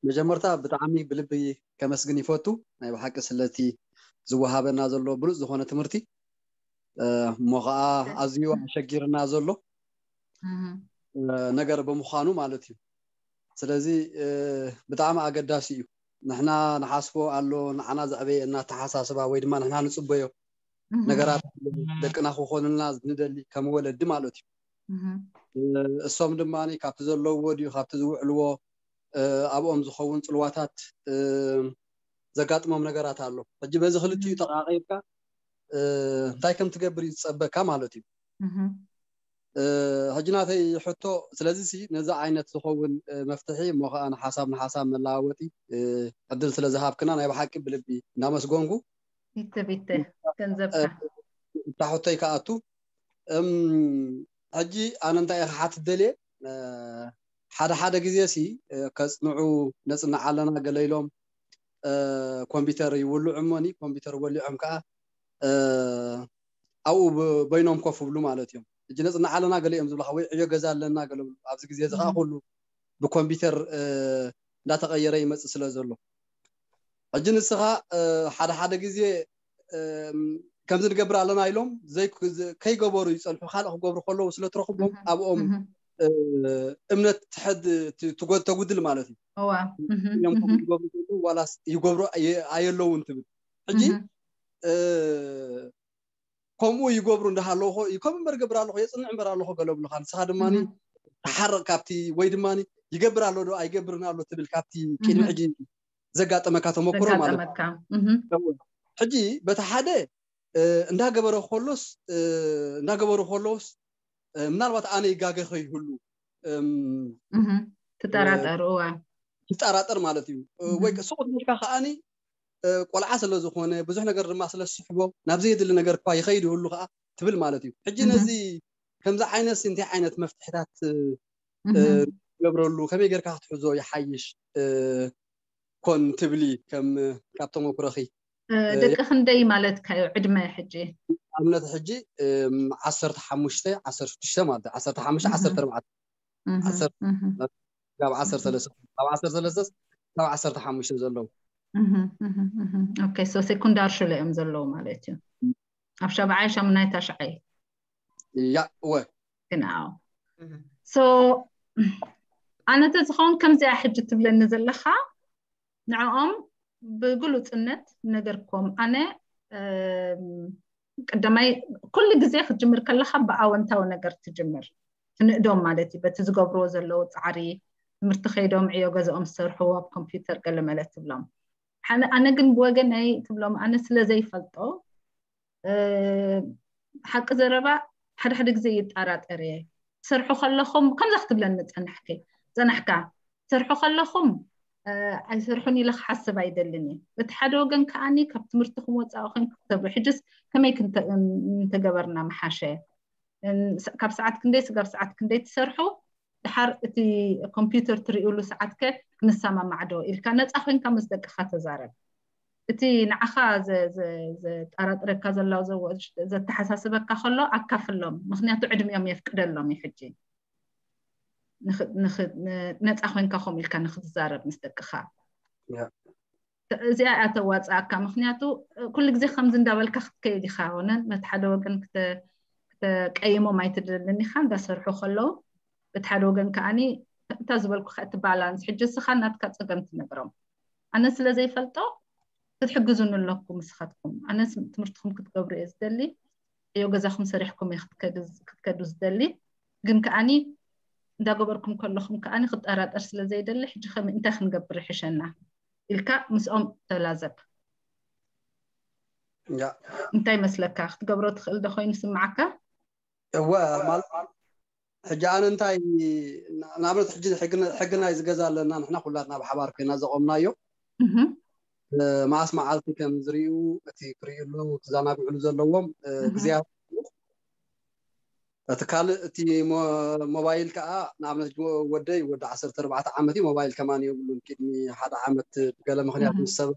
መጀመርታ ብጣዕሚ ብልቢ ከመስግን ይፈቱ፣ ናይ ብሓቂ ስለቲ ዝወሃበና ዘሎ ብሉፅ ዝኾነ ትምህርቲ፣ እሞ ከዓ ኣዝዩ ኣሸጊርና ዘሎ ነገር ብምዃኑ ማለት እዩ። ስለዚ ብጣዕሚ ኣገዳሲ እዩ። ንሕና ንሓስቦ ኣሎ፣ ንዓና ዘዕበየና ኣተሓሳስባ ወይ ድማ ንሕና ንፅበዮ ነገራት ደቅና ክኾኑልና ንደሊ ከም ወለዲ ማለት እዩ። እሶም ድማ ካብቲ ዘለውዎ ድዩ ካብቲ ዝውዕልዎ ኣብኦም ዝኸውን ፅልዋታት ዘጋጥሞም ነገራት ኣሎ። ሕጂ በዚ ክልቲኡ ተቃቂርካ እንታይ ከም ትገብር እዩ ዝፀበካ ማለት እዩ። ሕጂ ናተይ ሕቶ፣ ስለዚ ሲ ነዚ ዓይነት ዝኸውን መፍትሒ እሞ ከዓ ንሓሳብ ንሓሳብ መለዋወጢ ዕድል ስለ ዝሃብክና ናይ ብሓቂ ብልቢ እናመስገንኩ ይተቢተ ገንዘብካ እታ ሕቶይ ክኣቱ። ሕጂ ኣነ እንታይ እየ ክሓትት ደልየ፣ ሓደ ሓደ ግዜ ሲ ከፅንዑ ነፅንዕ ኣለና ገለ ኢሎም ኮምፒውተር ይውልዑ እሞኒ ኮምፒውተር ወሊዖም ከዓ ኣብኡ በይኖም ኮፍ ብሉ ማለት እዮም። ሕጂ ነፅንዕ ኣለና ገለ እዮም ዝብልካ ወይ ዕዮ ገዛ ኣለና ገለ ኣብዚ ግዜ እዚ ከዓ ኩሉ ብኮምፒውተር እንዳተቀየረ ይመፅእ ስለ ዘሎ ሕጂ ንስኻ ሓደ ሓደ ግዜ ከምዚ ንገብር ኣለና ኢሎም ከይገበሩ ይፀንሑ ካልእ ክገብሩ ከለዉ ስለትረኽቦም ኣብኦም እምነት ትሕድ ተጉድል ማለት እዩ። እዮም ከምኡ ዝገብሩ ዘለዉ ዋላስ ይገብሩ ኣየለውን ትብል። ሕጂ ከምኡ ይገብሩ እንዳሃለዉ ከም እምበር ገብር ኣለኹ የፅንዕ እምበር ኣለኹ ገለ ብሉካ ንስኻ ድማ ተሓርቕ ካብቲ ወይ ድማ ይገብር ኣሎ ዶ ኣይገብርን ኣሎ ትብል ካብቲ ቅድሚ ሕጂ ዘጋጠመካ ተመክሮ ማለት እዩ። ሕጂ በቲ ሓደ እንዳገበረ ከሎስ እንዳገበሩ ከለውስ ምናልባት ኣነ ይጋገ ከይህሉ ትጠራጠር እዋ ትጠራጠር ማለት እዩ። ወይ ሱቕ ትብልካ ከዓኒ ቆልዓ ስለ ዝኾነ ብዙሕ ነገር ድማ ስለ ዝስሕቦ ናብ ዘየድሊ ነገር እኳ ይኸይድ ይህሉ ከዓ ትብል ማለት እዩ። ሕጂ ነዚ ከምዚ ዓይነት እንታይ ዓይነት መፍትሕታት ገብረሉ ከመይ ጌርካ ክትሕዞ ይሓይሽ ኮን ትብሊ? ከም ካብ ተመኩሮኺ ደቂ ክንደይ ማለትካ እዩ ዕድመ ሕጂ? ኣብነት ሕጂ ዓሰርተ ሓሙሽተ ዓሰርተ ሽዱሽተ ማለት ዓሰርተ ሓሙሽተ ዓሰርተ ኣርባዕተ ካብ ዓሰርተ ሰለስተ ካብ ዓሰርተ ሰለስተ ካብ ዓሰርተ ሓሙሽተ ዘለዉ ኦኬ ሶ ሴኮንዳር ሽለ እዮም ዘለዉ ማለት እዩ። ኣብ ሻብዓይ ሻሙናይ ታሽዓይ ያ እወ ግን ኣዎ ሶ ኣነ ተዝኸውን ከምዚኣ ሕጂ ትብለኒ ዘለኻ ንዕኦም ብግሉፅነት ነገርኩም ኣነ ቀዳማይ ኩሉ ግዜ ክትጅምር ከለካ ብኣወንታዊ ነገር ትጅምር ትንእዶም ማለት እዩ በቲ ዝገብርዎ ዘለዉ ፃዕሪ ትምህርቲ ከይዶም ዕዮ ገዝኦም ዝሰርሕዎ ኣብ ኮምፒውተር ገለመለ ትብሎም ኣነ ግን ብወገነይ ትብሎም ኣነ ስለ ዘይፈልጦ ሓቂ ዘረባ ሓደ ሓደ ግዜ ይጠራጠር እየ ትሰርሑ ከለኹም ከምዛ ክትብለኒ ፀናሕኪ ፀናሕካ ትሰርሑ ከለኹም ኣይሰርሑን ኢለ ክሓስብ ኣይደልን እየ በቲ ሓደ ወገን ከዓኒ ካብ ትምህርትኩም ወፃኢ ኮይንኩም ክትሰብሩ ሕጅስ ከመይ እንተገበርና ምሓሸ ካብ ሰዓት ክንደይ ስጋብ ሰዓት ክንደይ ትሰርሑ ድሓር እቲ ኮምፒውተር ትርእሉ ሰዓት ከ ክንሰማማዕ ዶ ኢልካ ነፃ ኮይንካ ምስ ደቅካ ተዛረብ እቲ ንዓኻ ዘጠራጥረካ ዘላ ዘተሓሳስበካ ከሎ ኣካፍሎም ምክንያቱ ዕድሚኦም የፍቅደሎም እዩ ሕጂ ነፃ ኮይንካ ከምኡ ኢልካ ንክትዛረብ ምስ ደቅኻ እዚኣ እያ ተዋፅኣካ ምክንያቱ ኩሉ ግዜ ከምዚ እንዳበልካ ክትከይድ ኢካ ነ ነቲ ሓደ ወገን ክተቀይሞም ኣይትደልን ኢካ እንዳሰርሑ ከለዉ በቲ ሓደ ወገን ከዓኒ እታ ዝበልኩ እቲ ባላንስ ሕጂ እስኻ ናትካ ፀገም ትነግሮም ኣነ ስለ ዘይፈልጦ ክትሕግዙኒ ኣለኩም ንስኻትኩም ኣነ ትምህርትኩም ክትገብሩ እየ ዝደሊ ዕዮ ገዛኩም ሰሪሕኩም እየ ክትከዱ ዝደሊ ግን ከዓኒ እንዳገበርኩም ከለኹም ከዓኒ ክጠራጠር ስለ ዘይደሊ ሕጂ ከመይ እንታይ ክንገብር ይሕሸና ኢልካ ምስኦም ተላዘብ እንታይ መስለካ ክትገብሮ ትኽእል ዶ ኮይኑ ስምዓካ እወ ማለት ሕጂ ኣነ እንታይ ንኣብነት ሕጂ ሕግና ይዝገዛ ኣለና ንሕና ኩላትና ብሓባር ኮይና ዘቆምናዮ መዓስ መዓልቲ ከም ዝርእዩ፣ እቲ ክርእይሉ ክዘናግዕሉ ዘለዎም ግዜያት። እቲ ካልእ እቲ ሞባይል ከዓ ንኣብነት ወደይ ወዲ ዓሰርተ ኣርባዕተ ዓመት እዩ፣ ሞባይል ከማን የብሉን። ቅድሚ ሓደ ዓመት ብገለ ምክንያት ምስ ሰብ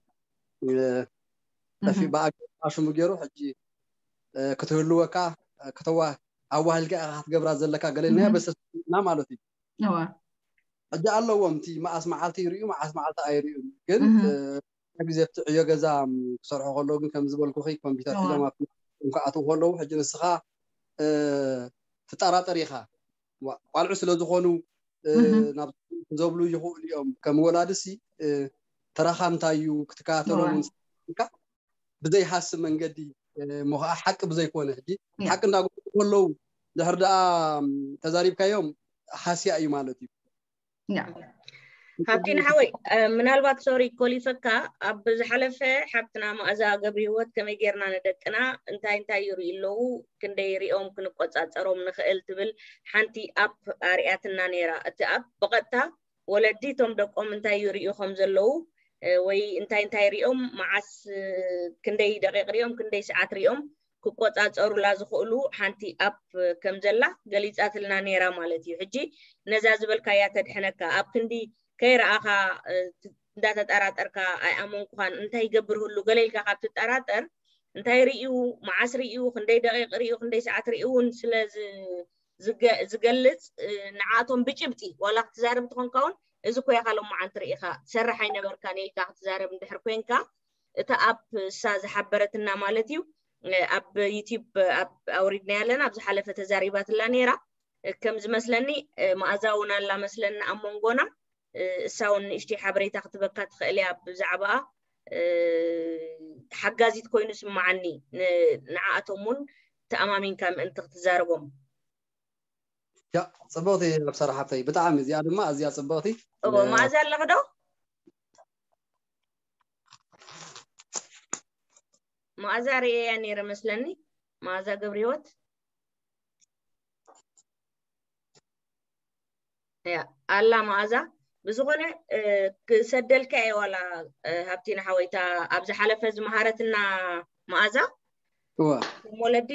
ጠፊ ብኣሽሙ ገይሩ ሕጂ ክትህልወካ ከተዋ ኣዋህልካ ኢኻ ክትገብራ ዘለካ ገለና በሰስና ማለት እዩ። ሕጂ ኣለዎም እቲ መዓስ መዓልቲ ይርእዩ መዓስ መዓልቲ ኣይርእዩ ግን ግዜ ኣብቲ ዕዮ ገዛ ክሰርሑ ከለዉ ግን ከም ዝበልኩኺ ኮምፒተር ሒዞም ኣብቲ ክኣትዉ ከለዉ ሕጂ ንስኻ ትጠራጠር ኢኻ። ቆልዑ ስለ ዝኾኑ ናብ ዘብሉ ይኽእሉ እዮም። ከም ወላድሲ ተራኻ እንታይ እዩ ክትከታተሎም ብዘይሃሲ መንገዲ እሞ ከዓ ሓቂ ብዘይኮነ ሕጂ ሓቂ እንዳገለፁ ከለዉ ድሕር ደኣ ተዛሪብካዮም ሃስያ እዩ ማለት እዩ። ሃብቲና ሓወይ ምናልባት ሶሪ ኮሊፈካ ኣብ ዝሓለፈ ሓብትና መኣዛ ገብሪ ህይወት ከመይ ጌርና ንደቅና እንታይ እንታይ ይርኢ ኣለዉ ክንደይ ሪኦም ክንቆፃፀሮም ንኽእል ትብል ሓንቲ ኣፕ ኣርያትና ነይራ። እቲ ኣፕ ብቐጥታ ወለዲ እቶም ደቆም እንታይ ይርእዩ ከም ዘለዉ ወይ እንታይ እንታይ ሪኦም መዓስ ክንደይ ደቂቕ ሪኦም ክንደይ ሰዓት ሪኦም ክቆፃፀሩላ ዝኽእሉ ሓንቲ ኣፕ ከም ዘላ ገሊፃትልና ነይራ ማለት እዩ። ሕጂ ነዛ ዝበልካያ ተድሕነካ ኣብ ክንዲ ከይረኣኻ እንዳተጠራጠርካ ኣይኣመንኩኻን እንታይ ይገብር ህሉ ገለ ኢልካ ካብ ትጠራጠር እንታይ ርእዩ መዓስ ርእዩ ክንደይ ደቂቕ ርእዩ ክንደይ ሰዓት ርእዩ እውን ስለ ዝገልፅ ንዓቶም ብጭብጢ ዋላ ክትዛረብ ትኾንካ እውን እዚ ኮያ ካልኦም መዓልቲ ርኢኻ ትሰርሕ ኣይነበርካን ኢልካ ክትዛረብ እንድሕር ኮንካ እታ ኣፕ እሳ ዝሓበረትና ማለት እዩ ኣብ ዩቲብ ኣውሪድና ያለና ኣብ ዝሓለፈ ተዛሪባትላ ነይራ ከም ዝመስለኒ መኣዛ እውን ኣላ መስለኒ ኣብ መንጎና እሳ እውን ንእሽተይ ሓበሬታ ክትበካ ትኽእል እያ ብዛዕባኣ ሓጋዚት ኮይኑ ስምዓኒ ንዓኣቶም እውን ተኣማሚንካ ምእንቲ ክትዛረቦም ያ ፅብቕቲ ኣብ ሰራ ሓብተይ ብጣዕሚ እዚኣ ድማ ኣዝያ ፅብቕቲ እዎ መኣዛ ኣለኽ ዶ መኣዛ ርእየያ ነይረ መስለኒ መኣዛ ገብረ ህይወት ኣላ መኣዛ ብዝኾነ ክሰደልካ እየ ዋላ ሃብቲና ሓወይታ ኣብ ዝሓለፈ ዝመሃረትና መኣዛ ወለዲ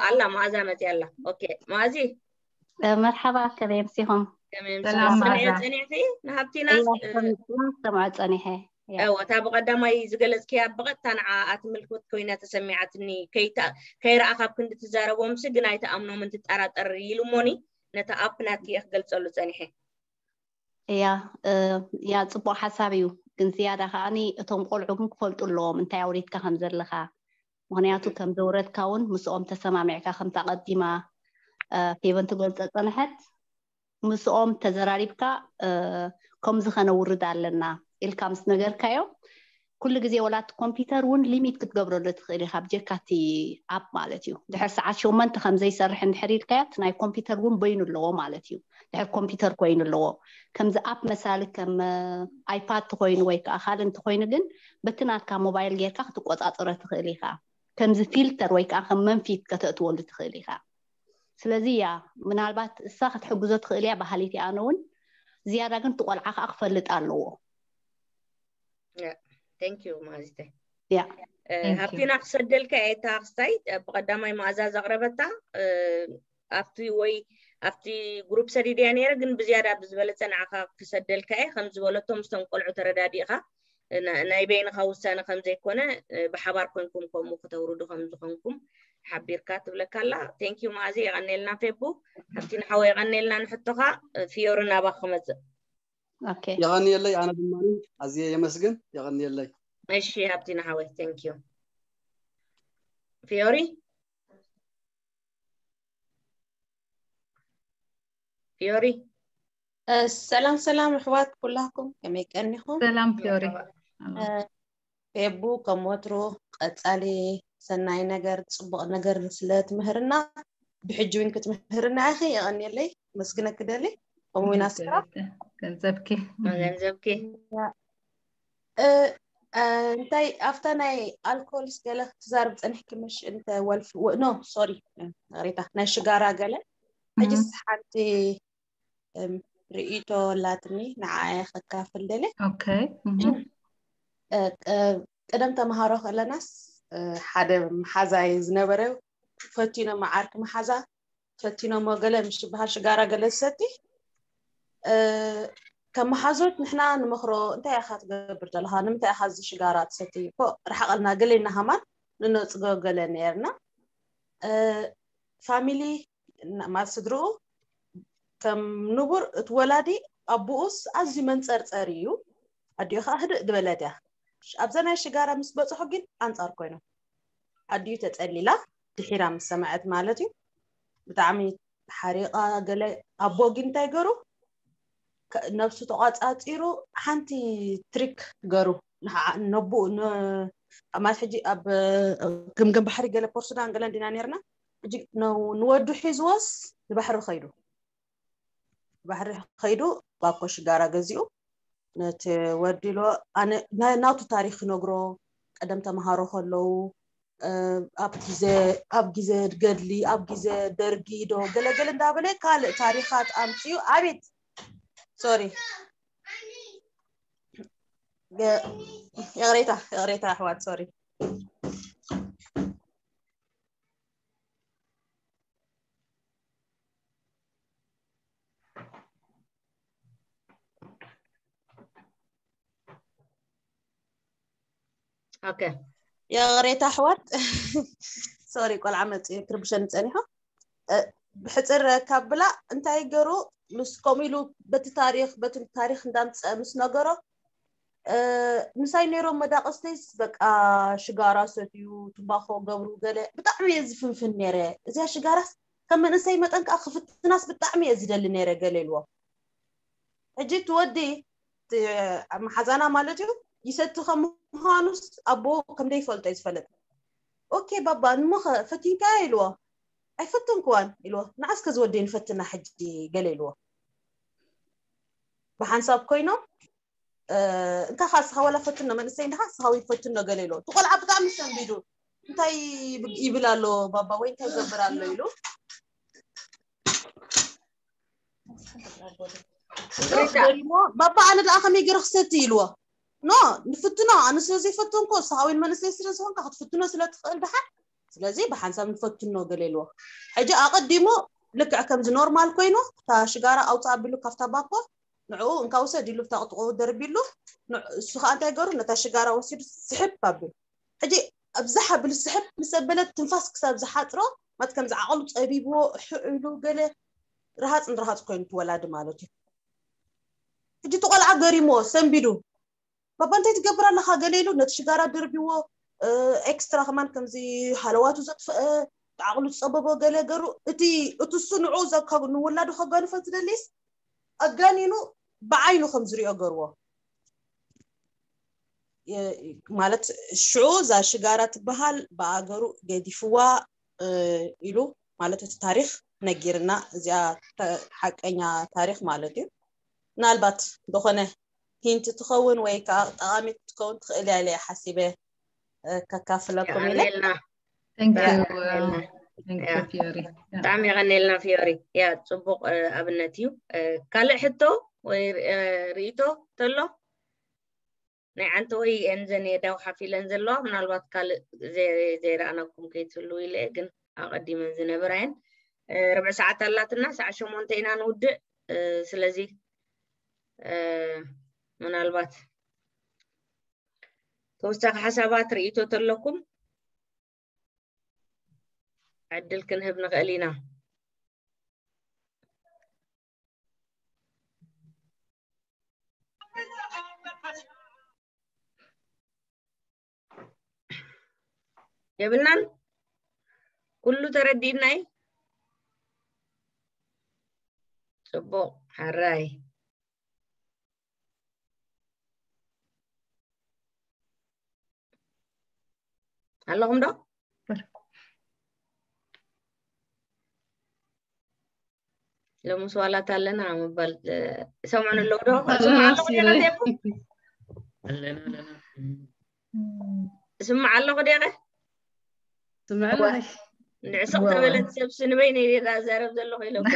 ኣላ መኣዛ መፅያ ኣላ ኦኬ መኣዚ መርሓባ ከመይ ኣምሲኹም ጸኒዕኺ ንሃብቲና ሰምዖ ጸኒሐ እታ ብቐዳማይ ዝገለጽክያ ብቐጥታ ንዓ ኣትምልክት ኮይና ተሰሚዓትኒ ከይረኣኻ ኣብ ክንዲ ትዛረቦምሲ ግን ኣይተኣምኖምን ትጠራጠር ኢሉ እሞኒ ነታ ኣፕ ናትኪ እየ ክገልጸሉ ጸኒሐ እያ እያ ጽቡቕ ሓሳብ እዩ ግን ዝያዳ ከዓኒ እቶም ቆልዑ ግን ክፈልጡ ኣለዎም እንታይ ኣውሪድካ ከም ዘለኻ ምኽንያቱ ከም ዘውረድካ እውን ምስኦም ተሰማሚዕካ ከምታ ቀዲማ ፌቨን ትገልጸ ጸንሐት ምስኦም ተዘራሪብካ ከምዚ ከነውርድ ኣለና ኢልካ ምስ ነገርካዮም ኩሉ ግዜ ወላ እቲ ኮምፒውተር እውን ሊሚት ክትገብረሉ ትኽእል ኢኻ ብጀካ እቲ ኣፕ ማለት እዩ ድሕር ሰዓት ሸመንተ ከም ዘይሰርሕ እንድሕር ኢልካዮ እቲ ናይ ኮምፒውተር እውን በይኑ ኣለዎ ማለት እዩ ድሕር ኮምፒውተር ኮይኑ ኣለዎ ከምዚ ኣፕ መሳሊ ከም ኣይፓድ ተኮይኑ ወይ ከዓ ካልእ እንተኮይኑ ግን በቲ ናትካ ሞባይል ጌርካ ክትቆፃፀሮ ትኽእል ኢኻ ከምዚ ፊልተር ወይ ከዓ ከም መንፊት ከተእትወሉ ትኽእል ኢኻ ስለዚ እያ ምናልባት እሳ ክትሕግዞ ትኽእል እያ በሃሊት ኣነ እውን ዝያዳ ግን ትቆልዓ ከዓ ክፈልጥ ኣለዎ thank you ማዚተ ያ ሃብቲና ክሰደልካ እየ እታ ክስታይ ብቀዳማይ መኣዛ ዘቕረበታ ኣብቲ ወይ ኣብቲ ግሩፕ ሰዲድያ ነይረ ግን ብዝያዳ ብዝበለፀ ንዓኻ ክሰደልካ እየ ከም ዝበለቶ ምስቶም ቆልዑ ተረዳዲእኻ ናይ በይንኻ ውሳነ ከም ዘይኮነ ብሓባር ኮንኩም ከምኡ ክተውርዱ ከም ዝኾንኩም ሓቢርካ ትብለካ ኣላ thank you መኣዚ የቐኔልና ፌቡ ሃብቲና ሓወ የቐኔልና ንሕቶኻ ፊዮሪ ናባ ክመፅእ የቐንየለይ ኣነ ድማ ኣዝየ የመስግን የቐንየለይ እሺ ሃብቲና ሓወ thank you ፊዮሪ ፊዮሪ ሰላም ሰላም ኣሕዋት ኩላኩም ከመይ ቀኒኹም ሰላም ፊዮሪ ፌቡ ከም ወትሩ ቀጻሊ ሰናይ ነገር ጽቡቕ ነገር ስለ ትምህርና ብሕጂ እውን ክትምህርና ኢኺ የቐንየለይ መስግነኪ ደሊ ከምኡ ኢና ስራ ገንዘብኪ ገንዘብኪ እንታይ ኣብታ ናይ ኣልኮልስ ገለ ክትዛርብ ፀኒሕኪ ምሽ እንተ ወልፍ ኖ ሶሪ ሬታ ናይ ሽጋራ ገለ ሕጅስ ሓንቲ ርእይቶ ኣላትኒ ንዓየ ከካፍል ደለ okay እ፣ እ፣ ቀደም ተምሃሮ ከለናስ፣ እ፣ ሓደ መሓዛይ ዝነበረ ፈቲኖ መዓርኪ መሓዛ ፈቲኖሞ ገለ ምስ ዝበሃል ሽጋራ ገለ ዝሰቲ፣ እ፣ ከም መሓዞት ንሕና ንመኽሮ፣ "እንታይ ኢኻ ትገብር ዘለኻ? ንምንታይ ኢኻ እዚ ሽጋራ ትሰቲ? እኮ ርሓቐልና" ገለ እናሃማን ንነጽጎ ገለ ነርና። እ፣ ፋሚሊ፣ ና-፣ ማለት ስድርኡ ከም ንቡር እቲ ወላዲ ኣቦኡስ ኣዝዩ መንጸርጸሪ እዩ። ኣዲኡ ኸዓ ህድእ ዝበለት እያ። ኣብዛ ናይ ሽጋራ ምስ በጽሑ ግን ኣንጻር ኮይኖም። ኣዲኡ ተጸሊላ ድሒራ ምስ ሰምዐት ማለት እዩ። ብጣዕሚ ሓሪቓ ገለ። ኣቦ ግን እንታይ ገሩ? ከ-፣ ነብሱ ተቋጻጺሩ ሓንቲ ትሪክ ገሩ። ንዓ-፣ ነቡ-፣ ን-፣ ኣብ ማለት ሕጂ ኣብ፣ እ፣ ገምገም ባሕሪ ገለ ፖርሱዳን ገለን ዲና ነርና። ሕጂ ን-፣ ንወዱ ሒዝዎስ ንባሕሪ ኸይዱ። ባሕሪ ኸይዱ ባኮ ሽጋራ ገዚኡ ነቲ ወዲ ኢሎ፣ ኣነ ናይ ናቱ ታሪኽ ክነግሮ፣ ቀደም ተምሃሮ ከለዉ፣ እ፣ ኣብ ግዜ፣ ኣብ ግዜ ገድሊ፣ ኣብ ግዜ ደርጊ ዶ ገለገለ እንዳበለ ካልእ ታሪኻት ኣምጺኡ። ኣቤት፣ ሶሪ፣ የ-፣ ይቕሬታ፣ ይቕሬታ ኣሕዋት፣ ሶሪ። ኦኬ። ይቕሬታ ኣሕዋት፣ ሶሪ፣ ቆልዓ መጽኡ ክርብሸኒ ጸኒሑ። እ፣ ብሕጽር ካብ ብላ እንታይ ገሩ፣ ምስ ከምኡ ኢሉ በቲ ታሪኽ፣ በቲ ታሪኽ እንዳምጸ ምስ ነገሮ፣ እ፣ ምሳይ ነይሮም መዳቕስተይስ በቃ ሽጋራ ሰትዩ፣ ትምባኾ ገብሩ ገለ ብጣዕሚ እየ ዝፍንፍን ነይረ። እዚኣ ሽጋራስ ከም መንእሰይ መጠን ከኣ ክፍትናስ ብጣዕሚ እየ ዝደሊ ነይረ ገለ ኢልዎ። ሕጂ እቲ ወዲ፣ እቲ መሓዛና ማለት እዩ፣ ይሰቲ ከም ምዃኑስ ኣቦኡ ከም ዘይፈልጦ እዩ ዝፈልጥ። "ኦኬ ባባ፣ እሞኸ ፈቲንካዮ?" ኢልዎ። "ኣይፈተንክዋን" ኢልዎ። "ንዓስከ ዝወደይ ንፈትና ሕጂ" ገለ ኢልዎ። ብሓንሳብ ኮይኖም፣ እ፣ "እንካኻ እስኻ ዋላ ፈትኖ፣ መንእሰይ እንዲኻ፣ እስኻ ወይ ፈትኖ" ገለ ኢልዎ። እቲ ቆልዓ ብጣዕሚ ሰንቢዱ፣ "እንታይ ይብ-፣ ይብል ኣሎ ባባ፣ ወይ እንታይ ይገብር ኣሎ?" ኢሉ። ሪታ። ገሪሞ፣ "ባባ፣ ኣነ ደኣ ከመይ ገይረ ክሰቲ?" ኢልዎ። "ኖ፣ ንፍትኖ፣ ኣነ ስለ ዘይፈተንኮ፣ ንስኻ እውን መንእሰይ ስለ ዝኾንካ ክትፍትኖ ስለ ትኽእል ደሓን፣ ስለዚ ብሓንሳብ ንፈትኖ" ገለ ኢልዎ። ሕጂ ኣቐዲሙ ልክዕ ከምዚ ኖርማል ኮይኑ፣ እታ ሽጋራ ኣውፅእ ኣቢሉ ካብታ ባኮ፣ ንዕኡ እንካ ውሰድ ኢሉ ብታ ጥቕኡ ደርቢሉ፣ ንዕ-፣ እሱ ከዓ እንታይ ገሩ? ነታ ሽጋራ ወሲዱ ስሕብ ኣቢሉ። ሕጂ ኣብዛ ሓብል ስሕብ ምስ ኣበለ ትንፋስ ክሳብ ዝሓፅሮ፣ ማለት ከምዚ ዓቕሉ ፀቢብዎ፣ እሑ ኢሉ ገለ ረሃፅ ንረሃፅ ኮይኑ እቲ ወላዲ ማለት እዩ። ሕጂ እቲ ቆልዓ ገሪምዎ፣ ሰንቢዱ፣ "ባባ እንታይ ትገብር ኣለኻ?" ገለ ኢሉ ነቲ ሽጋራ ደርቢዎ፣ እ፣ ኤክስትራ ከማን ከምዚ ሃለዋቱ ዘጥፈአ፣ ዓቕሉ ዝፀበቦ ገለ ገሩ፣ እቲ፣ እቲ እሱ ንዑ ዘካ-፣ ንውላዱ ከጋንፎ ዝደሊስ ኣጋኒኑ ብዓይኑ ከም ዝሪኦ ገርዎ። የ-፣ ማለት ሽዑ እዛ ሽጋራ ትበሃል ብኣገሩ ገዲፍዋ፣ እ፣ ኢሉ ማለት እቲ ታሪኽ ነጊርና፣ እዚኣ ተ-፣ ሓቀኛ ታሪኽ ማለት እዩ። ምናልባት ዝኾነ ሂንት ትኸውን ወይ ከዓ ጠቓሚት ትኸውን ትኽእል እያ ኢለ እየ ሓሲበ፣ እ፣ ከካፍለኩም ኢለ። የቐንየልና። Thank you፣ ብጣዕሚ የቐንየልና። Thank you፣ ያ። ፊዮሪ። ያ። ብጣዕሚ የቐንየልና ፊዮሪ። ያ፣ ጽቡቕ፣ እ፣ ኣብነት እዩ። እ፣ ካልእ ሕቶ ወይ፣ እ፣ ርእይቶ ተሎ? ናይ ዓንተወይ እየን ዘን የዳው ሓፍ ኢለን ዘለዋ፣ ምናልባት ካልእ ዘ-፣ ዘይረኣናኩም ከይትህልዉ ኢለ እየ፣ ግን ኣቐዲመን ዝነበራ እየን። እ፣ ርብዒ ሰዓት ኣላትና፣ ሰዓት ሸሞንተ ኢና ንውድእ። እ፣ ስለዚ፣ እ፣ ምናልባት ተወሳኺ ሓሳባት ርእይቶ ተለኩም ዕድል ክንህብ ንኽእል ኢና። የብልናን? ኩሉ ተረዲእናይ? ጽቡቕ፣ ሕራይ። ኣለኹም ዶ? ሎምስ ዋላት ኣለና ምባል፣ እ፣ ይሰምዑን ኣለዉ ዶ? ኣለና፣ እስምዕ ኣለኹ ዲኻ፣ ሲረ። ቴቡ? ኣለና፣ ኣለና። እም። እስምዕ ኣለኹ ዲኻ? ስምዕ እዋ፣ ኣለኺ። እንድዒ ስቕ እዋ፣ እዋ። ተበለት ሰብሲ ንበይነይ እየ ዝዛረብ ዘለኹ ኢለ እኮ።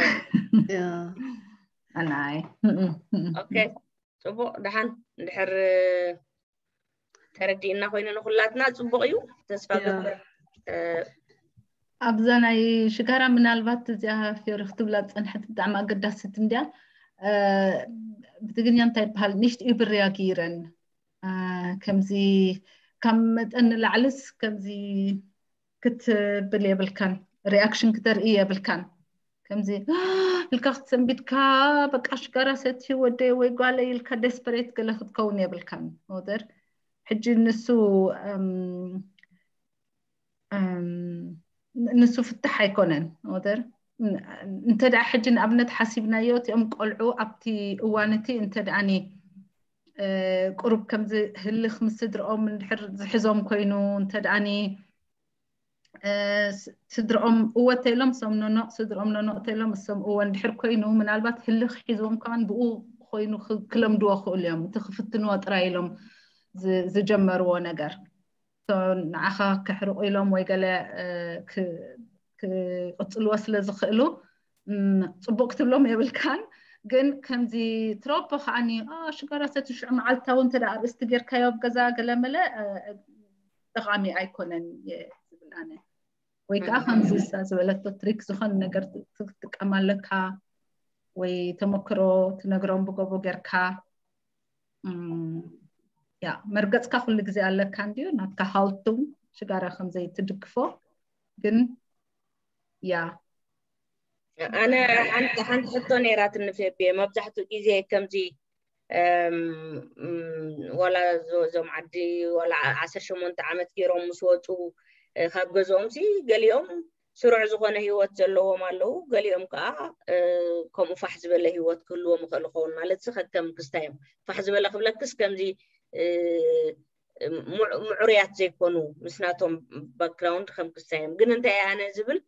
ያ። ኣናይ። ኦኬ፣ ጽቡቕ፣ ደሓን። እንድሕር፣ እ፣ ተረዲእና ኮይኑ ንኩላትና ጽቡቕ እዩ። ተስፋ ገብር ኣብዛ ናይ ሽጋራ ምናልባት እዚኣ ፊዮሪ ክትብላ ዝፀንሐት ብጣዕሚ ኣገዳሲት እንድያ። ብትግርኛ እንታይ ይበሃል? Nicht überreagieren። ከምዚ ካብ መጠን ንላዕልስ ከምዚ ክትብል የብልካን፣ ሪኣክሽን ክተርኢ የብልካን። ከምዚ ኢልካ ክትሰንቢድካ በቃ ሽጋራ ሰቲ ወደይ ወይ ጓለይ ኢልካ ደስፐሬት ገለ ክትከውን የብልካን። ወደር ሕጂ ንሱ ንሱ ፍታሕ ኣይኮነን። ወደር እንተ ደኣ ሕጂ ንኣብነት ሓሲብናዮ እቲኦም ቆልዑ ኣብቲ እዋን እቲ እንተ ደኣኒ ቁሩብ ከምዚ ህልኽ ምስ ስድርኦም እንድሕር ዝሕዞም ኮይኑ እንተ ደኣኒ ስድርኦም እወ ተኢሎም እሶም ኖኖ ስድርኦም ኖኖ ተኢሎም እሶም እወ እንድሕር ኮይኑ ምናልባት ህልኽ ሒዝዎም ከማን ብኡ ኮይኑ ክለምድዎ ክእሉ እዮም። እቲ ክፍትንዎ ጥራይ ኢሎም ዝጀመርዎ ነገር ንዓኻ ከሕርቑ ኢሎም ወይ ገለ ክቅፅልዎ ስለ ዝኽእሉ ፅቡቅ ክትብሎም የብልካን። ግን ከምዚ ትሮፖ ከዓኒ ሽጋራ ሰቲ ሽዑ መዓልታዊ እንተ ኣርእስቲ ጌርካዮ ኣብ ገዛ ገለመለ ጠቃሚ ኣይኮነን ዝብል ኣነ። ወይ ከዓ ከምዚ እሳ ዝበለቶ ትሪክ ዝኾነ ነገር ክትጥቀም ኣለካ ወይ ተመክሮ ትነግሮም ብጎቦ ጌርካ ያ መርገፅካ ኩሉ ግዜ ኣለካ እንድዩ ናትካ ሃልቱ ሽጋራ ከምዘይትድግፎ ግን ያ ኣነ ሓንቲ ሓንቲ ሕቶ ነይራትኒ ፌቤ መብዛሕትኡ ግዜ ከምዚ ዋላ እዞም ዓዲ ዋላ ዓሰርተ ሸሞንተ ዓመት ገይሮም ምስ ወፁ ካብ ገዝኦም ሲ ገሊኦም ስሩዕ ዝኾነ ህይወት ዘለዎም ኣለዉ። ገሊኦም ከዓ ከምኡ ፋሕ ዝበለ ህይወት ክህልዎም ይኽእል ይኸውን ማለት ሲ ከከም ክስታዮም ፋሕ ዝበለ ክብለክስ ከምዚ ምዑርያት ዘይኮኑ ምስ ናቶም ባክግራውንድ ከም ክስታዮም ግን እንታይ ኣነ ዝብል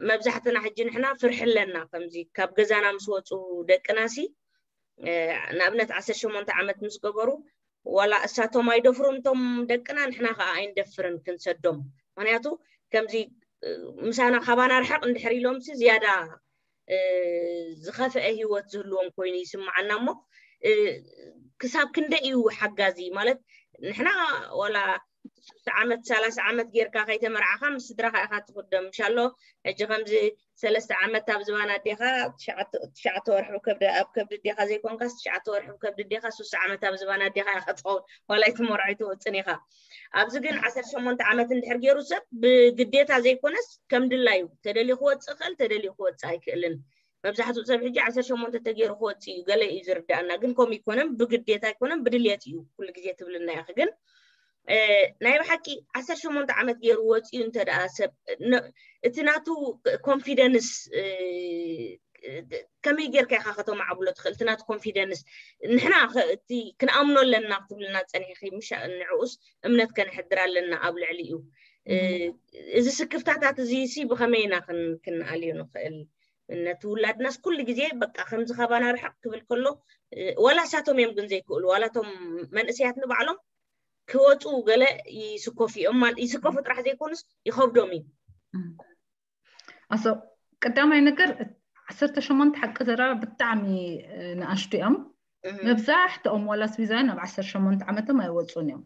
መብዛሕትና ሕጂ ንሕና ፍርሒ ኣለና ከምዚ ካብ ገዛና ምስ ወፁ ደቅና ሲ ንኣብነት ዓሰርተ ሸሞንተ ዓመት ምስ ገበሩ ዋላ እሳቶም ኣይደፍሩን እቶም ደቅና ንሕና ከዓ ኣይንደፍርን ክንሰዶም ምክንያቱ ከምዚ ምሳና ካባና ርሕቕ እንድሕር ኢሎም ሲ ዝያዳ ዝኸፍአ ህይወት ዝህልዎም ኮይኑ ይስምዓና እሞ ክሳብ ክንደ እዩ ሓጋዚ ማለት ንሕና ዋላ ዓመት ሰላሳ ዓመት ጌርካ ከይተመርዓኻ ምስ ስድራኻ ኢኻ ትኽደም ምሻሎ ሕጂ ከምዚ ሰለስተ ዓመት ኣብ ዝባን ኣዴኻ ትሽዓተ ወርሒ ከብዲ ኣብ ከብዲ ኣዴኻ ዘይኮንካስ ትሽዓተ ወርሒ ከብዲ ኣዴኻ ሱሳ ዓመት ኣብ ዝባን ኣዴኻ ኢኻ ትኸውን ዋላ ኣይትመርዖ ኣይትወፅን ኢኻ ኣብዚ ግን ዓሰርተ ሸሞንተ ዓመት እንድሕር ገይሩ ሰብ ብግዴታ ዘይኮነስ ከም ድላዩ ተደልዩ ክወፅእ ክእል ተደልዩ ክወፅእ ኣይክእልን መብዛሕትኡ ሰብ ሕጂ ዓሰርተ ሸሞንተ ተገይሩ ክወፅእ እዩ ገለ እዩ ዝርዳእና ግን ከምኡ ይኮነን ብግዴታ ኣይኮነን ብድልየት እዩ ኩሉ ግዜ ትብልና ኢኺ ግን ናይ ብሓቂ ዓሰርተ ሸሞንተ ዓመት ገይሩ ወፂኡ እንተ ደኣ ሰብ እቲ ናቱ ኮንፊደንስ ከመይ ጌርካ ኢኻ ከተማዕብሎ ትኽእል እቲ ናቱ ኮንፊደንስ ንሕና እቲ ክንኣምኖ ኣለና ክትብልና ፀኒሕኺ ምሽ ንዕኡስ እምነት ከነሕድር ኣለና ኣብ ልዕሊ እዩ እዚ ስክፍታታት እዚ ሲ ብኸመይ ኢና ክንኣልዮ ንኽእል ነቲ ውላድናስ ኩሉ ግዜ በቃ ከምዚ ካባና ርሕቕ ክብል ከሎ ዋላ እሳቶም እዮም ግን ዘይክእሉ ዋላቶም መንእሰያት ንባዕሎም ክወፁ ገለ ይስከፉ እዮም ማለት ይስከፉ ጥራሕ ዘይኮኑስ ይኸብዶም እዩ ኣሶ ቀዳማይ ነገር ዓሰርተ ሸሞንተ ሓቂ ዘረባ ብጣዕሚ ንኣሽቱ እዮም መብዛሕትኦም ዋላ ስዊዛውያን ኣብ ዓሰርተ ሸሞንተ ዓመቶም ኣይወፁን እዮም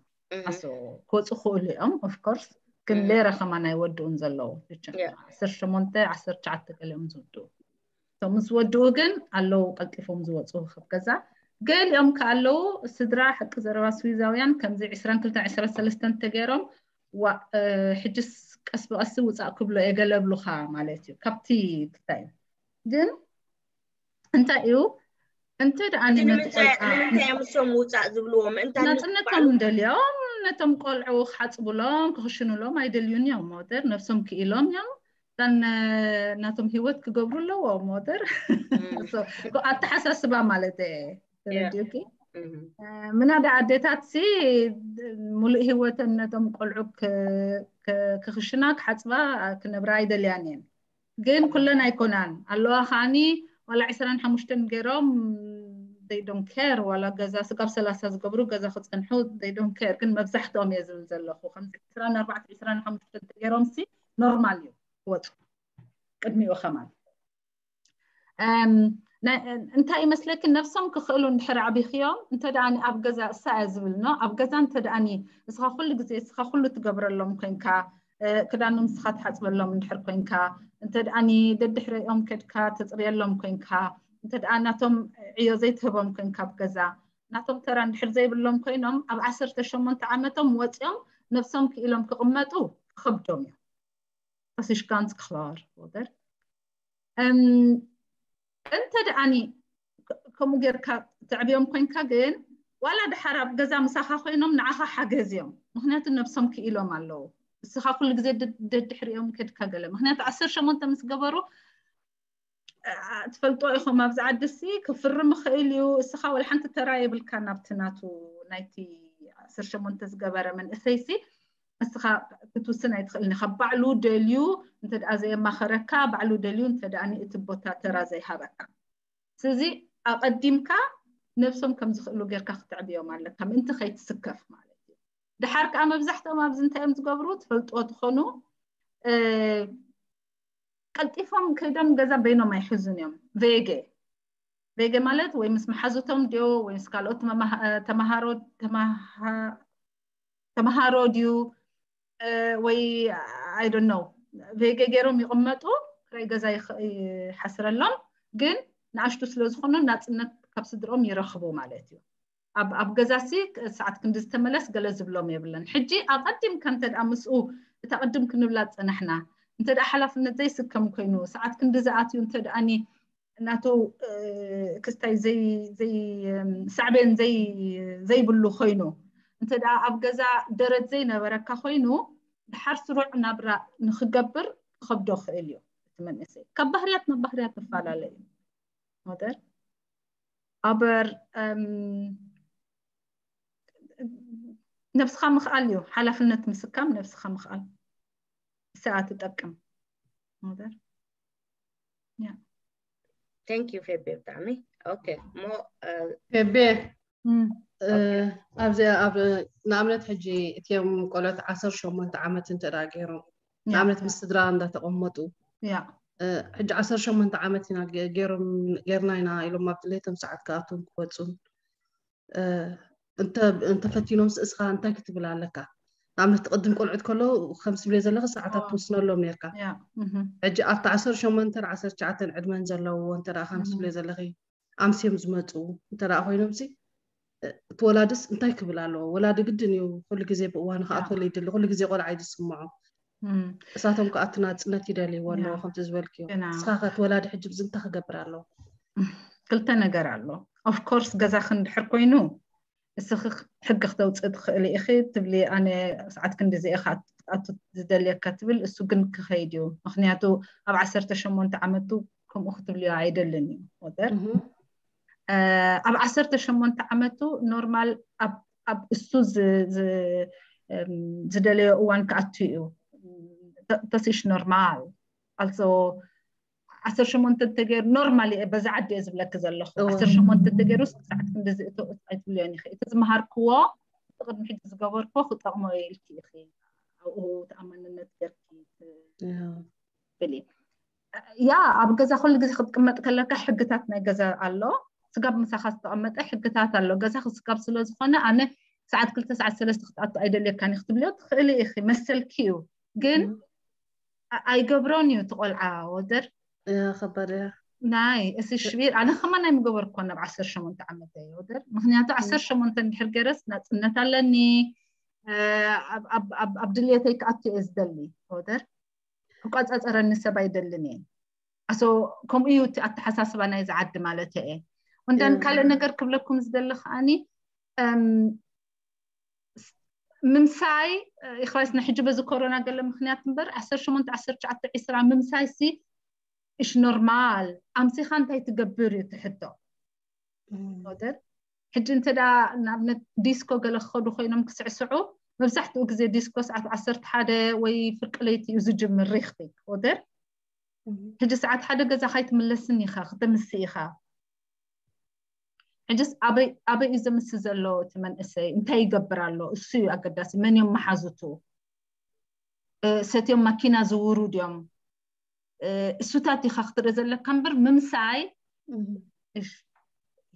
ኣሶ ክወፁ ክእሉ እዮም ኦፍኮርስ ግን ሌረ ከማን ኣይወድኡን ዘለዉ ዓሰርተ ሸሞንተ ዓሰርተ ትሽዓተ ገሊኦም ዝውድኡ ምስ ወድኡ ግን ኣለዉ ቀልጢፎም ዝወፁ ካብ ገዛ ገሊኦም ከኣለዉ ስድራ ሓቂ ዘረባ ስዊዛውያን ከምዚ ዕስራን ክልተን ዕስራን ሰለስተን ተገይሮም ሕጅስ ቀስ ብቀስ ውፃእ ክብሎ የገለብሉካ ማለት እዩ ካብቲ ክታይ ግን እንታይ እዩ እንተ ደኣ ንምንታይ ምሶም ውፃእ ዝብልዎ ምእንታ ናፅነቶም እንደልዮም ነቶም ቆልዑ ክሓፅቡሎም ክኽሽኑሎም ኣይደልዩን እዮም ሞተር ነብሶም ክኢሎም እዮም እዛን ናቶም ህይወት ክገብሩ ኣለዎ ሞተር ኣተሓሳስባ ማለት ተረዲኡኪ ምናዳ ኣዴታት ሲ ሙሉእ ህይወተን ነቶም ቆልዑ ክኽሽና ክሓፅባ ክነብራ ኣይደልያን እየን ግን ኩለን ኣይኮናን ኣለዋ ከዓኒ ዋላ ዕስራን ሓሙሽተን ገይሮም they don't care ዋላ ገዛ ስጋብ ሰላሳ ዝገብሩ ገዛ ክፀንሑ they don't care ግን መብዛሕትኦም እየ ዝብል ዘለኹ ከምዚ ዕስራን ኣርባዕተ ዕስራን ሓሙሽተን ተገይሮም ሲ ኖርማል እዩ ክወፁ ቅድሚኡ ከማን እንታይ ይመስለኪ? ነብሶም ክኽእሉ እንድሕር ኣዕቢኽዮም፣ እንተ ደኣ ኣብ ገዛ እሳ እያ ዝብል ኖ፣ ኣብ ገዛ እንተ ደኣ እስኻ ኩሉ ግዜ እስኻ ኩሉ ትገብረሎም ኮይንካ፣ ክዳኖም ንስኻ ትሓጽበሎም እንድሕር ኮይንካ፣ እንተ ደኣ ደድሕሪኦም ከድካ ተጽርየሎም ኮይንካ፣ እንተ ደኣ ናቶም ዕዮ ዘይትህቦም ኮይንካ ኣብ ገዛ፣ ናቶም ተራ እንድሕር ዘይብሎም ኮይኖም፣ ኣብ ዓሰርተ ሸሞንተ ዓመቶም ወጺኦም ነብሶም ክኢሎም ክቕመጡ ክኸብዶም እዩ። Das ist ganz klar, oder? እንተ ደኣኒ ከምኡ ጌርካ ተዕብዮም ኮይንካ ግን ዋላ ድሓር ኣብ ገዛ ምሳኻ ኮይኖም ንዓኻ ሓገዝ እዮም። ምክንያቱ ነብሶም ክኢሎም ኣለዉ። እስኻ ኩሉ ግዜ ደድሕሪኦም ከድካ ገለ ምክንያቱ ዓሰርተ ሸሞንተ ምስ ገበሩ ትፈልጦ ኢኹም ኣብዚ ዓዲ ሲ ክፍርም ይኽእል እዩ። እስኻ ወላ ሓንቲ ተራ የብልካ ናብቲ ናቱ ናይቲ ዓሰርተ ሸሞንተ ዝገበረ መንእሰይ ሲ እስኻ ክትውስን ኣይትኽእልን ኢኻ። ባዕሉ ደልዩ እንተ ደኣ ዘየማኸረካ፣ ባዕሉ ደልዩ እንተ ደኣ እቲ ቦታ ተራ ዘይሃበካ። ስለዚ ኣቐዲምካ ነብሶም ከም ዝኽእሉ ጌርካ ክትዕብዮም ኣለካ፣ ምእንቲ ከይትስከፍ ማለት እዩ። ድሓር ከኣ መብዛሕትኦም ኣብዚ እንታይ እዮም ዝገብሩ ትፈልጥዎ ትኾኑ፣ ቀልጢፎም ከይዶም ገዛ በይኖም ኣይሕዙን እዮም። ቬጌ ቬጌ ማለት ወይ ምስ መሓዙቶም ድዮ ወይ ምስ ካልኦት ተምሃሮ ተምሃሮ ድዩ ወይ I don't know ቬጌ ገይሮም ይቕመጡ። ክራይ ገዛ ይሓስረሎም፣ ግን ንኣሽቱ ስለ ዝኾኑ ናፅነት ካብ ስድሮም ይረኽቡ ማለት እዩ። ኣብ ገዛ ሲ ሰዓት ክንዲ ዝተመለስ ገለ ዝብሎም የብለን። ሕጂ ኣቐዲምካ እንተ ደኣ ምስኡ እታ ቅድም ክንብላ ዝጸናሕና እንተ ደኣ ሓላፍነት ዘይስከም ኮይኑ ሰዓት ክንዲ ዝኣትዩ እንተ ደኣኒ ናቱ ክስታይ ሳዕቤን ዘይብሉ ኮይኑ እንተ ደኣ ኣብ ገዛ ደረት ዘይነበረካ ኮይኑ ድሓር ስሩዕ ናብራ ንክገብር ክኸብዶ ክእል እዩ። እቲ መንእሰይ ካብ ባህርያት ናብ ባህርያት ተፈላለ እዩ። ሞደር ኣበር ነብስኻ ምኽኣል እዩ ሓላፍነት ምስካም ነብስኻ ምኽኣል እሰኣ ትጠቅም ሞደር Thank you ፌቤ ብጣዕሚ okay ሞ ፌቤ ኣብዚ ኣብ ንኣብነት ሕጂ እትዮም ቆሎት ዓሰርተ ሸሞንተ ዓመት እንተ ደኣ ገይሮም ንኣብነት ምስ ስድራ እንዳተቐመጡ ሕጂ ዓሰርተ ሸሞንተ ዓመት ኢና ገይሮም ገይርና ኢና ኢሎም ኣብ ድሌቶም ሰዓት ክኣትውን ክወፁን እንተፈቲኖም ስእስኻ እንታይ ክትብል ኣለካ? ንኣብነት ትቕድም ቆልዑት ከሎ ከም ስብለ ዘለኺ ሰዓታት ትውስነሎም ነርካ። ሕጂ ኣብቲ ዓሰርተ ሸሞንተ ዓሰርተ ትሽዓተ ዕድመን ዘለዎ እንተ ከም ስብለ ዘለኺ ኣምስዮም ዝመፁ እንተ ኮይኖም ሲ እቲ ወላድስ እንታይ ክብል ኣለዎ? ወላዲ ግድን እዩ ኩሉ ግዜ ብእዋኑ ክኣትወሉ ይድሊ። ኩሉ ግዜ ቆልዓ እዩ ዝስምዖ። እሳቶም ከዓ እቲ ናፅነት ይደልይዎ ኣለዎ ከምቲ ዝበልክዮ። ንስኻ ከ እቲ ወላዲ ሕጂ ብዚ እንታይ ክገብር ኣለዎ? ክልተ ነገር ኣሎ። Of course ገዛኺ እንድሕር ኮይኑ እስኺ ሕጊ ክተውፅእ ትኽእሊ ኢኺ ትብሊ ኣነ ሰዓት ክንድዚ ኢኻ ክትኣቱ ዝደልየካ ትብል እሱ ግን ክኸይድ እዩ። ምኽንያቱ ኣብ ዓሰርተ ሸሞንተ ዓመቱ ከምኡ ክትብልዮ ኣይደልን እዩ ወደር ኣብ ዓሰርተ ሸሞንተ ዓመቱ ኖርማል ኣብ እሱ ዝደለዮ እዋን ክኣቱ እዩ ተሲሽ ኖርማል ኣልሶ ዓሰርተ ሸሞንተ እንተገይሩ ኖርማል እየ በዛ ዓዲ እየ ዝብለኪ ዘለኹ ዓሰርተ ሸሞንተ እንተገይሩ ሰዓት ክንዲ ዝእቶ ኣይትብልዮን ኢኺ እቲ ዝመሃርክዎ እቲ ቅድሚ ሕጂ ዝገበርክዎ ክጠቕሞ እየ ኢልኪ ኢኺ ኣብኡ ተኣማንነት ገርኪ ትብሊ ያ ኣብ ገዛ ኩሉ ግዜ ክትቅመጥ ከለካ ሕግታት ናይ ገዛ ኣሎ ስጋብ ምሳኻ ዝተቐመጠ ሕግታት ኣሎ ገዛ ስጋብ ስለ ዝኾነ ኣነ ሰዓት ክልተ ሰዓት ሰለስተ ክትኣቱ ኣይደልየካን ክትብልዮ ትኽእሊ ኢኺ መሰልኪ እዩ ግን ኣይገብሮን እዩ ትቆልዓ ወደር ከባድ ናይ እሲ ሽቢር ኣነ ከማን ናይ ምገበርኮ ናብ ዓሰርተ ሸሞንተ ዓመት እየ ወደር ምክንያቱ ዓሰርተ ሸሞንተ እንድሕር ገረስ ናፅነት ኣለኒ ኣብ ድልየተይ ክኣቱ እየ ዝደሊ ወደር ክቋፃፀረኒ ሰብ ኣይደልን እየ ኣሶ ከምኡ እዩ እቲ ኣተሓሳስባ ናይ ዝዓዲ ማለት እየ ወንዳን ካልእ ነገር ክብለኩም ዝደሊ ከዓኒ ምምሳይ ይኽባይስ ንሕጂ በዚ ኮሮና ገለ ምክንያት እምበር ዓሰርተ ሸሞንተ ዓሰርተ ትሽዓተ ዕስራ ምምሳይ ሲ እሽ ኖርማል ኣምሲኻ እንታይ ትገብር እዩ ትሕቶ ወደር ሕጂ እንተ ንኣብነት ዲስኮ ገለ ክኸዱ ኮይኖም ክስዕስዑ መብዛሕትኡ ግዜ ዲስኮ ሰዓት ዓሰርተ ሓደ ወይ ፍርቂ ለይቲ እዩ ዝጅምር ሪኽቲ ወደር ሕጂ ሰዓት ሓደ ገዛ ካይትምለስን ኢኻ ክትምስ ኢኻ ሕጅስ ኣበይ እዩ ዘምሲ ዘሎ እቲ መንእሰይ እንታይ ይገብር ኣሎ እሱ እዩ ኣገዳሲ መን እዮም መሓዙቱ ሰትዮም ማኪና ዝውሩ ድዮም እሱታት ኢኻ ክትርኢ ዘለካ እምበር ምምሳይ እሽ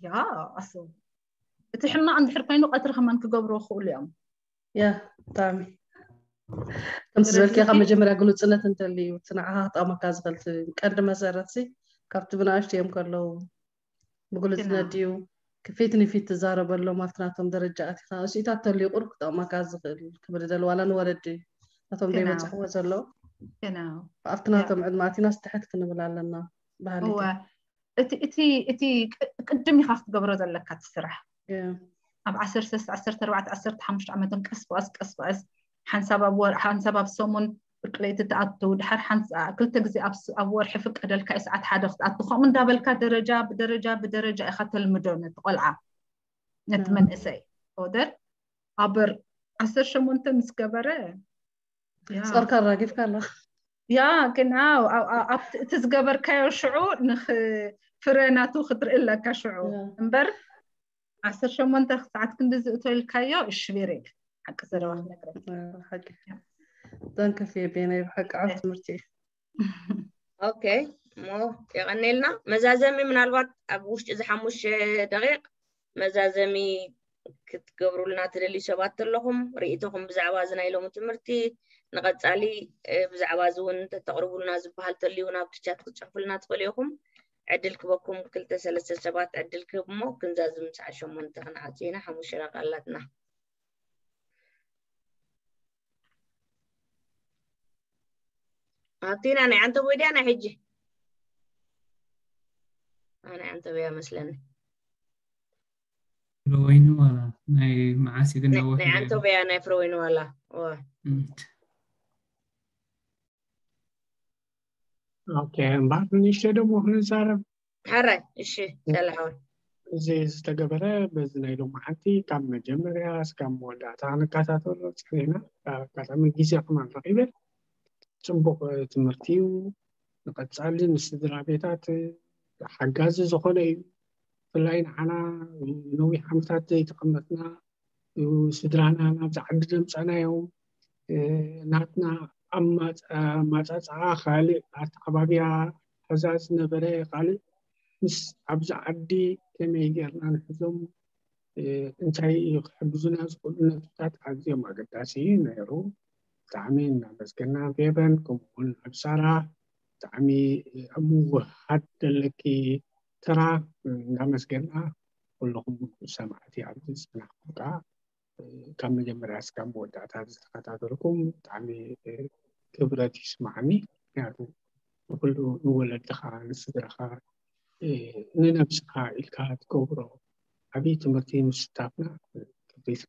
ያ ኣስቡ። እቲ ሕማቕ እንድሕር ኮይኑ ቀትሪ ከማን ክገብርዎ ክኽእሉ እዮም። ያ ብጣዕሚ ከምቲ ዝበልክያ ካብ መጀመርያ ግሉፅነት እንተልዩ እቲ ንዓኻ ክጠቕመካ ዝኽእል እቲ ቀንዲ መሰረት ሲ ካብቲ ብንኣሽቱ እዮም ከለዉ ብግሉፅነት ድዩ ክፊት ንፊት ትዛረበሎም ኣብቲ ናቶም ደረጃ ኣቲኻ እሱኢታት ተልዩ ቁሩብ ክጠቕመካ ዝኽእል ክብል ደል ዋላ ንወለዲ ናቶም ዘይበፅሕዎ ዘለዉ ኣብቲ ናቶም ዕድመ ኣቲና ስተሕት ክንብል ኣለና ባህሊ እወ እቲ እቲ እቲ ቅ- ቅድም ኢኻ ክትገብሮ ዘለካ እቲ ስራሕ ኣብ ዓሰርተ ዓሰርተ ኣርባዕተ ዓሰርተ ሓሙሽተ ዓመቶም ቀስ ብቐስ ቀስ ብቐስ ሓንሳብ ኣብ ወር ሓንሳብ ኣብ ሰሙን ብርቂ ለይቲ ትኣቱ ድሓር ሓንሳ ክልተ ግዜ ኣብ ስ- ኣብ ወርሒ ፍቀደልካ እዩ ሰዓት ሓደ ክትኣቱ ከምኡ እንዳበልካ ደረጃ ብደረጃ ብደረጃ ኢኻ ተልምዶ ነቲ ቆልዓ ነቲ መንእሰይ ኦደር ኣበር ዓሰርተ ሸሞንተ ምስ ገበረ ያ ጾርካ ኣራጊፍካ ኣለኻ ያ ግን ኣው- ኣው- ኣው- ኣብቲ እቲ ዝገበርካዮ ሽዑ ንፍረ ናቱ ክትርኢ ኣለካ ሽዑ እምበር ዓሰርተ ሸሞንተ ሰዓት ክንዲ ዝእቶ ኢልካዮ እሽቤሬል ሓቂ ዘረባ ክነግረካ ሓቂ ጠንክፍ የቤናይ ብሓቂ ዓብ ትምህርቲ እዩ ኦኬ እሞ የቐኔልና መዛዘሚ ምናልባት ኣብ ውሽጢ እዚ ሓሙሽተ ደቂቕ መዛዘሚ ክትገብሩልና ትደልዩ ሰባት ኣለኹም ርእይቶኹም ብዛዕባ እዚ ናይ ሎሚ ትምህርቲ ንቐፃሊ እ፣ ብዛዕባ እዚ እውን ተተቕርቡልና ዝበሃል ተልዩ እውን ኣብቲ ቻት ክትፅሕፉልና ትኽእሉ ኢኹም ዕድል ክበኩም ክልተ ሰለስተ ሰባት ዕድል ክህብ እሞ ክንዛዝም ሰዓት ሸሞንተ ክንዓፅ ኢና ሓሙሽተ ደቂቕ ኣላትና ኣብቲና ናይ ዓንተቦይ ድያ ናይ ሕጂ ናይ ዓንተቦያ መስለኒ ፍረወይኒ ዋላ ናይ መዓስ ግን ነዊሕ ናይ ዓንተቦያ ናይ ፍረወይኒ ዋላ እወ እምት ኦኬ እምበኣር ንእሽተይ ደሞ ክንዛረብ ሓራይ እሺ ሰላሓወይ እዚ ዝተገበረ በዚ ናይ ሎማዓንቲ ካብ መጀመርያ እስካብ መወዳእታ ክንከታተሎ ፀኒሕና ኣጋጣሚ ግዜ ከማን ረኪበ ፅቡቅ ትምህርቲ እዩ ንቀፃሊ ንስድራ ቤታት ሓጋዚ ዝኾነ እዩ ብፍላይ ንዓና ነዊሕ ዓመታት ዘይተቐመጥና ስድራና ናብዚ ዓዲ ዘምፀናዮም ናትና ኣማፃፅኣ ካልእ ኣተዓባብያ ሕዛ ዝነበረ ካልእ ምስ ኣብዚ ዓዲ ከመይ ጌርና ንሕዞም እንታይ ክሕግዙና ዝኽእሉ ነጥብታት ኣዝዮም ኣገዳሲ ነይሩ ብጣዕሚ እናመስገና ፌበን ከምኡውን ኣብ ሳራ ብጣዕሚ ምውሃድ ዘለኪ ተራ እናመስገና ኩልኹም ሰማዕቲ ኣብዚ ዝፅናሕኩም ከዓ ካብ መጀመርያ እስካብ መወዳእታ ዝተኸታተልኩም ብጣዕሚ ክብረት ይስማዓኒ ምክንያቱ ንኩሉ ንወለድኻ ንስድራኻ ንነብስኻ ኢልካ ትገብሮ ዓብዪ ትምህርቲ ምስታፍና ክብሪት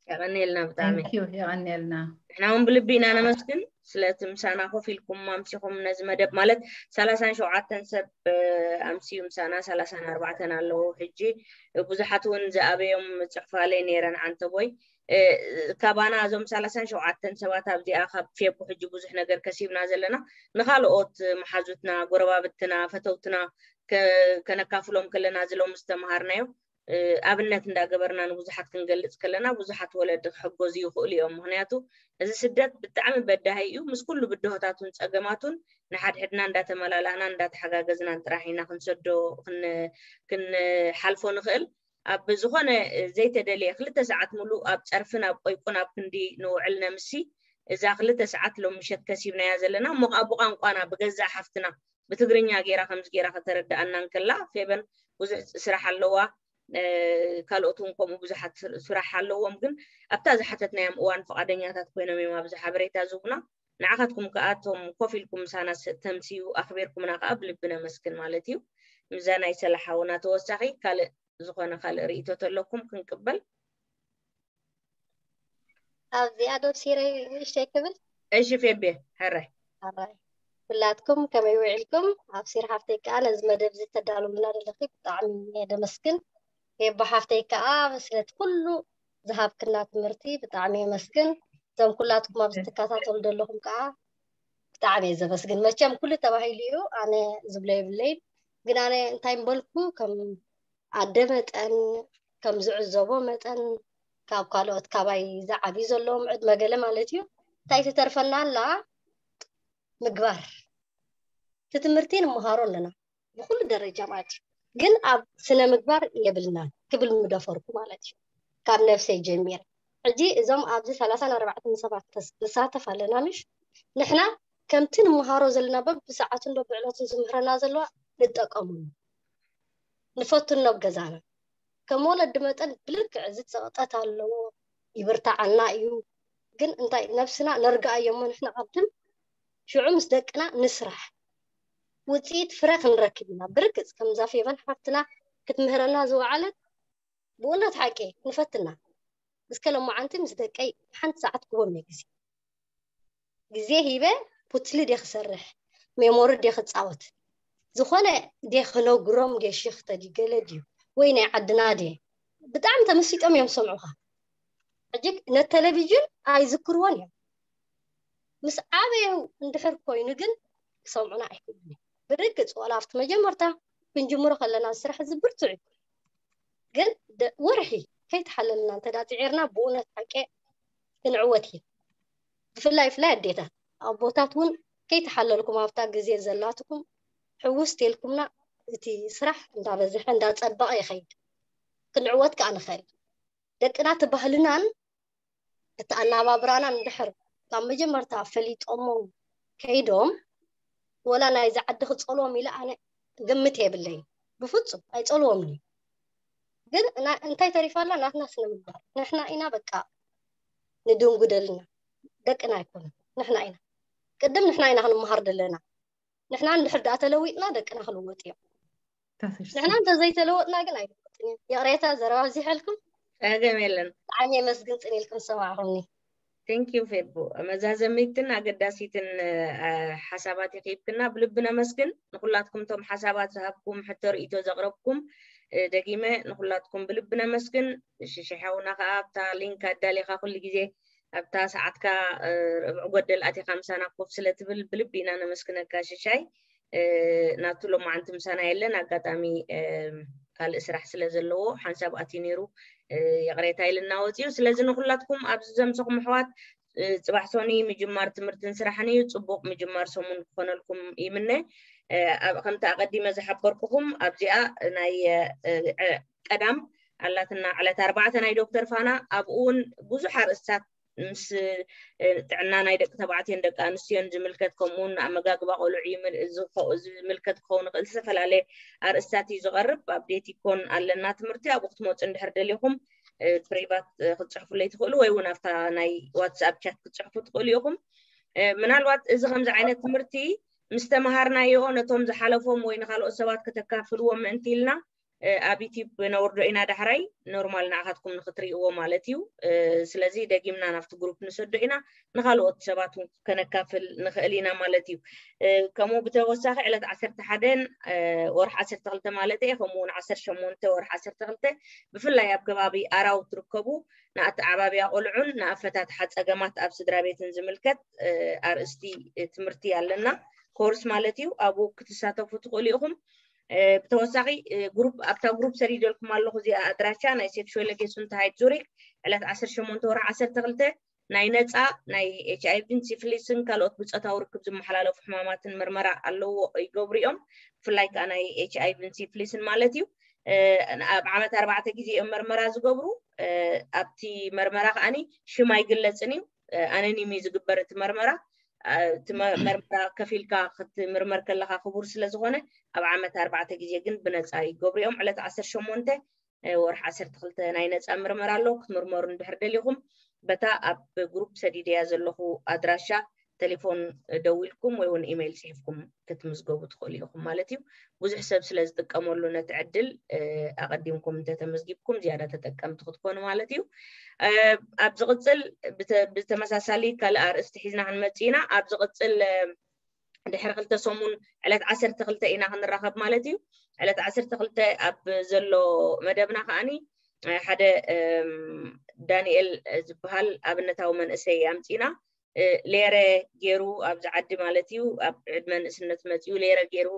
የቐንየልና ብጣዕሚ የቐንየልና ንሕና እውን ብልቢ ኢና ነመስግን ስለቲ ምሳና ኮፍ ኢልኩም ኣምሲኹም ነዚ መደብ ማለት ሰላሳን ሸውዓተን ሰብ ኣምስዩ ምሳና ሰላሳን ኣርባዕተን ኣለዉ ሕጂ ብዙሓት እውን ዝኣበዮም ፅሑፋለይ ነይረን ዓንተቦይ ካባና እዞም ሰላሳን ሸውዓተን ሰባት ኣብዚኣ ካብ ፌቡ ሕጂ ብዙሕ ነገር ከሲብና ዘለና ንካልኦት መሓዙትና ጎረባብትና ፈተውትና ከነካፍሎም ከለና ዝሎም ዝተምሃርናዮ ኣብነት እንዳገበርና ንብዙሓት ክንገልፅ ከለና ብዙሓት ወለዲ ክሕገዙ ይኽእሉ እዮም ምክንያቱ እዚ ስደት ብጣዕሚ በዳሂ እዩ ምስ ኩሉ ብድሆታቱን ፀገማቱን ንሓድሕድና እንዳተመላላእና እንዳተሓጋገዝናን ጥራሕ ኢና ክንሰዶ ክንሓልፎ ንኽእል ኣብ ዝኾነ ዘይተደልየ ክልተ ሰዓት ሙሉእ ኣብ ፀርፍን ኣብ ቆይቁን ኣብ ክንዲ ንውዕል ነምሲ እዛ ክልተ ሰዓት ሎም ምሸት ከሲብናያ ዘለና እሞ ከዓ ብቋንቋና ብገዛእ ሓፍትና ብትግርኛ ገይራ ከምዚ ገይራ ከተረድኣና እንከላ ፌበን ብዙሕ ስራሕ ኣለዋ ካልኦት እውን ከምኡ ብዙሓት ስራሕ ኣለዎም ግን ኣብታ ዝሓተትናዮም እዋን ፍቓደኛታት ኮይኖም እዮም ኣብዚ ሓበሬታ ዝህቡና ንዓኻትኩም ከዓ እቶም ኮፍ ኢልኩም ምሳና ተምስዩ ኣኽቢርኩምና ከዓ ብልቢ ነመስግን ማለት እዩ ምዛ ናይ ሰላሓውና ተወሳኺ ካልእ ዝኾነ ካልእ ርእቶ ተለኩም ክንቅበል ኣብዚኣ ዶብ ሲረይ ንእሽተይ ክብል እሺ ፌቤ ሕራይ ሕራይ ኩላትኩም ከመይ ውዒልኩም ኣብ ሲር ሓፍተይ ከዓ ነዚ መደብ እዚ ተዳልውልና ዘለኺ ብጣዕሚ እየ ደመስግን ፌቦ ሓፍተይ ከዓ ስለቲ ኩሉ ዝሃብክና ትምህርቲ ብጣዕሚ የመስግን እዞም ኩላትኩም ኣብዚ ትከታተሉ ዘለኹም ከዓ ብጣዕሚ እየ ዘመስግን መቸም ኩሉ ተባሂሉ እዩ ኣነ ዝብሎ የብለይን ግን ኣነ እንታይ ምበልኩ ከም ኣደ መጠን ከም ዝዕዘቦ መጠን ካብ ካልኦት ካባይ ዝዓብዩ ዘለዎም ዕድመ ገለ ማለት እዩ እንታይ ትተርፈና ኣላ ምግባር እቲ ትምህርቲ ንምሃሮ ኣለና ብኩሉ ደረጃ ማለት እዩ። ግን ኣብ ስነ ምግባር የብልናን ክብል ምደፈርኩ ማለት እዩ። ካብ ነፍሰይ ጀሚረ ሕጂ እዞም ኣብዚ ሰላሳን ኣርባዕተን ሰባት ተስ- ንሳተፍ ኣለና ምሽ ንሕና ከምቲ ንምሃሮ ዘለና በብሰዓቱ እንዶ ብዕለቱ ዝምህረና ዘለዋ ንጠቀሙሉ ንፈትኖ ኣብ ገዛና ከም ወለዲ መጠን ብልክዕ እዚ ፀቕጠት ኣለዎ ይብርታዓና እዩ ግን እንታይ ነብስና ነርግኣ እዮሞ ንሕና ቅድም ሽዑ ምስ ደቅና ንስራሕ ውፅኢት ፍረ ክንረክብ ኢና ብርግፅ ከምዛ ፌቨን ሓፍትና ክትምህረና ዝወዓለት ብእውነት ሓቂ ንፈትና እስከ ለማዓንቲ ምስ ደቀይ ሓንቲ ሰዓት ክቦም እየ ግዜ ግዜ ሂበ ፑትሊ ድየ ክሰርሕ ሜሞሪ ድየ ክፃወት ዝኾነ ድየ ክነግሮም ድየ ሽክተ ድዩ ገለ ድዩ ወይ ናይ ዓድና ድየ ብጣዕሚ ተመሲጦም እዮም ዝሰምዑኻ ሕጂ ነ ቴሌቪዥን ኣይዝክርዎን እዮም ምስ ዓበዩ እንድሕር ኮይኑ ግን ክሰምዑና ኣይክእሉን እዮም ብርግፅ ዋላ ኣብቲ መጀመርታ ክንጅምሮ ከለና ስራሕ እዚ ብርቱዕ እዩ ግን ወርሒ ከይተሓለልና እንተዳ ፅዒርና ብእውነት ሓቂ ክንዕወት እዩ ብፍላይ ፍላይ ኣዴታት ኣቦታት እውን ከይተሓለልኩም ኣብታ ግዜ ዘላትኩም ሕውስ ተልኩምና እቲ ስራሕ እንዳበዝሐ እንዳፀበቐ ይኸይድ ክንዕወት ከዓ ንኽእል ደቅና እቲ ባህልናን እቲ ኣናባብራናን እንድሕር ካብ መጀመርታ ፈሊጦሞ ከይዶም ወላ ናይዚ ዓዲ ክፀልዎም ኢለ ኣነ ግምት የብለይ ብፍፁም ኣይፀልዎም እዩ ግን እንታይ ተሪፋላ ናትና ስነ ምግባር ንሕና ኢና በቃ ንድንጉደልና ደቅና ኣይኮነ ንሕና ኢና ቅድም ንሕና ኢና ክንመሃር ዘለና ንሕና እንድሕር ዳኣ ተለዊጥና ደቅና ክልወጥ እዮም ንሕና እንተዘይተለወጥና ግን ኣይልወጥን እዮም ይቕሬታ ዘረባ ኣብዚሐልኩም ጸገም የለን ብጣዕሚ የመስግን ጽን ኢልኩም ዝሰማዕኹምኒ Thank you ፌቡ መዛዘሚትን ኣገዳሲትን ሓሳባት ይኺብክና ብልቢ ነመስግን ንኩላትኩም ቶም ሓሳባት ዝሃብኩም ሕቶ ርእቶ ዘቕረብኩም ደጊመ ንኩላትኩም ብልቢ ነመስግን ሽሽሐውና ከዓ ኣብታ ሊንክ ኣዳሊኻ ኩሉ ግዜ ኣብታ ሰዓትካ ርብዒ ጎደል ኣቲኻ ምሳና ኮፍ ስለ ትብል ብልቢ ኢና ነመስግነካ ሽሻይ ናቱ ሎማዓንቲ ምሳና የለን ኣጋጣሚ ካልእ ስራሕ ስለ ዘለዎ ሓንሳብ ኣትዩ ነይሩ ይቕሬታ ኢልና ወፂኡ ስለዚ ንኩላትኩም ኣብዚ ዘምሰኹም ኣሕዋት ፅባሕ ሶኒ ምጅማር ትምህርትን ስራሕን እዩ ፅቡቅ ምጅማር ሰሙን ክኾነልኩም ይምነ ኣብ ከምቲ ኣቐዲመ ዝሓበርኩኹም ኣብዚኣ ናይ ቀዳም ኣላትና ዕለት ኣርባዕተ ናይ ዶክተር ፋና ኣብኡ እውን ብዙሕ ኣርእስታት ምስ ጥዕና ናይ ደቂ ተባዕትዮን ደቂ ኣንስትዮን ዝምልከት ከምኡውን ኣመጋግባ ቆልዑ ዝምልከት ክኸውን ይኽእል ዝተፈላለየ ኣርእስታት እዩ ዝቐርብ ኣብ ዴቲኮን ኣለና ትምህርቲ ኣብኡ ክትመፁ እንድሕር ደሊኹም ፕሪቫት ክትፅሕፉለይ ትኽእሉ ወይ እውን ኣብታ ናይ ዋትስኣፕ ቻት ክትፅሕፉ ትኽእሉ ኢኹም ምናልባት እዚ ከምዚ ዓይነት ትምህርቲ ምስ ተምሃርናዮ ነቶም ዝሓለፎም ወይ ንካልኦት ሰባት ከተካፍልዎም ምእንቲ ኢልና ኣብ ዩቲብ ነውርዶ ኢና ዳሕራይ ኖርማል ንዓኻትኩም ንክትርእይዎ ማለት እዩ ስለዚ ደጊምና ናብቲ ግሩፕ ንሰዶ ኢና ንካልኦት ሰባት እውን ከነካፍል ንኽእል ኢና ማለት እዩ ከምኡ ብተወሳኺ ዕለት ዓሰርተ ሓደን ወርሒ ዓሰርተ ክልተ ማለት እየ ከምኡ እውን ዓሰርተ ሸሞንተ ወርሒ ዓሰርተ ክልተ ብፍላይ ኣብ ከባቢ ኣራው ትርከቡ ንኣተዓባብያ ቆልዑን ንኣፈታትሓ ፀገማት ኣብ ስድራ ቤትን ዝምልከት ኣርእስቲ ትምህርቲ ኣለና ኮርስ ማለት እዩ ኣብኡ ክትሳተፉ ትኽእሉ ኢኹም ብተወሳኺ ግሩፕ ኣብታ ግሩፕ ሰዲደልኩም ኣለኹ እዚኣ ኣድራሻ ናይ ሴክሹዋል ጌሱን ተሃይት ዙሪክ ዕለት ዓሰርተ ሸሞንተ ወርሒ ዓሰርተ ክልተ ናይ ነፃ ናይ ኤች ኣይቪን ሲፍሊስን ካልኦት ብፆታዊ ርክብ ዝመሓላለፉ ሕማማትን ምርመራ ኣለዎ ይገብሩ እዮም ብፍላይ ከዓ ናይ ኤች ኣይቪን ሲፍሊስን ማለት እዩ ኣብ ዓመት ኣርባዕተ ግዜ እዮም መርመራ ዝገብሩ ኣብቲ መርመራ ከዓኒ ሽም ኣይግለፅን እዩ ኣነኒም እዩ ዝግበር እቲ መርመራ እቲ መርመራ ከፊልካ ክትምርመር ከለካ ክቡር ስለ ዝኾነ ኣብ ዓመት ኣርባዕተ ግዜ ግን ብነፃ ይገብሩ እዮም ዕለት ዓሰርተ ሸሞንተ ወርሒ ዓሰርተ ክልተ ናይ ነፃ ምርመራ ኣሎ ክትምርመሩ እንድሕር ደሊኹም በታ ኣብ ግሩፕ ሰዲደያ ዘለኹ ኣድራሻ ቴሌፎን ደዊልኩም ወይ እውን ኢሜይል ፅሒፍኩም ክትምዝገቡ ትኽእሉ ኢኹም ማለት እዩ ብዙሕ ሰብ ስለ ዝጥቀመሉ ነቲ ዕድል ኣቐዲምኩም እንተተመዝጊብኩም ዝያዳ ተጠቀምቲ ክትኮኑ ማለት እዩ ኣብ ዝቕፅል ብተመሳሳሊ ካልእ ኣርእስቲ ሒዝና ክንመፅእ ኢና ኣብ ዝቕፅል ድሕሪ ክልተ ሰሙን ዕለት ዓሰርተ ክልተ ኢና ክንራኸብ ማለት እዩ ዕለት ዓሰርተ ክልተ ኣብ ዘሎ መደብና ከዓኒ ሓደ ዳንኤል ዝበሃል ኣብነታዊ መንእሰይ ኣምፂና ሌረ ገይሩ ኣብዚ ዓዲ ማለት እዩ ኣብ ዕድመ ንእስነት መፂኡ ሌረ ገይሩ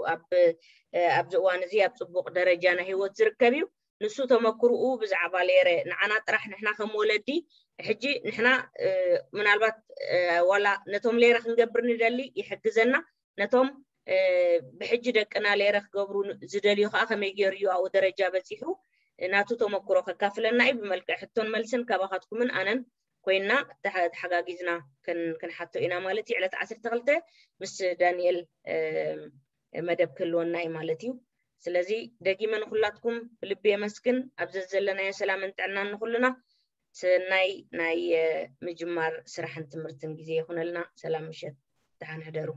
ኣብዚ እዋን እዚ ኣብ ፅቡቅ ደረጃ ናይ ህይወት ዝርከብ እዩ ንሱ ተመክርኡ ብዛዕባ ሌረ ንዓና ጥራሕ ንሕና ከም ወለዲ ሕጂ ንሕና ምናልባት ዋላ ነቶም ሌረ ክንገብር ንደሊ ይሕግዘና ነቶም ብሕጂ ደቅና ሌረ ክገብሩ ዝደልዩ ከዓ ከመይ ገይሩ እዩ ኣብኡ ደረጃ በፂሑ ናቱ ተመክሮ ከካፍለና እዩ። ብመልክዕ ሕቶን መልስን ካባኻትኩምን ኣነን ኮይና ተሓጋጊዝና ክንሓቶ ኢና ማለት እዩ። ዕለት ዓሰርተ ክልተ ምስ ዳንኤል መደብ ክህልወና እዩ ማለት እዩ። ስለዚ ደጊመ ንኩላትኩም ብልቢ የመስግን። ኣብ ዘዘለናዮ ሰላምን ጥዕናን ንኩልና። ሰናይ ናይ ምጅማር ስራሕን ትምህርትን ግዜ ይኹነልና። ሰላም ምሸት፣ ደሓን ሕደሩ።